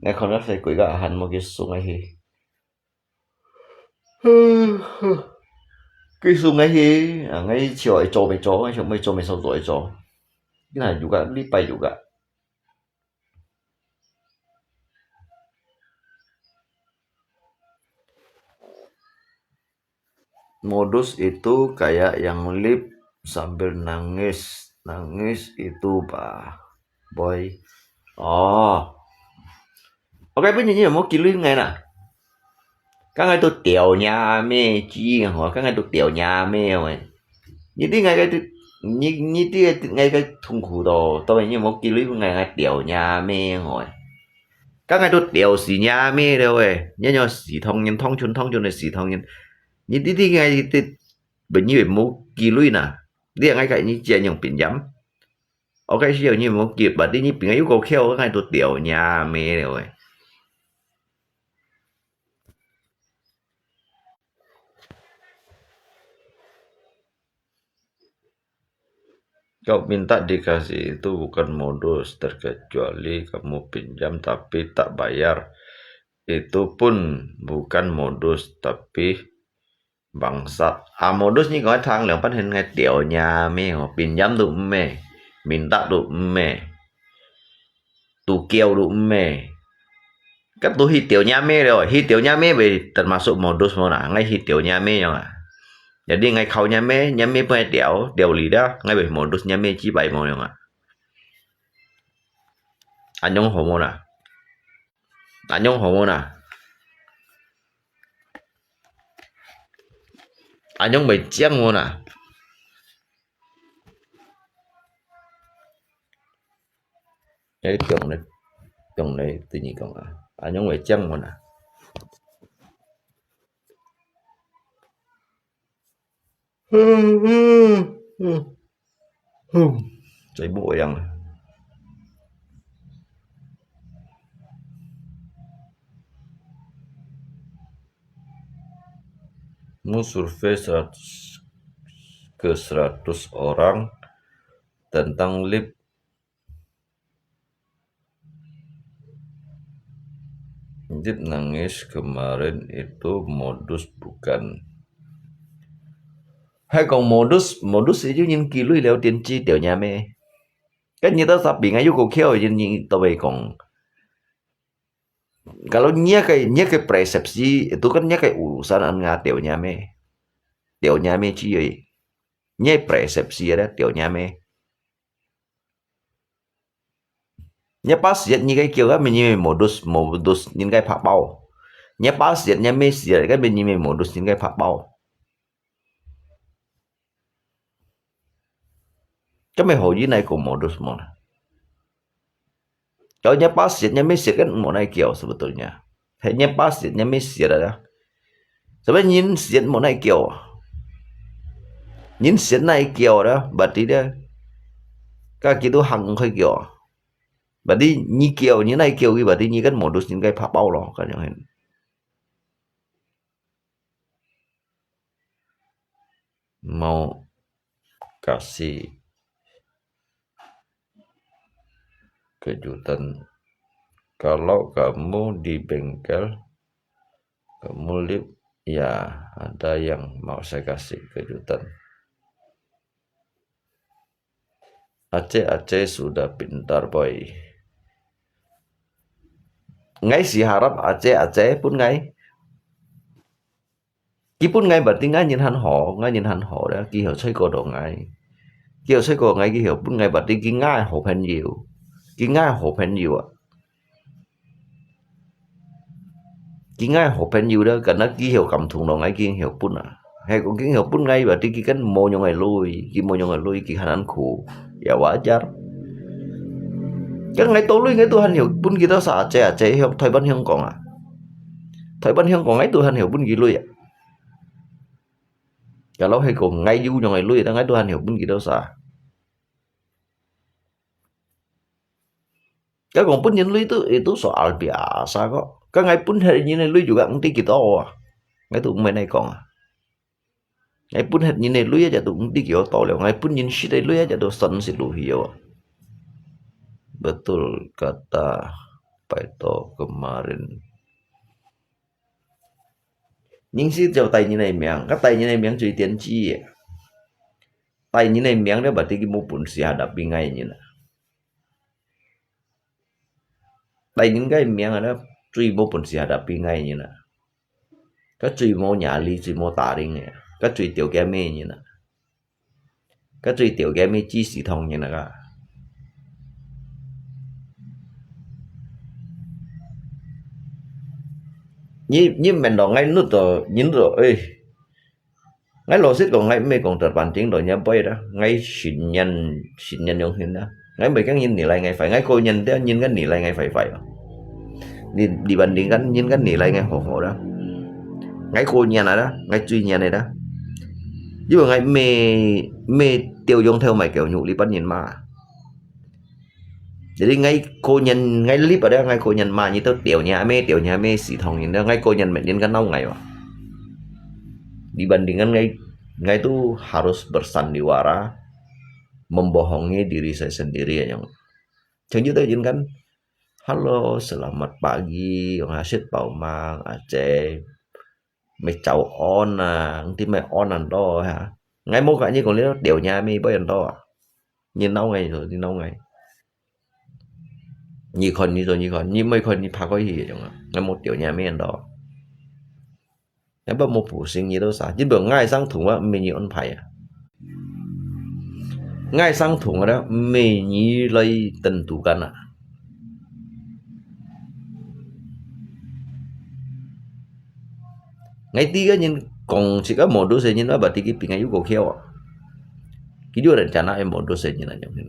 Ngai khon ngai sai kui ga han mo ki su ngai hi. Ki su ngai hi, ah, ngai chiu ai cho mai cho, ngai chiu mai cho mai sau zo ai cho. Ki na juga, li pai juga. Modus itu kayak yang lip sambil nangis. Nangis itu bah, boy. Oh. Okay, pun ni mo ki lui ngai na. Ka ngai tu tiao nya me chi ho, ka ngai tu tiao nya me oi. Ni ti ngai ka tu, ni, ni ti ngai ka thung khu to, to ni mo ki lui ngai ngai tiao nya me oi. Ka ngai tu tiao si nya me le oi. Ni nyo si thong yin, thong chun, thong chun le si thong yin. Ni ti ti ngai ti, ben ni mo ki lui na. Dia ngai ka ni chia nyong pin yam. Okay, si ni mo ki, ba ti ni pin yu ko keo ngai tu tiao nya me le oi. Kau minta dikasih itu bukan modus, terkecuali kamu pinjam tapi tak bayar. Itu pun bukan modus, tapi bangsat. Ah, modus ni kong thang 兩班 hen ngai tiao nya me ho, pinjam tu me, minta tu me. Tu keo tu me. Kan tu hi tiao nya me le, hi tiao nya me be termasuk modus mo na, ngai hi tiao nya me yong ah. Jadi ngai khau nya me, nya me pun ngai tiao, tiao li da, ngai be modus nya me chi bai mo yong ah. Anyong ho mo na. Anyong ho mo na. Anyong be chiang mo na. Ai, tiong le, tiong le, ti ni kong ah. Anyong be chiang mo na. Sai bu yang. Mu survei seratus, ke seratus orang tentang lip Dip nangis kemarin itu modus bukan? Hai kong modus, modus itu nyin ki lui liao tian chi tiao nya me. Kan nyi ta sapi ngai yu ko keo nyin nyi to wei kong. Kalau nyi ke, nyi ke persepsi itu kan nyi ke urusan an nga tiao nya me. Tiao nya me chi yoi. Nyi persepsi ada tiao nya me. Nyi pa siat nyi ke keo kan nyi me modus, modus nyin ke phak pau. Nyi pa siat nyi me siat kan nyi me modus nyin ke phak pau. Kan me ho yi nai ko modus mo na. Kalau nyi pa siat nyi me siat kan mo nai keo sebetulnya. Hai nyi pa siat nyi me siat ada. Sebab nyin siat mo nai keo. Nyin siat nai keo ada, berarti dia. Ka kitu hang khoi keo. Berarti nyi keo, nyi nai keo ki, berarti nyi kan modus nyin ke phak pau lo, kan yang hen. Mau kasih kejutan. Kalau kamu di bengkel, kamu lip, ya, ada yang mau saya kasih kejutan. Aceh-aceh sudah pintar, boy. Ngai si harap aceh-aceh pun ngai. Ki pun ngai berarti ngai nyin han ho, ngai nyin han ho dah, ki heo choi ko do ngai. Ki heo choi ko ngai, ki heo pun ngai berarti ki ngai ho 朋友. Ki ngai ho 朋友 ah. 佢𠊎好朋友了，karena佢曉感動了𠊎，佢曉分啊。係講佢曉分𠊎，berarti佢kan無樣个鐳，佢無樣个鐳，佢還恁苦，ya wajar。該𠊎多鐳，𠊎都還曉分佢多少啊？這啊，這香，台灣香港啊，台灣香港，𠊎都還曉分佢鐳啊。Kalau係講𠊎有樣个鐳，但𠊎都還曉分佢多少啊？ 該講分人鐳都，itu soal biasa kok。該𠊎分忒人个鐳juga毋知幾多啊。𠊎都毋會來講啊。𠊎分忒人个鐳啊，就都毋知幾多了。𠊎分人食个鐳啊，就都算食落去啊。Betul kata Paito kemarin。認識就帶人个名，該帶人个名最典籍个。 帶人个名了，berarti佢無本事hadapi𠊎人啊。帶人个名啊，最無本事hadapi𠊎人啊。該最無nyali，最無taring个，該最條件个人啊。該最條件个知識通人啊，該。你，你面到𠊎，你都，你都，哎， 𠊎老實講，𠊎毋係講terbanding到人家背啦，𠊎信念，信念用心啦。𠊎毋係講人nilai𠊎壞，𠊎個人个人个nilai𠊎壞壞哦。你，你bandingkan人个nilai𠊎好好啦。𠊎個人啊啦，𠊎最人个啦。因為𠊎毋係，毋係吊羊頭賣狗肉，你分人罵。 Jadi，𠊎個人，𠊎lipat啊，𠊎個人嘛，你都吊你阿姆，吊你阿姆，死通人，𠊎個人每天kan鬧𠊎哇。Dibandingkan𠊎，𠊎都harus bersandiwara，membohongi diri saya sendiri啊，樣。Chang juta jin kan, "Halo, selamat pagi, 我食飽嗎，阿姐？ Mày chào ôn à, ti mày ôn ăn đó hả?" Ngai mô cả như còn lý đó, tiểu nhà mày bao ăn đó à? Nhìn nấu ngày rồi, nhìn nấu ngày. Như còn như rồi, như còn, như mày còn như phá có gì vậy, ngai mô tiểu nhà mày ăn đó. Ngai bao mô phủ sinh như đó sao? Chứ bảo ngai sang thùng á, mày như ôn phải à? Ngai sang thùng á, mê nyi lai tên tu kan à. Ngai ti cái nhìn kong chỉ có một đứa sinh nhìn mà bà ti cái pin ngai yu khéo à. Cái đứa đàn chán ai một đứa sinh nhìn là nhung hin.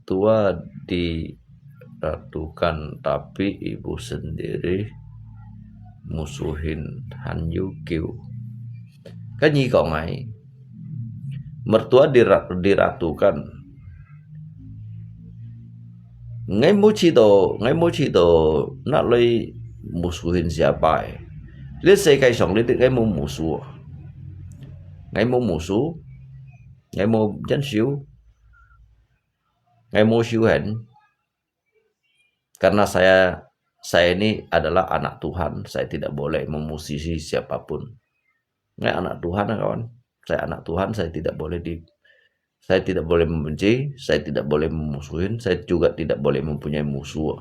Tua diratukan, tapi ibu sendiri musuhin, han yu kiu. Kan nyi kong ai, mertua dira-, diratukan. Ngai mô chỉ tỏ, ngai mô chỉ tỏ nak lai musuhin siapa ai. Lê sê kai sòng lê ngai mô musu. Ngai mô musu. Ngai mô chân siu. Ngai mô siu hèn. Karena saya, saya ini adalah anak Tuhan, saya tidak boleh memusuhi siapapun. Ngai anak Tuhan, kawan. Saya anak Tuhan, saya tidak boleh di-, saya tidak boleh membenci, saya tidak boleh memusuhin, saya juga tidak boleh mempunyai musuh.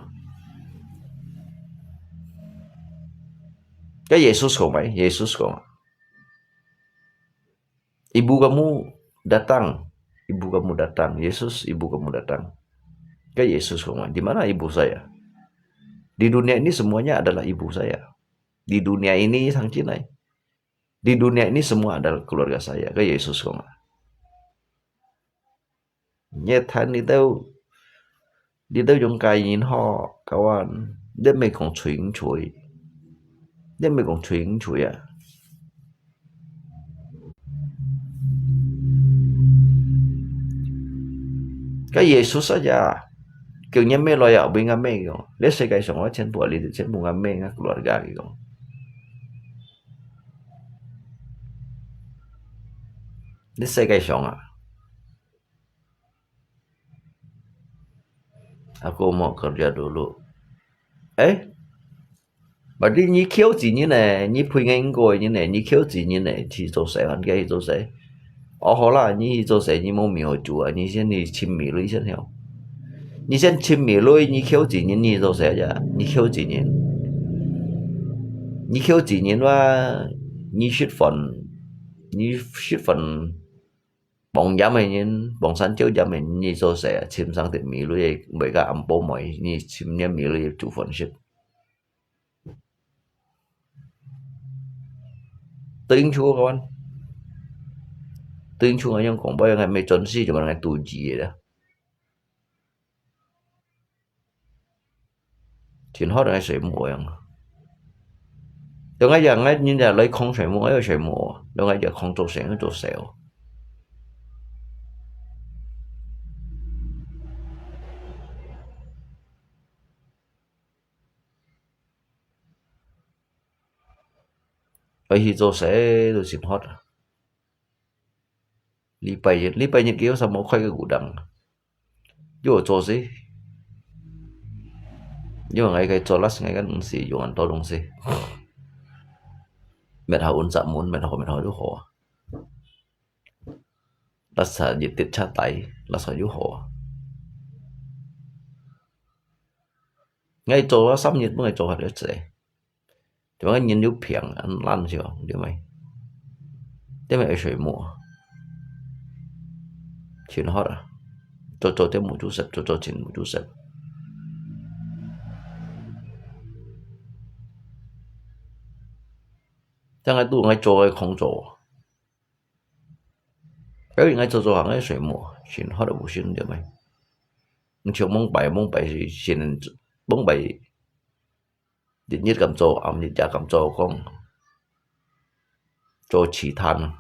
Kan Yesus kong mai, Yesus kong. Ibu kamu datang, ibu kamu datang, Yesus, ibu kamu datang. Kan Yesus kong mai, di mana ibu saya? Di dunia ini semuanya adalah ibu saya. Di dunia ini sang chinai. Di dunia ini semua adalah keluarga saya. Kan Yesus kong mai. Ngiê than đi têu, đi têu yong kai nhin hò, kawan, ngiê mê kong chuing chuối. Ngiê mê kong chuing chuối à. Kan Yesus aja, kêu ngiê mê lòi à, bui ngà mê kong. Lê sê kai sòng wá chén bùa lì, chén bùa ngà mê ngà keluarga kong. Lê sê kai sòng à. Aku mau kerja dulu. Eh? Berarti你求子人呢，你陪人過人呢，你求子人呢，去做事，還該去做事。哦，好啦，你去做事，你無米好煮啊，你先去尋米類先哦。你先尋米類，你求子人，你做事呀，你求子人。你求子人哇，你食飯，你食飯， 傍晡个人，傍山照晡个人，你做事啊，尋生得米類，每个暗晡晡，你尋个米類煮飯食。對應出个關，對應出个樣講，不然𠊎毋係專心，就把𠊎肚子个啦。真好，𠊎睡目樣。兩個月，𠊎人家來看睡目，𠊎又睡目，兩個月看做事，又做事哦。 愛去做事都真好啊。禮拜日，禮拜日佢有啥無開个古董，又有做事。因為𠊎个做last，𠊎个東西用很多東西，搣好搵閘門，搣好搣好就好啊。Last日跌車底，last又好啊。𠊎做啊三日，本來做下了仔。 就講人又平，恁懶是無？對無？對無？愛睡目，真好啊！做做這目珠色，做做真目珠色。這樣𠊎都愛做个工作。 哎，𠊎做做下𠊎睡目，真好到無神，對無？毋像往擺，往擺係先，往擺日日敢做，暗日也敢做，講做試探啊，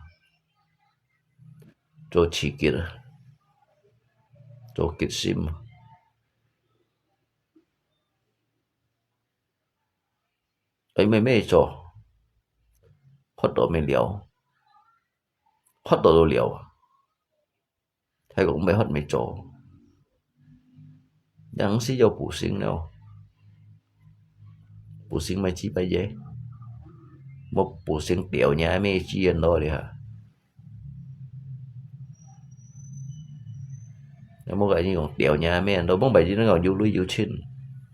做刺激啊，做激心啊。 哎，乜乜做，發到乜了，發到都了啊。還講乜發乜做，樣式要補性了，補性乜幾百year，無補性掉你乜幾年多了哈。 𠊎無甲你講掉你乜恁多，往擺你講有鐳有錢，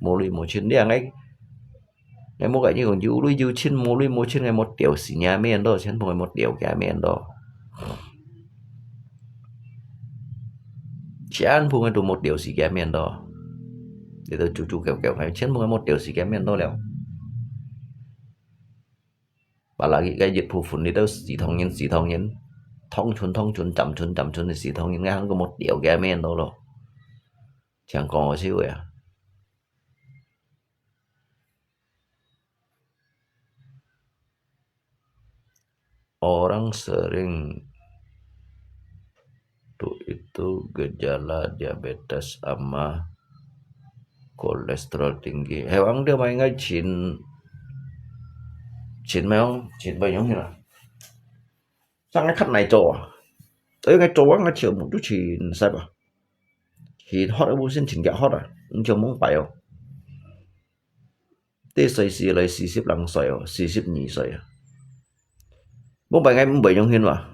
無鐳無錢，你啊𠊎，𠊎無甲你講有鐳有錢，無鐳無錢，𠊎無掉死你乜恁多，全部𠊎無掉佢乜恁多。全部𠊎都無掉死佢乜恁多。你都煮煮攪攪，𠊎全部𠊎無掉死佢乜恁多了。 把那個一部分你都四通人，四通人，通村通村，站村站村个四通人，𠊎還過無掉佢乜恁多咯。像講个笑个啊。Orang sering tu itu gejala diabetes ama kolesterol tinggi. Hewang dia mai ngai chin, chin mai ong, chin mai ong hina. Sang ngai khat nai cho. Tapi ngai cho ngai chiu mu tu chin sai ba. Chin hot abu sin chin kia hot ah. Ngai chiu mong pai oh. 這歲時來四十零歲哦，四十二歲啊。往擺𠊎毋會用心哇。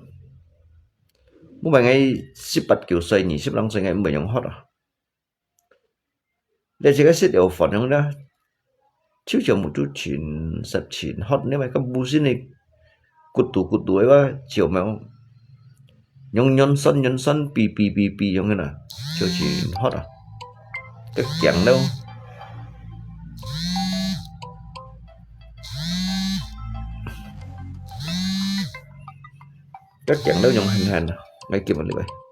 往擺𠊎十八九歲、二十零歲，𠊎毋會用學啊。這自家食了飯樣啦，就像目珠前、十前，學你咪个無心个咕嘟咕嘟个哇，就無。 用軟酸軟酸，嗶嗶嗶嗶用个啦，就係好啦。个強了，个強了用狠狠啦，來，今日禮拜。